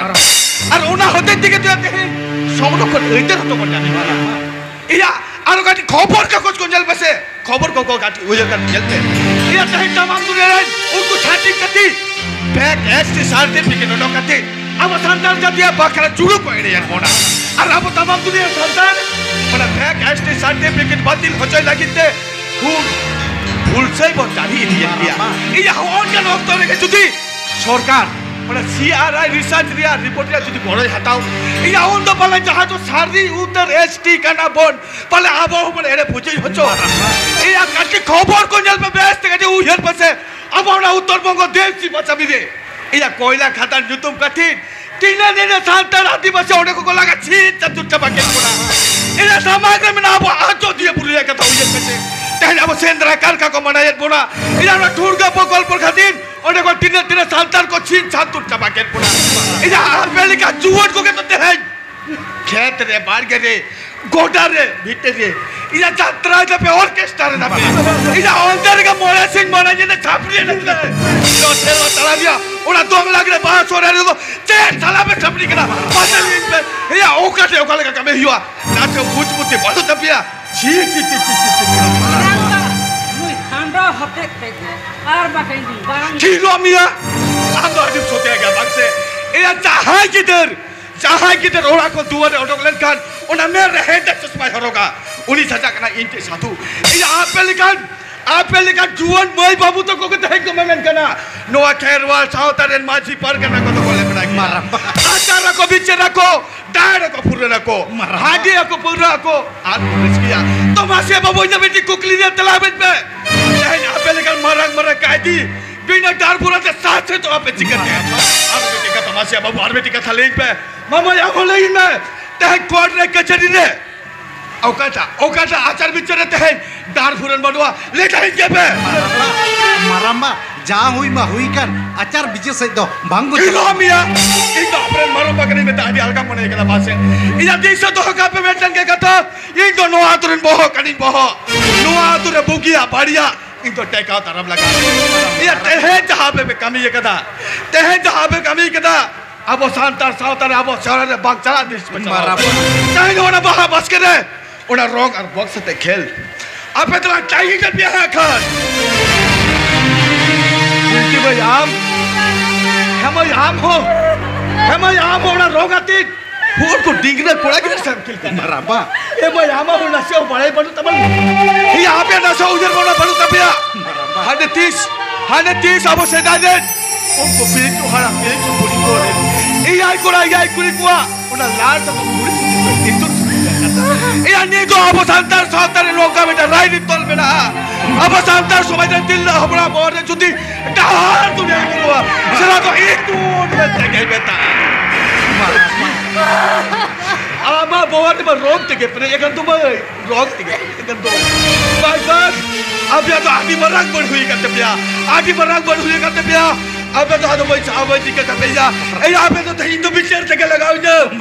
ᱟᱨ ᱚᱱᱟ ᱦᱚᱛᱮᱡ ᱛᱮᱜᱮ ᱛᱚ ᱛᱮᱦᱮᱧ ᱥᱚᱝᱨᱚᱠᱷᱚᱱ ᱟᱹᱭᱫᱟᱹᱨ ᱦᱚᱸᱛᱚ ᱵᱚᱱ ᱧᱟᱢ ᱮᱫᱟ᱾ ᱤᱭᱟ, ᱟᱨᱚ ᱠᱟᱹᱴᱤᱡ ᱠᱷᱚᱵᱚᱨ ᱠᱟᱜᱚᱡᱽ ᱠᱚ ᱧᱮᱞ ᱯᱮᱥᱮ, ᱠᱷᱚᱵᱚᱨ ᱠᱚ, ᱠᱚ ᱠᱟᱹᱴᱤᱡ ᱩᱭᱦᱟᱹᱨ ᱠᱟᱛᱮ ᱧᱮᱞ ᱯᱮ᱾ ᱤᱭᱟ, ᱛᱮᱦᱮᱧ ᱛᱟᱢᱟᱢ ᱫᱩᱱᱤᱭᱟᱹ ᱨᱮᱱ ᱩᱱᱠᱩ ᱪᱷᱟᱹᱛᱤᱠ ᱡᱟᱹᱛᱤ fake S T certificate ᱚᱰᱚᱠ ᱠᱟᱛᱮ ᱟᱵᱚ ᱥᱟᱱᱛᱟᱲ ᱡᱟᱹᱛᱤᱭᱟᱜ ᱵᱟᱠᱷᱨᱟ ᱡᱩᱲᱩ ᱠᱚ ᱮᱲᱮᱭᱮᱫ ᱵᱚᱱᱟ᱾ ᱟᱨ ᱟᱵᱚ ᱛᱟᱢᱟᱢ ᱫᱩᱱᱤᱭᱟᱹ ᱥᱟᱱᱛᱟᱲ ᱚᱱᱟ fake S T certificate ᱵᱟᱹᱛᱤᱞ ᱦᱚᱪᱚᱭ ᱞᱟᱹᱜᱤᱫ ᱛᱮ ᱦᱩᱞ, ᱦᱩᱞᱥᱟᱹᱭ ᱵᱚᱱ ᱡᱟᱹᱨᱤ ᱤᱫᱤᱭᱮᱫ ᱜᱮᱭᱟ᱾ ᱤᱭᱟ, ᱦᱚᱸᱜᱼᱚ ᱱᱚᱝᱠᱟᱱ ᱚᱠᱛᱚ ᱨᱮᱜᱮ ᱡᱩᱫᱤ ᱥᱚᱨᱠᱟᱨ ᱚᱱᱟ C R I research ᱨᱮᱭᱟᱜ report ᱨᱮᱭᱟᱜ ᱡᱩᱫᱤ ᱜᱚᱲᱚᱭ ᱦᱟᱛᱟᱣ, ᱤᱭᱟ, ᱩᱱ ᱫᱚ ᱯᱟᱞᱮ ᱡᱟᱦᱟᱸ ᱫᱚ ᱥᱟᱹᱨᱤ ᱩᱛᱟᱹᱨ S T ᱠᱟᱱᱟ ᱵᱚᱱ, ᱯᱟᱞᱮ ᱟᱵᱚ ᱦᱚᱸᱵᱚᱱ ᱮᱲᱮ ᱵᱩᱡᱷᱟᱹᱣ ᱦᱚᱪᱚ᱾ ᱤᱭᱟ, ᱠᱟᱹᱴᱤᱡ ᱠᱷᱚᱵᱚᱨ ᱠᱚ ᱧᱮᱞ ᱯᱮ, ᱵᱮᱥ ᱛᱮ ᱠᱟᱹᱴᱤᱡ ᱩᱭᱦᱟᱹᱨ ᱯᱮᱥᱮ᱾ ᱟᱵᱚ ᱚᱱᱟ ᱩᱛᱛᱚᱨ ᱵᱚᱝᱜᱚ ᱫᱮᱵ ᱥᱤᱢᱟᱪᱟᱵᱤ ᱨᱮ, ᱤᱭᱟ, ᱠᱚᱭᱞᱟ ᱠᱷᱟᱫᱟᱱ ᱧᱩᱛᱩᱢ ᱠᱟᱛᱮ ᱛᱤᱱᱟᱹᱜ ᱛᱤᱱᱟᱹᱜ ᱥᱟᱱᱛᱟᱲ ᱟᱹᱫᱤᱵᱟᱹᱥᱤ ᱚᱸᱰᱮ ᱠᱚᱠᱚ ᱞᱟᱜᱟ ᱪᱷᱤᱝ ᱪᱷᱟᱹᱛᱩᱨ ᱪᱟᱵᱟ ᱠᱮᱫ ᱵᱚᱱᱟ᱾ ᱤᱱᱟᱹ ᱥᱟᱢᱟᱝ ᱨᱮ ᱢᱮᱱᱟᱜᱼᱟ ᱟᱵᱚ ᱟᱡᱚᱫᱤᱭᱟᱹ ᱵᱩᱨᱩ ᱨᱮᱭᱟᱜ ᱠᱟᱛᱷᱟ ᱩᱭᱦᱟᱹᱨ ᱠᱟᱛᱮ ᱛᱮᱦᱮᱧ ᱟᱵᱚ ᱥᱮᱸᱫᱽᱨᱟ ᱠᱟᱨᱠᱟ ᱠᱚ ᱢᱟᱱᱟᱭᱮᱫ ᱵᱚᱱᱟ᱾ ᱤᱱᱟᱹ ᱚᱱᱟ ᱴᱷᱩᱲᱜᱟᱹ ᱯᱨᱚᱠᱚᱞᱯᱚ ᱠᱷᱟᱹᱛᱤᱨ ᱚᱸᱰᱮ ᱠᱚ ᱛᱤᱱᱟᱹᱜ ᱛᱤᱱᱟᱹᱜ ᱥᱟᱱᱛᱟᱲ ᱠᱚ ᱪᱷᱤᱝ ᱪᱷᱟᱹᱛᱩᱨ ᱪᱟᱵᱟ ᱠᱮᱫ ᱵᱚᱱᱟ᱾ ᱤᱱᱟᱹ ᱟᱯᱮ ᱞᱮᱠᱟ ᱡᱩᱣᱟᱹᱱ ᱠᱚᱜᱮ ᱛᱚ ᱛᱮᱦᱮᱧ ᱠᱷᱮᱛ ᱨᱮ, ᱵᱟᱲᱜᱮ ᱨᱮ, ᱜᱚᱰᱟ ᱨᱮ, ᱵᱷᱤᱴᱟᱹ ᱨᱮ, ᱤᱭᱟ, ᱡᱟᱛᱨᱟᱭ ᱫᱟᱯᱮ, ᱚᱨᱠᱮᱥᱴᱟᱨ ᱫᱟᱯᱮ᱾ ᱤᱭᱟ, ᱚᱱᱛᱮ ᱨᱮᱜᱮ ᱢᱚᱬᱮ ᱥᱤᱧ ᱢᱚᱬᱮ ᱧᱤᱫᱟᱹ ᱪᱷᱟᱯᱨᱤ ᱮᱱᱮᱡ ᱯᱮ᱾ ᱱᱚᱛᱮ ᱨᱮ ᱛᱟᱲᱟᱢ ᱤᱭᱟ, ᱚᱱᱟ ᱫᱚᱝ ᱞᱟᱜᱽᱲᱮ ᱵᱟᱦᱟ ᱥᱚᱦᱨᱟᱭ ᱨᱮᱫᱚ ᱪᱮᱫ ᱥᱟᱞᱟ ᱯᱮ ᱪᱷᱟᱯᱨᱤ ᱠᱟᱱᱟ? ᱢᱟᱥᱮ ᱞᱟᱹᱭ ᱯᱮ᱾ ᱤᱭᱟ, ᱚᱠᱟᱴᱷᱮᱡ ᱚᱠᱟ ᱞᱮᱠᱟ ᱠᱟᱹᱢᱤ ᱦᱩᱭᱩᱜᱼᱟ? ᱱᱟᱪᱚ ᱵᱩᱡᱽ ᱵᱩᱫᱷᱤ ᱵᱟᱹᱱᱩᱜ ᱛᱟᱯᱮᱭᱟ᱾ ᱪᱷᱤ, ᱪᱷᱤ, ᱪᱷᱤ᱾ ᱱᱩᱭ ᱠᱷᱟᱱᱰᱟ ᱦᱚᱛᱮᱡ ᱛᱮᱜᱮ ᱟᱨ ᱵᱟᱠᱷᱟᱱ ᱤᱧ ᱵᱟᱝ ᱛᱷᱤᱨᱚᱜ ᱢᱮᱭᱟ᱾ ᱟᱢ ᱫᱚ ᱟᱹᱰᱤᱢ ᱥᱚᱛᱮᱭᱟ ᱜᱮᱭᱟ ᱵᱟᱝ ᱥᱮ? ᱤᱭᱟ, ᱡᱟᱦᱟᱸᱭ ᱜᱤᱫᱟᱹᱨ ᱡᱟᱦᱟᱸᱭ ᱜᱤᱫᱟᱹᱨ ᱚᱲᱟᱜ ᱠᱷᱚᱱ ᱫᱩᱣᱟᱹᱨ ᱨᱮ ᱚᱰᱚᱠ ᱞᱮᱱᱠᱷᱟᱱ ᱚᱱᱟ ᱢᱮᱫ ᱨᱮ ᱦᱮᱸᱫᱮ ᱪᱚᱥᱢᱟᱭ ᱦᱚᱨᱚᱜᱟ, ᱩᱱᱤ ᱥᱟᱡᱟᱜ ᱠᱟᱱᱟ ᱤᱧ ᱴᱷᱮᱱ ᱥᱟᱹᱫᱷᱩ᱾ ᱤᱧ ᱟᱯᱮ ᱞᱮᱠᱟᱱ, ᱟᱯᱮ ᱞᱮᱠᱟᱱ ᱡᱩᱣᱟᱹᱱ ᱢᱟᱹᱭ ᱵᱟᱹᱵᱩ ᱛᱟᱠᱚ ᱜᱮ ᱛᱮᱦᱮᱧ ᱠᱚ ᱢᱮᱢᱮᱱ ᱠᱟᱱᱟ, ᱱᱚᱣᱟ ᱠᱷᱮᱨᱣᱟᱞ ᱥᱟᱶᱛᱟ ᱨᱮᱱ ᱢᱟᱹᱡᱷᱤ ᱯᱟᱨᱜᱟᱱᱟ ᱠᱚᱫᱚ ᱠᱚ ᱞᱮᱵᱲᱟ ᱜᱮᱭᱟ᱾ ᱟᱪᱟᱨ ᱟᱠᱚ, ᱵᱤᱪᱟᱹᱨ ᱟᱠᱚ, ᱰᱟᱦᱟᱨ ᱟᱠᱚ, ᱯᱷᱩᱨᱟᱹᱱ ᱟᱠᱚ, ᱦᱟᱺᱰᱤ ᱟᱠᱚ, ᱯᱟᱹᱣᱨᱟᱹ ᱟᱠᱚ, ᱟᱨ ᱠᱚ ᱨᱟᱹᱥᱠᱟᱹᱭᱟ᱾ ᱛᱚ ᱢᱟᱥᱮ ᱵᱟᱹᱵᱩ, ᱤᱧᱟᱹᱜ ᱢᱤᱫᱴᱤᱡ ᱠᱩᱠᱞᱤ ᱨᱮᱭᱟᱜ ᱛᱮᱞᱟ ᱮᱢᱟᱹᱧ ᱯᱮ, ᱛᱮᱦᱮᱧ ᱟᱯᱮ ᱞᱮᱠᱟᱱ ᱢᱟᱨᱟᱝ ᱢᱟᱨᱟᱝ ᱠᱟᱭᱫᱤ ᱵᱤᱱᱟᱹ ᱰᱟᱨ ᱵᱷᱚᱨᱟ ᱛᱮ ᱥᱟᱥᱮᱛᱚᱜ ᱟᱯᱮ ᱪᱤᱠᱟᱹᱛᱮ? ᱟᱨ ᱢᱤᱫᱴᱤᱡ ᱠᱟᱛᱷᱟ ᱢᱟᱥᱮ ᱵᱟᱹᱵᱩ, ᱟᱨ ᱢᱤᱫᱴᱤᱡ ᱠᱟᱛᱷᱟ ᱞᱟᱹᱭᱟᱹᱧ ᱯᱮ᱾ ᱢᱟᱢᱟ, ᱟᱢ ᱦᱚᱸ ᱞᱟᱹᱭᱟᱹᱧ ᱢᱮ, ᱛᱮᱦᱮᱧ ᱠᱳᱨᱴ ᱨᱮ, ᱠᱟᱹᱪᱷᱟᱹᱨᱤ ᱨᱮ ᱚᱠᱟᱴᱟᱜ, ᱚᱠᱟᱴᱟᱜ ᱟᱪᱟᱨ ᱵᱤᱪᱟᱹᱨ ᱨᱮ ᱛᱮᱦᱮᱧ ᱫᱟᱨ ᱯᱷᱩᱨᱟᱱ ᱵᱟᱹᱱᱩᱜᱼᱟ? ᱞᱟᱹᱭ ᱛᱟᱦᱮᱸᱧ ᱜᱮ ᱯᱮ᱾ ᱢᱟᱨᱟᱢᱵᱟ, ᱡᱟ ᱦᱩᱭ ᱢᱟ ᱦᱩᱭ ᱠᱟᱱ, ᱟᱪᱟᱨ ᱵᱤᱪᱟᱹᱨ ᱥᱮᱫ ᱫᱚ ᱵᱟᱝ ᱵᱚ ᱤᱧ ᱫᱚ ᱪᱟᱞᱟᱜᱼᱟ᱾ ᱢᱤᱭᱟ, ᱤᱧ ᱫᱚ ᱟᱯᱮᱨᱮᱱ ᱢᱟᱨᱟᱢᱵᱟ ᱠᱟᱹᱱᱟᱹᱧ ᱢᱮᱱᱛᱮ ᱟᱹᱰᱤ ᱟᱞᱜᱟ ᱢᱚᱱᱮ ᱠᱟᱱᱟ ᱯᱟᱥᱮ᱾ ᱤᱧᱟᱹᱜ ᱫᱤᱥᱟᱹ ᱫᱚᱦᱚ ᱠᱟᱜ ᱯᱮ ᱢᱤᱫᱴᱟᱝ ᱜᱮ ᱠᱟᱛᱷᱟ, ᱤᱧ ᱫᱚ ᱱᱚᱣᱟ ᱟᱛᱳ ᱨᱮᱱ ᱵᱚᱦᱚᱜ ᱠᱟᱹᱱᱟᱹᱧ, ᱵᱚᱦᱚᱜ᱾ ᱱᱚᱣᱟ ᱟᱛᱳ ᱨᱮ ᱵᱩᱜᱤᱭᱟᱜ ᱵᱟᱹᱲᱤᱡᱟᱜ ᱤᱧ ᱫᱚ ᱴᱮᱠᱟᱣ ᱫᱟᱨᱟᱢ ᱞᱟᱜᱟᱜᱼᱟ᱾ ᱤᱭᱟᱹ, ᱛᱮᱦᱮᱧ ᱡᱟᱦᱟᱸ ᱯᱮ, ᱯᱮ ᱠᱟᱹᱢᱤ ᱟᱠᱟᱫᱟ, ᱛᱮᱦᱮᱧ ᱡᱟᱦᱟᱸ ᱯᱮ ᱠᱟᱹᱢᱤ ᱟᱠᱟᱫᱟ, ᱟᱵᱚ ᱥᱟᱱᱛᱟᱲ ᱥᱟᱶᱛᱟ ᱨᱮ, ᱟᱵᱚ ᱥᱮᱨᱣᱟ ᱨᱮ ᱵᱟᱝ ᱪᱟᱞᱟᱜ ᱡᱤᱱᱤᱥ ᱯᱮ ᱪᱟᱞᱟᱣ ᱢᱟᱨᱟᱝ ᱟᱠᱟᱫᱟ᱾ ᱛᱮᱦᱮᱧ ᱚᱱᱟ ᱵᱟᱦᱟ ᱵᱟᱥᱠᱮ ᱨᱮ ᱚᱱᱟ ᱨᱚᱝ ᱟᱨ ᱵᱚᱠᱥ ᱟᱛᱮ ᱠᱷᱮᱞ, ᱟᱯᱮ ᱫᱚ ᱴᱟᱭᱤ ᱠᱟᱱ ᱯᱮᱭᱟ ᱦᱟᱸᱜ ᱠᱷᱟᱱ᱾ ᱵᱤᱞᱠᱤ ᱵᱷᱟᱹᱭ ᱟᱢ, ᱦᱮᱸ ᱵᱷᱟᱹᱭ ᱟᱢ ᱦᱚᱸ, ᱦᱮᱸ ᱵᱷᱟᱹᱭ ᱟᱢ ᱦᱚᱸ ᱚᱱᱟ ᱨᱚᱝ ᱟᱛᱮ ᱦᱚᱲ ᱠᱚ ᱰᱤᱝᱜᱽᱨᱟᱹ ᱠᱚᱲᱟ ᱜᱤᱫᱽᱨᱟᱹ ᱥᱟᱶ ᱠᱷᱮᱞ ᱠᱟᱱᱟ᱾ ᱢᱟᱨᱟᱝᱵᱟ᱾ ᱮ ᱵᱷᱟᱹᱭ, ᱟᱢᱟᱜ ᱦᱚᱸ ᱱᱟᱥᱮ ᱦᱚᱸ ᱵᱟᱲᱟᱭ ᱵᱟᱹᱱᱩᱜ ᱛᱟᱢᱟ᱾ ᱮᱭᱟ, ᱟᱯᱮ ᱱᱟᱥᱮ ᱦᱚᱸ ᱩᱭᱦᱟᱹᱨ ᱵᱷᱟᱵᱽᱱᱟ ᱵᱟᱹᱱᱩᱜ ᱛᱟᱯᱮᱭᱟ᱾ ᱢᱟᱨᱟᱝᱵᱟ᱾ ᱦᱟᱱᱮ ᱛᱤᱥ, ᱦᱟᱱᱮ ᱛᱤᱥ ᱟᱵᱚ ᱥᱮᱫᱟᱭ ᱨᱮᱱ ᱩᱱᱠᱩ ᱯᱤᱞᱪᱩ ᱦᱟᱲᱟᱢ, ᱯᱤᱞᱪᱩ ᱵᱩᱲᱦᱤ ᱠᱚ ᱨᱮᱱ ᱮᱭᱟᱭ ᱠᱚᱲᱟ, ᱮᱭᱟᱭ ᱠᱩᱲᱤ ᱠᱚᱣᱟᱜ ᱚᱱᱟ ᱞᱟᱲ ᱛᱟᱠᱚ ᱠᱩᱲᱤ ᱠᱚ ᱤᱛᱩᱫ ᱥᱤᱸᱫᱩᱨ ᱠᱟᱱᱟ᱾ ᱮᱭᱟ, ᱱᱤᱛ ᱫᱚ ᱟᱵᱚ ᱥᱟᱱᱛᱟᱲ ᱥᱟᱶᱛᱟ ᱨᱮ ᱱᱚᱝᱠᱟ ᱢᱤᱫᱴᱟᱝ ᱨᱟᱭᱨᱤᱛ ᱛᱚᱞ ᱢᱮᱱᱟᱜᱼᱟ᱾ ᱟᱵᱚ ᱥᱟᱱᱛᱟᱲ ᱥᱚᱢᱟᱡᱽ ᱨᱮ ᱛᱤᱨᱞᱟᱹ ᱦᱚᱯᱚᱱᱟᱜ ᱵᱚᱦᱚᱜ ᱨᱮ ᱡᱩᱫᱤ ᱰᱟᱦᱟᱨ ᱫᱩᱱᱤᱭᱟᱹ ᱧᱩᱨᱩᱜᱼᱟ, ᱥᱮᱬᱟ ᱫᱚ ᱤᱛᱩᱫ ᱢᱮᱱᱛᱮ ᱜᱮ ᱢᱮᱛᱟᱜᱼᱟ᱾ ᱟᱢᱟᱜ ᱵᱚᱦᱚᱜ ᱨᱮᱢᱟ ᱨᱚᱝ ᱛᱮᱜᱮ ᱯᱮᱨᱮᱡ ᱟᱠᱟᱱ ᱫᱚ ᱢᱟᱹᱭ, ᱨᱚᱝ ᱛᱮᱜᱮ ᱯᱮᱨᱮᱡ ᱟᱠᱟᱱ ᱫᱚ᱾ ᱵᱟᱭ ᱵᱟᱥ, ᱟᱯᱮᱭᱟᱜ ᱫᱚ ᱟᱹᱰᱤ ᱢᱟᱨᱟᱝ ᱵᱟᱹᱲ ᱦᱩᱭ ᱟᱠᱟᱱ ᱛᱟᱯᱮᱭᱟ, ᱟᱹᱰᱤ ᱢᱟᱨᱟᱝ ᱵᱟᱹᱲ ᱦᱩᱭ ᱟᱠᱟᱱ ᱛᱟᱯᱮᱭᱟ᱾ ᱟᱯᱮ ᱫᱚ ᱟᱫᱚ ᱵᱟᱹᱧ ᱥᱟᱦᱟᱣ, ᱵᱟᱹᱧ ᱪᱤᱠᱟᱹ ᱛᱟᱯᱮᱭᱟ᱾ ᱮᱭ, ᱟᱯᱮ ᱫᱚ ᱛᱮᱦᱮᱧ ᱫᱚ ᱵᱤᱪᱟᱹᱨ ᱛᱮᱜᱮ ᱞᱟᱜᱟᱣ ᱤᱧᱟᱹ᱾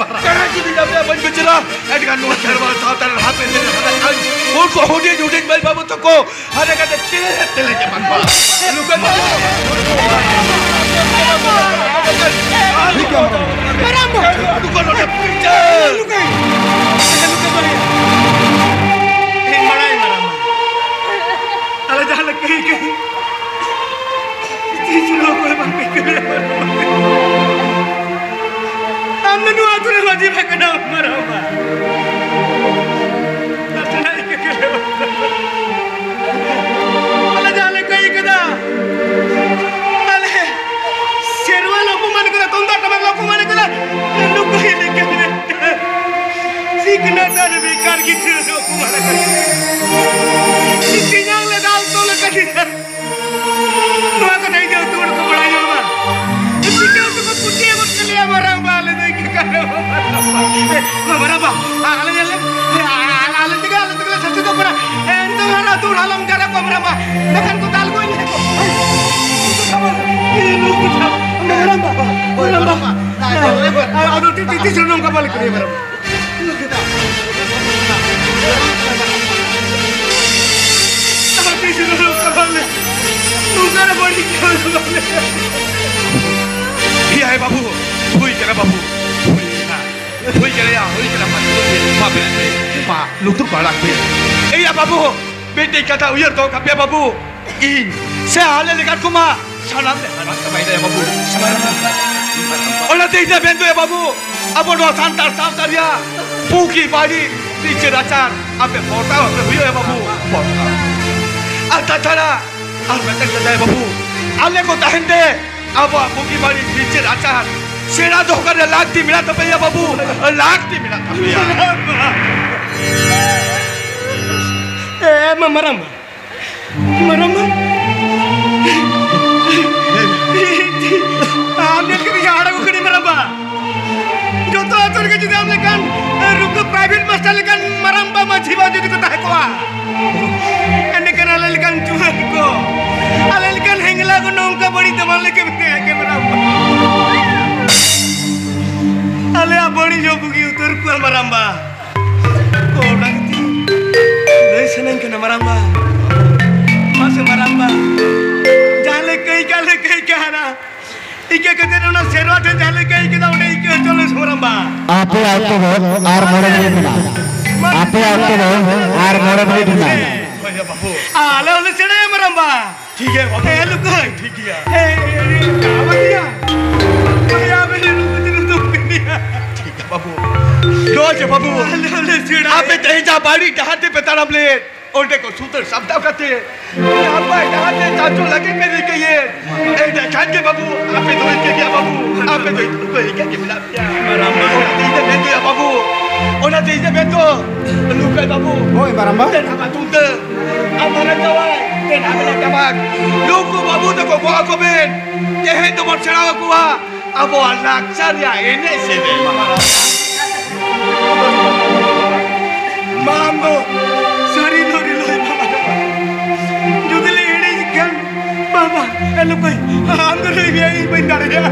ᱛᱮᱦᱮᱧ ᱡᱩᱫᱤ ᱟᱯᱮᱭᱟᱜ ᱵᱟᱹᱧ ᱵᱤᱪᱟᱹᱨᱟ, ᱮᱱᱠᱷᱟᱱ ᱱᱚᱣᱟ ᱠᱷᱮᱨᱣᱟᱞ ᱥᱟᱶᱛᱟ ᱨᱮᱱ ᱦᱟᱯᱮᱱ ᱫᱤᱱ ᱨᱮ ᱦᱟᱨᱟ ᱠᱟᱱ ᱩᱱᱠᱩ ᱦᱩᱰᱤᱧ ᱦᱩᱰᱤᱧ ᱢᱟᱹᱭ ᱵᱟᱹᱵᱩ ᱛᱟᱠᱚ ᱦᱟᱱᱮ ᱠᱟᱛᱮ ᱛᱮᱞᱮ ᱛᱮᱞᱮ ᱪᱟᱵᱟ ᱠᱚᱣᱟ᱾ ᱱᱩᱠᱩ ᱫᱚ ᱢᱟᱨᱟᱝ ᱵᱚᱦᱚᱜ᱾ ᱱᱩᱠᱩ ᱱᱚᱰᱮ ᱯᱩᱭᱥᱟᱹ᱾ ᱤᱧ ᱵᱟᱲᱟᱭ ᱢᱟᱨᱟᱝ ᱵᱚᱦᱚᱜ᱾ ᱟᱞᱮ ᱡᱟᱦᱟᱸ ᱞᱮ ᱠᱟᱹᱢᱤ ᱠᱟᱹᱢᱤ, ᱪᱮᱫ ᱪᱚ ᱚᱠᱚᱭ ᱵᱟᱝ ᱯᱮ ᱠᱟᱹᱢᱤᱭᱟ ᱢᱟᱨᱟᱝ ᱵᱚᱦᱚᱜ᱾ ᱟᱢ ᱫᱚ ᱱᱚᱣᱟ ᱟᱹᱛᱩ ᱨᱮ ᱢᱟᱹᱡᱷᱤ ᱵᱟᱵᱟ ᱠᱟᱱᱟᱢ ᱢᱟᱨᱟᱝ ᱵᱚᱦᱚᱜ᱾ ᱟᱞᱮ ᱡᱟᱦᱟᱸ ᱞᱮ ᱠᱟᱹᱢᱤ ᱠᱟᱫᱟ, ᱟᱞᱮ ᱥᱮᱨᱣᱟ ᱞᱮ ᱚᱯᱚᱢᱟᱱ ᱠᱟᱫᱟ, ᱛᱩᱢᱫᱟᱜ ᱴᱟᱢᱟᱠ ᱞᱮ ᱚᱯᱚᱢᱟᱱ ᱠᱟᱫᱟ, ᱱᱩᱠᱩ ᱜᱮ ᱞᱮ ᱠᱟᱹᱢᱤ ᱠᱟᱫᱟ᱾ ᱥᱤᱠᱷᱱᱟᱹᱛ ᱟᱨ ᱵᱮᱠᱟᱨ ᱜᱤᱫᱽᱨᱟᱹ ᱞᱮ ᱚᱯᱚᱢᱟᱱ ᱠᱟᱫᱟ᱾ ᱛᱮᱧᱟᱝ ᱞᱮ ᱫᱟᱞ ᱛᱚᱞ ᱠᱟᱫᱮᱭᱟ᱾ ᱱᱚᱣᱟ ᱠᱟᱛᱷᱟ ᱤᱧ ᱟᱹᱛᱩ ᱦᱚᱲ ᱠᱚ ᱵᱟᱲᱟᱭ ᱧᱟᱢᱟ᱾ ᱪᱤᱠᱟᱹ ᱛᱮᱠᱚ ᱯᱩᱛᱤ ᱜᱚᱫ ᱠᱟᱞᱮᱭᱟ ᱢᱟᱨᱟᱝ ᱵᱟ, ᱟᱞᱮ ᱫᱚ ᱤᱱᱠᱟᱹ ᱠᱟᱱᱟ᱾ ᱢᱟᱨᱟᱝ ᱵᱟ, ᱟᱞᱮ ᱧᱮᱞ ᱞᱮ᱾ ᱟᱫᱚ ᱛᱤ-, ᱛᱤ-, ᱛᱤᱥ ᱨᱮ ᱱᱚᱝᱠᱟ ᱵᱟᱞᱮ ᱠᱟᱹᱢᱤᱭᱟ ᱢᱟᱨᱟᱝᱵᱟ? ᱟᱫᱚ ᱛᱤᱥ ᱨᱮ ᱱᱚᱝᱠᱟ ᱵᱟᱞᱮ, ᱱᱚᱝᱠᱟ ᱨᱮ ᱵᱟᱹᱲᱤᱡ ᱠᱟᱹᱢᱤ ᱵᱟᱞᱮ᱾ ᱮᱭᱟᱭ ᱵᱟᱹᱵᱩ, ᱦᱩᱭ ᱠᱟᱱᱟ ᱵᱟᱹᱵᱩ, ᱦᱩᱭ ᱠᱟᱱᱟ, ᱦᱩᱭ ᱠᱟᱱᱟ ᱭᱟ, ᱦᱩᱭ ᱠᱟᱱᱟ, ᱢᱟ ᱵᱮᱨᱮᱫ ᱯᱮ, ᱢᱟ ᱞᱩᱛᱩᱨ ᱠᱚ ᱟᱲᱟᱜ ᱯᱮ᱾ ᱮᱭᱟ ᱵᱟᱹᱵᱩ, ᱢᱤᱫᱴᱮᱡ ᱠᱟᱛᱷᱟ ᱩᱭᱦᱟᱹᱨ ᱫᱚᱦᱚ ᱠᱟᱜ ᱯᱮ ᱵᱟᱹᱵᱩ, ᱤᱧ ᱥᱮ ᱟᱞᱮ ᱞᱮᱠᱟᱱ ᱠᱚᱢᱟ ᱥᱟᱱᱟᱢ ᱞᱮ ᱦᱟᱨᱟ ᱪᱟᱵᱟᱭᱮᱱᱟ ᱭᱟ ᱵᱟᱹᱵᱩ, ᱥᱟᱱᱟᱢ᱾ ᱚᱱᱟᱛᱮ ᱤᱧ ᱫᱚ ᱢᱮᱱ ᱫᱚ ᱭᱟ ᱵᱟᱹᱵᱩ, ᱟᱵᱚ ᱱᱚᱣᱟ ᱥᱟᱱᱛᱟᱲ ᱥᱟᱶᱛᱟ ᱨᱮᱭᱟᱜ ᱵᱩᱜᱤ ᱵᱟᱹᱲᱤᱡ ᱵᱤᱪᱟᱹᱨ ᱟᱪᱟᱨ ᱟᱯᱮ ᱯᱚᱨᱛᱟᱣ ᱟᱯᱮ ᱦᱩᱭᱩᱜᱼᱟ ᱭᱟ ᱵᱟᱹᱵᱩ, ᱯᱚᱨᱛᱟᱣ᱾ ᱟᱨ ᱛᱟᱪᱷᱟᱲᱟ ᱟᱨ ᱢᱤᱫᱴᱟᱝ ᱠᱟᱛᱷᱟ ᱭᱟ ᱵᱟᱹᱵᱩ, ᱟᱞᱮ ᱠᱚ ᱛᱟᱦᱮᱱ ᱛᱮ ᱟᱵᱚᱣᱟᱜ ᱵᱩᱜᱤ ᱵᱟᱹᱲᱤᱡ ᱵᱤᱪᱟᱹᱨ ᱟᱪᱟᱨ ᱥᱮᱬᱟ ᱫᱚᱦᱚ ᱠᱟᱨᱮ ᱞᱟᱹᱠᱛᱤ ᱢᱮᱱᱟᱜ ᱛᱟᱯᱮᱭᱟ ᱵᱟᱹᱵᱩ, ᱞᱟᱹᱠᱛᱤ ᱢᱮᱱᱟᱜ ᱛᱟᱯᱮᱭᱟ᱾ ᱮ, ᱢᱟ-, ᱢᱟᱨᱟᱝ ᱵᱟ᱾ ᱢᱟᱨᱟᱝ ᱵᱟ᱾ ᱟᱢ ᱧᱮᱞ ᱠᱮᱫ ᱜᱮᱭᱟ ᱟᱲᱟᱜ ᱠᱚ ᱠᱟᱹᱱᱟᱹᱧ ᱢᱟᱨᱟᱝ ᱵᱟ᱾ ᱡᱚᱛᱚ ᱟᱹᱛᱩ ᱨᱮᱜᱮ ᱡᱩᱫᱤ ᱟᱢ ᱞᱮᱠᱟᱱ, ᱮ, ᱨᱩᱠᱟᱹ private master ᱞᱮᱠᱟᱱ ᱢᱟᱨᱟᱝ ᱵᱟ ᱢᱟᱹᱡᱷᱤ ᱵᱟ ᱡᱩᱫᱤ ᱠᱚ ᱛᱟᱦᱮᱸ ᱠᱚᱜᱼᱟ, ᱮᱸᱰᱮᱠᱷᱟᱱ ᱟᱞᱮ ᱞᱮᱠᱟᱱ ᱡᱩᱣᱟᱹᱱ ᱠᱚ, ᱟᱞᱮ ᱞᱮᱠᱟᱱ ᱦᱮᱝᱞᱟ ᱠᱚ ᱱᱚᱝᱠᱟ ᱵᱟᱹᱲᱤᱡ ᱫᱚ ᱵᱟᱝᱞᱮ ᱠᱟᱹᱢᱤ ᱠᱮᱭᱟ ᱜᱮ ᱢᱟᱨᱟᱝ ᱵᱟ᱾ ᱟᱞᱮᱭᱟᱜ ᱵᱟᱹᱲᱤᱡ ᱦᱚᱸ ᱵᱩᱜᱤ ᱩᱛᱟᱹᱨ ᱠᱚᱜᱼᱟ ᱢᱟᱨᱟᱝ ᱵᱟ᱾ ᱚᱱᱟ ᱠᱷᱟᱹᱛᱤᱨ ᱞᱟᱹᱭ ᱥᱟᱱᱟᱧ ᱠᱟᱱᱟ ᱢᱟᱨᱟᱝ ᱵᱟ᱾ ᱢᱟᱥᱮ ᱢᱟᱨᱟᱝ ᱵᱟ, ᱡᱟᱦᱟᱸ ᱞᱮ ᱠᱟᱹᱭ ᱠᱟᱜ ᱞᱮ ᱠᱟᱹᱭ ᱠᱟᱜ ᱦᱟᱱᱟ ᱤᱠᱟᱹ ᱠᱟᱛᱮ ᱚᱱᱟ ᱥᱮᱨᱣᱟ ᱴᱷᱮᱱ ᱡᱟᱦᱟᱸ ᱞᱮᱠᱟ ᱤᱠᱟᱹ ᱫᱟ, ᱚᱸᱰᱮ ᱤᱠᱟᱹ ᱦᱚᱪᱚ ᱞᱮ ᱥᱚᱨᱟᱢ ᱵᱟ᱾ ᱟᱯᱮ ᱚᱠᱛᱚ ᱫᱚ ᱟᱨ ᱢᱚᱬᱮ ᱢᱤᱱᱤᱴ ᱢᱮᱱᱟᱜᱼᱟ᱾ ᱟᱯᱮ ᱚᱠᱛᱚ ᱫᱚ ᱟᱨ ᱢᱚᱬᱮ ᱢᱤᱱᱤᱴ ᱢᱮᱱᱟᱜᱼᱟ᱾ ᱦᱳᱭ ᱭᱟ ᱵᱟᱹᱵᱩ᱾ ᱟᱞᱮ ᱦᱚᱸᱞᱮ ᱥᱮᱬᱟᱭᱟ ᱢᱟᱨᱟᱢ ᱵᱟ᱾ ᱴᱷᱤᱠ ᱜᱮᱭᱟ ᱵᱟᱹᱵᱩ᱾ ᱦᱮᱸ, ᱞᱩᱠᱟᱹᱭ᱾ ᱴᱷᱤᱠ ᱜᱮᱭᱟ᱾ ᱦᱮᱸ, ᱦᱮᱸ, ᱦᱮᱸ, ᱟᱵᱟᱫᱤᱭᱟ᱾ ᱦᱳᱭ, ᱟᱵᱮᱱ ᱞᱩᱠᱟᱹ ᱛᱤᱱᱟᱹᱜ ᱫᱚ ᱢᱮᱱᱟᱭᱟ᱾ ᱴᱷᱤᱠ ᱜᱮᱭᱟ ᱵᱟᱹᱵᱩ᱾ ᱱᱚᱜᱼᱚᱭ ᱡᱮ ᱵᱟᱹᱵᱩ, ᱟᱞᱮ ᱦᱚᱸᱞᱮ ᱥᱮᱬᱟᱭᱟ᱾ ᱟᱯᱮ ᱛᱮᱦᱮᱧ ᱡᱟᱦᱟᱸ ᱵᱟᱹᱲᱤᱡ ᱰᱟᱦᱟᱨ ᱛᱮᱯᱮ ᱛᱟᱲᱟᱢ ᱞᱮᱫ, ᱚᱸᱰᱮ ᱠᱚ ᱥᱩᱫᱷᱟᱹᱨ ᱥᱟᱢᱴᱟᱣ ᱠᱟᱛᱮ ᱱᱟᱯᱟᱭ ᱰᱟᱦᱟᱨ ᱛᱮ ᱪᱟᱪᱳ ᱞᱟᱹᱜᱤᱫ ᱯᱮ ᱨᱤᱠᱟᱹᱭᱮᱫ᱾ ᱮᱸᱰᱮᱠᱷᱟᱱ ᱜᱮ ᱵᱟᱹᱵᱩ, ᱟᱯᱮ ᱫᱚ ᱤᱱᱠᱟᱹ ᱜᱮ ᱵᱟᱹᱵᱩ, ᱟᱯᱮ ᱫᱚ ᱤᱱᱠᱟᱹ ᱜᱮ ᱢᱮᱱᱟᱜ ᱯᱮᱭᱟ᱾ ᱚᱱᱟᱛᱮ ᱤᱧ ᱫᱚ ᱢᱮᱱ ᱫᱚᱭᱟ ᱵᱟᱹᱵᱩ, ᱚᱱᱟᱛᱮ ᱤᱧ ᱫᱚ ᱢᱮᱱ ᱫᱚ, ᱞᱩᱠᱟᱹᱭ ᱵᱟᱹᱵᱩ᱾ ᱦᱳᱭ, ᱢᱟᱨᱟᱝᱵᱟ᱾ ᱫᱮᱱ ᱟᱢᱟᱜ ᱛᱩᱢᱫᱟᱹ, ᱟᱢ ᱢᱟᱨᱟᱝ ᱡᱟᱶᱟᱭ, ᱫᱮᱱ ᱟᱢ ᱢᱮᱱᱟᱜ ᱴᱟᱢᱟᱠ᱾ ᱱᱩᱠᱩ ᱵᱟᱹᱵᱩ ᱛᱟᱠᱚ ᱜᱚᱜ ᱟᱠᱚ ᱵᱮᱱ᱾ ᱛᱮᱦᱮᱧ ᱫᱚᱵᱚᱱ ᱥᱮᱬᱟ ᱟᱠᱚᱣᱟ ᱟᱵᱚᱣᱟᱜ ᱞᱟᱠᱪᱟᱨ ᱨᱮᱭᱟᱜ ᱮᱱᱮᱡ ᱥᱮᱨᱮᱧ᱾ ᱢᱟ ᱟᱢ ᱫᱚ ᱥᱟᱹᱨᱤ ᱫᱚ ᱨᱤᱞᱟᱹᱭ ᱵᱟᱵᱟ ᱠᱟᱱᱟ᱾ ᱡᱩᱫᱤ ᱞᱮ ᱮᱲᱮᱭᱮᱫ ᱠᱷᱟᱱ, ᱵᱟᱵᱟ, ᱞᱩᱠᱩᱭ, ᱟᱢ ᱜᱮ ᱞᱟᱹᱭ ᱢᱮᱭᱟ, ᱤᱧ ᱵᱟᱹᱧ ᱫᱟᱲᱮᱭᱟᱜᱼᱟ᱾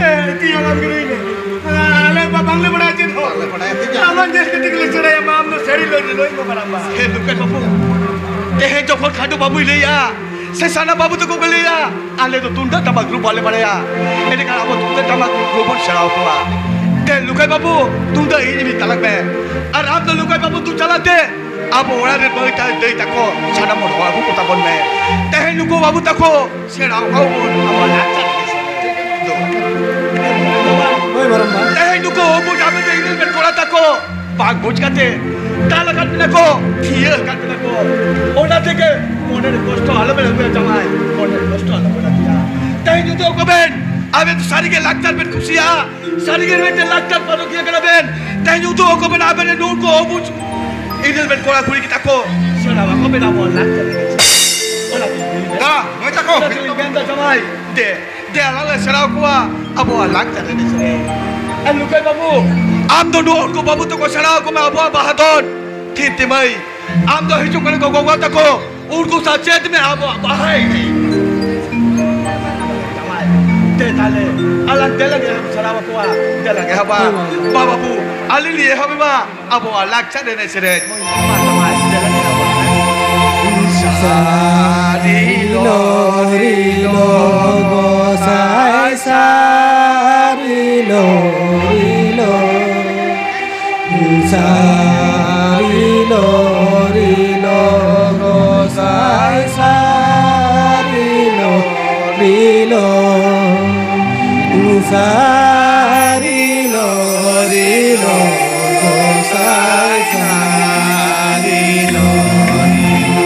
ᱮ, ᱛᱤᱭᱟᱹ ᱟᱢ ᱜᱮ ᱞᱟᱹᱭ ᱢᱮ᱾ ᱟᱞᱮ ᱵᱟ-, ᱵᱟᱝᱞᱮ ᱵᱟᱲᱟᱭᱟ ᱪᱮᱫ ᱦᱚᱸ᱾ ᱵᱟᱞᱮ ᱵᱟᱲᱟᱭᱟ ᱪᱮᱫ ᱦᱚᱸ᱾ ᱟᱢᱟᱜ ᱧᱮᱞ ᱠᱟᱛᱮ ᱜᱮᱞᱮ ᱥᱮᱬᱟᱭᱟ, ᱢᱟ ᱟᱢ ᱫᱚ ᱥᱟᱹᱨᱤ ᱞᱟᱹᱭ, ᱞᱟᱹᱭ ᱢᱮ ᱢᱟᱨᱟᱝ ᱵᱟ᱾ ᱦᱮ ᱞᱩᱠᱩᱭ ᱵᱟᱹᱵᱩ, ᱛᱮᱦᱮᱧ ᱡᱚᱠᱷᱚᱱ ᱠᱷᱟᱸᱰᱩ ᱵᱟᱹᱵᱩᱭ ᱞᱟᱹᱭᱟ, ᱥᱮ ᱥᱟᱱᱟ ᱵᱟᱹᱵᱩ ᱛᱟᱠᱚ ᱠᱚ ᱞᱟᱹᱭᱟ, ᱟᱞᱮ ᱫᱚ ᱛᱩᱢᱫᱟᱜ ᱴᱟᱢᱟᱠ ᱨᱩ ᱵᱟᱞᱮ ᱵᱟᱲᱟᱭᱟ, ᱮᱸᱰᱮᱠᱷᱟᱱ ᱟᱵᱚ ᱛᱩᱢᱫᱟᱜ ᱴᱟᱢᱟᱠ ᱨᱩ ᱵᱚᱱ ᱥᱮᱬᱟ ᱟᱠᱚᱣᱟ᱾ ᱫᱮ ᱞᱩᱠᱩᱭ ᱵᱟᱹᱵᱩ, ᱛᱩᱢᱫᱟᱜ ᱤᱧ ᱤᱫᱤ ᱛᱟᱞᱟᱝ ᱢᱮ, ᱟᱨ ᱟᱢ ᱫᱚ ᱞᱩᱠᱩᱭ ᱵᱟᱹᱵᱩ ᱫᱩ ᱪᱟᱞᱟᱜ ᱛᱮ ᱟᱵᱚ ᱚᱲᱟᱜ ᱨᱮ ᱢᱟᱹᱭ ᱛᱟ-, ᱫᱟᱹᱭ ᱛᱟᱠᱚ ᱥᱟᱱᱟᱢ ᱦᱚᱲ ᱟᱹᱜᱩ ᱠᱚ ᱛᱟᱵᱚᱱ ᱢᱮ᱾ ᱛᱮᱦᱮᱧ ᱱᱩᱠᱩ ᱵᱟᱹᱵᱩ ᱛᱟᱠᱚ ᱥᱮᱬᱟ ᱟᱠᱚ ᱵᱚᱱ ᱟᱵᱚ ᱞᱟᱠᱪᱟᱨ ᱮᱱᱮᱡ ᱥᱮᱨᱮᱧ ᱫᱚ᱾ ᱦᱳᱭ, ᱢᱟᱨᱟᱝ ᱵᱟ᱾ ᱛᱮᱦᱮᱧ ᱱᱩᱠᱩ ᱟᱵᱚ ᱡᱟᱵᱮ ᱫᱚ ᱤᱱᱟᱹ ᱠᱚᱲᱟ ᱛᱟᱠᱚ ᱵᱟᱝ ᱵᱩᱡᱽ ᱠᱟᱛᱮ ᱫᱟᱞ ᱟᱠᱟᱫ ᱵᱮᱱᱟ ᱠᱚ, ᱛᱷᱤᱭᱟᱹ ᱟᱠᱟᱫ ᱵᱮᱱᱟ ᱠᱚ᱾ ᱚᱱᱟ ᱛᱮᱜᱮ ᱢᱚᱱᱮ ᱨᱮ ᱠᱚᱥᱴᱚ ᱟᱞᱚ ᱵᱮᱱ ᱟᱹᱜᱩᱭᱟ ᱡᱟᱶᱟᱭ, ᱢᱚᱱᱮ ᱨᱮ ᱠᱚᱥᱴᱚ ᱟᱞᱚ ᱵᱮᱱ ᱟᱹᱜᱩᱭᱟ᱾ ᱛᱮᱦᱮᱧ ᱡᱩᱫᱤ ᱚᱠᱚᱭ ᱵᱮᱱ, ᱟᱵᱮᱱ ᱥᱟᱹᱨᱤ ᱜᱮ ᱞᱟᱠᱪᱟᱨ ᱵᱮᱱ ᱠᱩᱥᱤᱭᱟᱜᱼᱟ, ᱥᱟᱹᱨᱤ ᱜᱮ ᱢᱤᱫᱴᱮᱱ ᱞᱟᱠᱪᱟᱨ ᱯᱟᱨᱚᱠᱤᱭᱟᱹ ᱠᱟᱱᱟ ᱵᱮᱱ, ᱛᱮᱦᱮᱧ ᱩᱫᱩᱜ ᱟᱠᱚ ᱵᱮᱱ ᱟᱵᱮᱱ ᱨᱮᱱ ᱱᱩᱠᱩ ᱚᱵᱩᱡᱽ ᱤᱫᱤᱞ ᱵᱮᱱ ᱠᱚᱲᱟ ᱠᱩᱲᱤ ᱜᱮ ᱛᱟᱠᱚ, ᱥᱮᱬᱟ ᱟᱠᱚ ᱵᱮᱱ ᱟᱵᱚᱣᱟᱜ ᱞᱟᱠᱪᱟᱨ ᱮᱱᱮᱡ ᱥᱮᱨᱮᱧ᱾ ᱚᱱᱟ ᱜᱮ ᱠᱩᱞᱤ ᱵᱮᱱ᱾ ᱫᱟ, ᱢᱟᱹᱭ ᱛᱟᱠᱚ᱾ ᱚᱱᱟ ᱛᱮᱞᱤᱧ ᱢᱮᱱᱫᱟ ᱡᱟᱶᱟᱭ, ᱫᱮ, ᱫᱮ ᱟᱞᱟᱝ ᱞᱮ ᱥᱮᱬᱟ ᱟᱠᱚᱣᱟ ᱟᱵᱚᱣᱟᱜ ᱞᱟᱠᱪᱟᱨ ᱮᱱᱮᱡ ᱥᱮᱨᱮᱧ᱾ ᱟᱨ ᱞᱩᱠᱩᱭ ᱵᱟᱹᱵᱩ, ᱟᱢ ᱫᱚ ᱱᱩᱠᱩ ᱵᱟᱹᱵᱩ ᱛᱟᱠᱚ ᱥᱮᱬᱟ ᱟᱠᱚ ᱢᱮ ᱟᱵᱚᱣᱟᱜ ᱵᱟᱦᱟ ᱫᱚᱱ᱾ ᱴᱷᱤᱠ ᱛᱮ ᱢᱟᱹᱭ, ᱟᱢ ᱫᱚ ᱦᱤᱡᱩᱜ ᱠᱟᱱᱟ ᱠᱚ ᱜᱚᱜᱚ ᱛᱟᱠᱚ, ᱩᱱᱠᱩ ᱥᱟᱶ ᱪᱮᱫ ᱢᱮ ᱟᱵᱚᱣᱟᱜ ᱵᱟᱦᱟ ᱮᱱᱮᱡ᱾ ᱡᱟᱶᱟᱭ, ᱫᱮ ᱛᱟᱦᱞᱮ, ᱟᱞᱟᱝ ᱫᱮᱞᱟ ᱜᱮ ᱥᱮᱬᱟ ᱟᱠᱚᱣᱟ, ᱫᱮᱞᱟ ᱜᱮ ᱦᱟᱵᱟ᱾ ᱦᱳᱭ, ᱢᱟ᱾ ᱵᱟ ᱵᱟᱹᱵᱩ, ᱟᱞᱮ ᱞᱮ ᱮᱦᱚᱵ ᱮᱢᱟ ᱟᱵᱚᱣᱟᱜ ᱞᱟᱠᱪᱟᱨ ᱮᱱᱮᱡ ᱥᱮᱨᱮᱧ᱾ ᱥᱟᱹᱨᱤ ᱞᱚ ᱨᱤ ᱞᱚ ᱜᱚᱸᱥᱟᱭ ᱥᱟᱹᱨᱤ ᱞᱚ ᱨᱤ ᱞᱚ᱾ ᱥᱟᱹᱨᱤ ᱞᱚ ᱨᱤ ᱞᱚ ᱜᱚᱸᱥᱟᱭ ᱥᱟᱹᱨᱤ ᱞᱚ ᱨᱤ ᱞᱚ᱾ ᱥᱟᱹᱨᱤ ᱞᱚ ᱨᱤ ᱞᱚ ᱜᱚᱸᱥᱟᱭ ᱥᱟᱹᱨᱤ ᱞᱚ ᱨᱤ ᱞᱚ᱾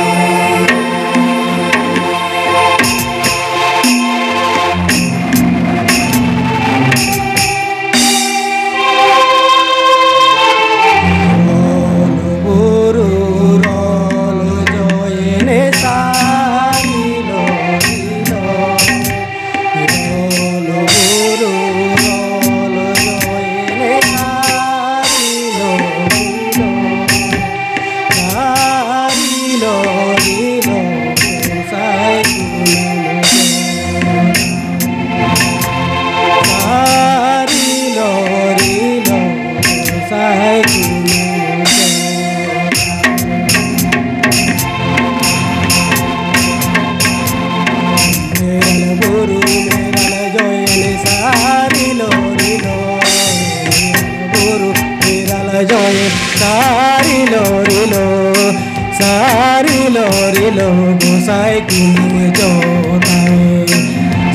ᱥᱟᱭ ᱠᱩᱢ ᱡᱚᱛᱟᱭ,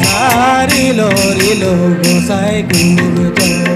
ᱥᱟᱨᱤ ᱞᱚ ᱨᱤ ᱞᱚ ᱜᱚᱥᱟᱭ ᱠᱩᱢ ᱡᱚᱛᱟᱭ᱾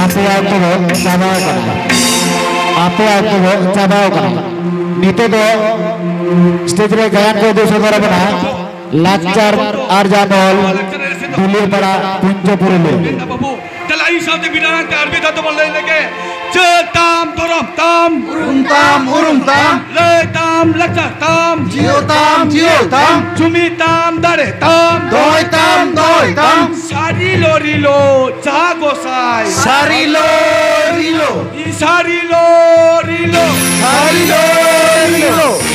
ᱟᱯᱮᱭᱟᱜ ᱚᱠᱛᱚ ᱫᱚ ᱪᱟᱵᱟᱣ ᱠᱟᱱᱟ᱾ ᱟᱯᱮᱭᱟᱜ ᱚᱠᱛᱚ ᱫᱚ ᱪᱟᱵᱟᱣ ᱠᱟᱱᱟ᱾ ᱱᱤᱛᱚᱜ ᱫᱚ ᱥᱴᱮᱡ ᱨᱮ ᱜᱟᱭᱟᱱ ᱠᱚ ᱩᱫᱩᱜ ᱥᱚᱫᱚᱨ ᱟᱵᱚᱱᱟ ᱞᱟᱠᱪᱟᱨ ᱟᱨᱡᱟᱣ ᱫᱚᱞ ᱫᱩᱞᱤᱭᱟᱹᱯᱟᱲᱟ ᱯᱩᱧᱡᱚᱯᱩᱨᱤ ᱞᱮ᱾ ᱛᱟᱦᱞᱮ ᱤᱧ ᱥᱟᱶᱛᱮ ᱢᱤᱫ ᱟᱲᱟᱝ ᱛᱮ ᱟᱨ ᱢᱤᱫ ᱫᱷᱟᱣ ᱛᱮᱵᱚᱱ ᱞᱟᱹᱭ ᱞᱮᱜᱮ᱾ ᱪᱟᱹᱛ ᱛᱟᱢ, ᱫᱷᱚᱨᱚᱢ ᱛᱟᱢ, ᱩᱨᱩᱢ ᱛᱟᱢ, ᱩᱨᱩᱢ ᱛᱟᱢ, ᱞᱟᱹᱭ ᱛᱟᱢ, ᱞᱟᱠᱪᱟᱨ ᱛᱟᱢ, ᱡᱤᱭᱟᱹᱣ ᱛᱟᱢ, ᱡᱤᱭᱟᱹᱣ ᱛᱟᱢ, ᱡᱩᱢᱤ ᱛᱟᱢ, ᱫᱟᱲᱮ ᱛᱟᱢ, ᱫᱚᱦᱚᱭ ᱛᱟᱢ, ᱫᱚᱦᱚᱭ ᱛᱟᱢ, ᱥᱟᱹᱨᱤ ᱞᱚ ᱨᱤᱞᱚ ᱡᱟᱦᱟ ᱜᱚᱸᱥᱟᱭ, ᱥᱟᱹᱨᱤ ᱞᱚ ᱨᱤᱞᱚ, ᱥᱟᱹᱨᱤ ᱞᱚ ᱨᱤᱞᱚ, ᱥᱟᱹᱨᱤ ᱞᱚ ᱨᱤᱞᱚ᱾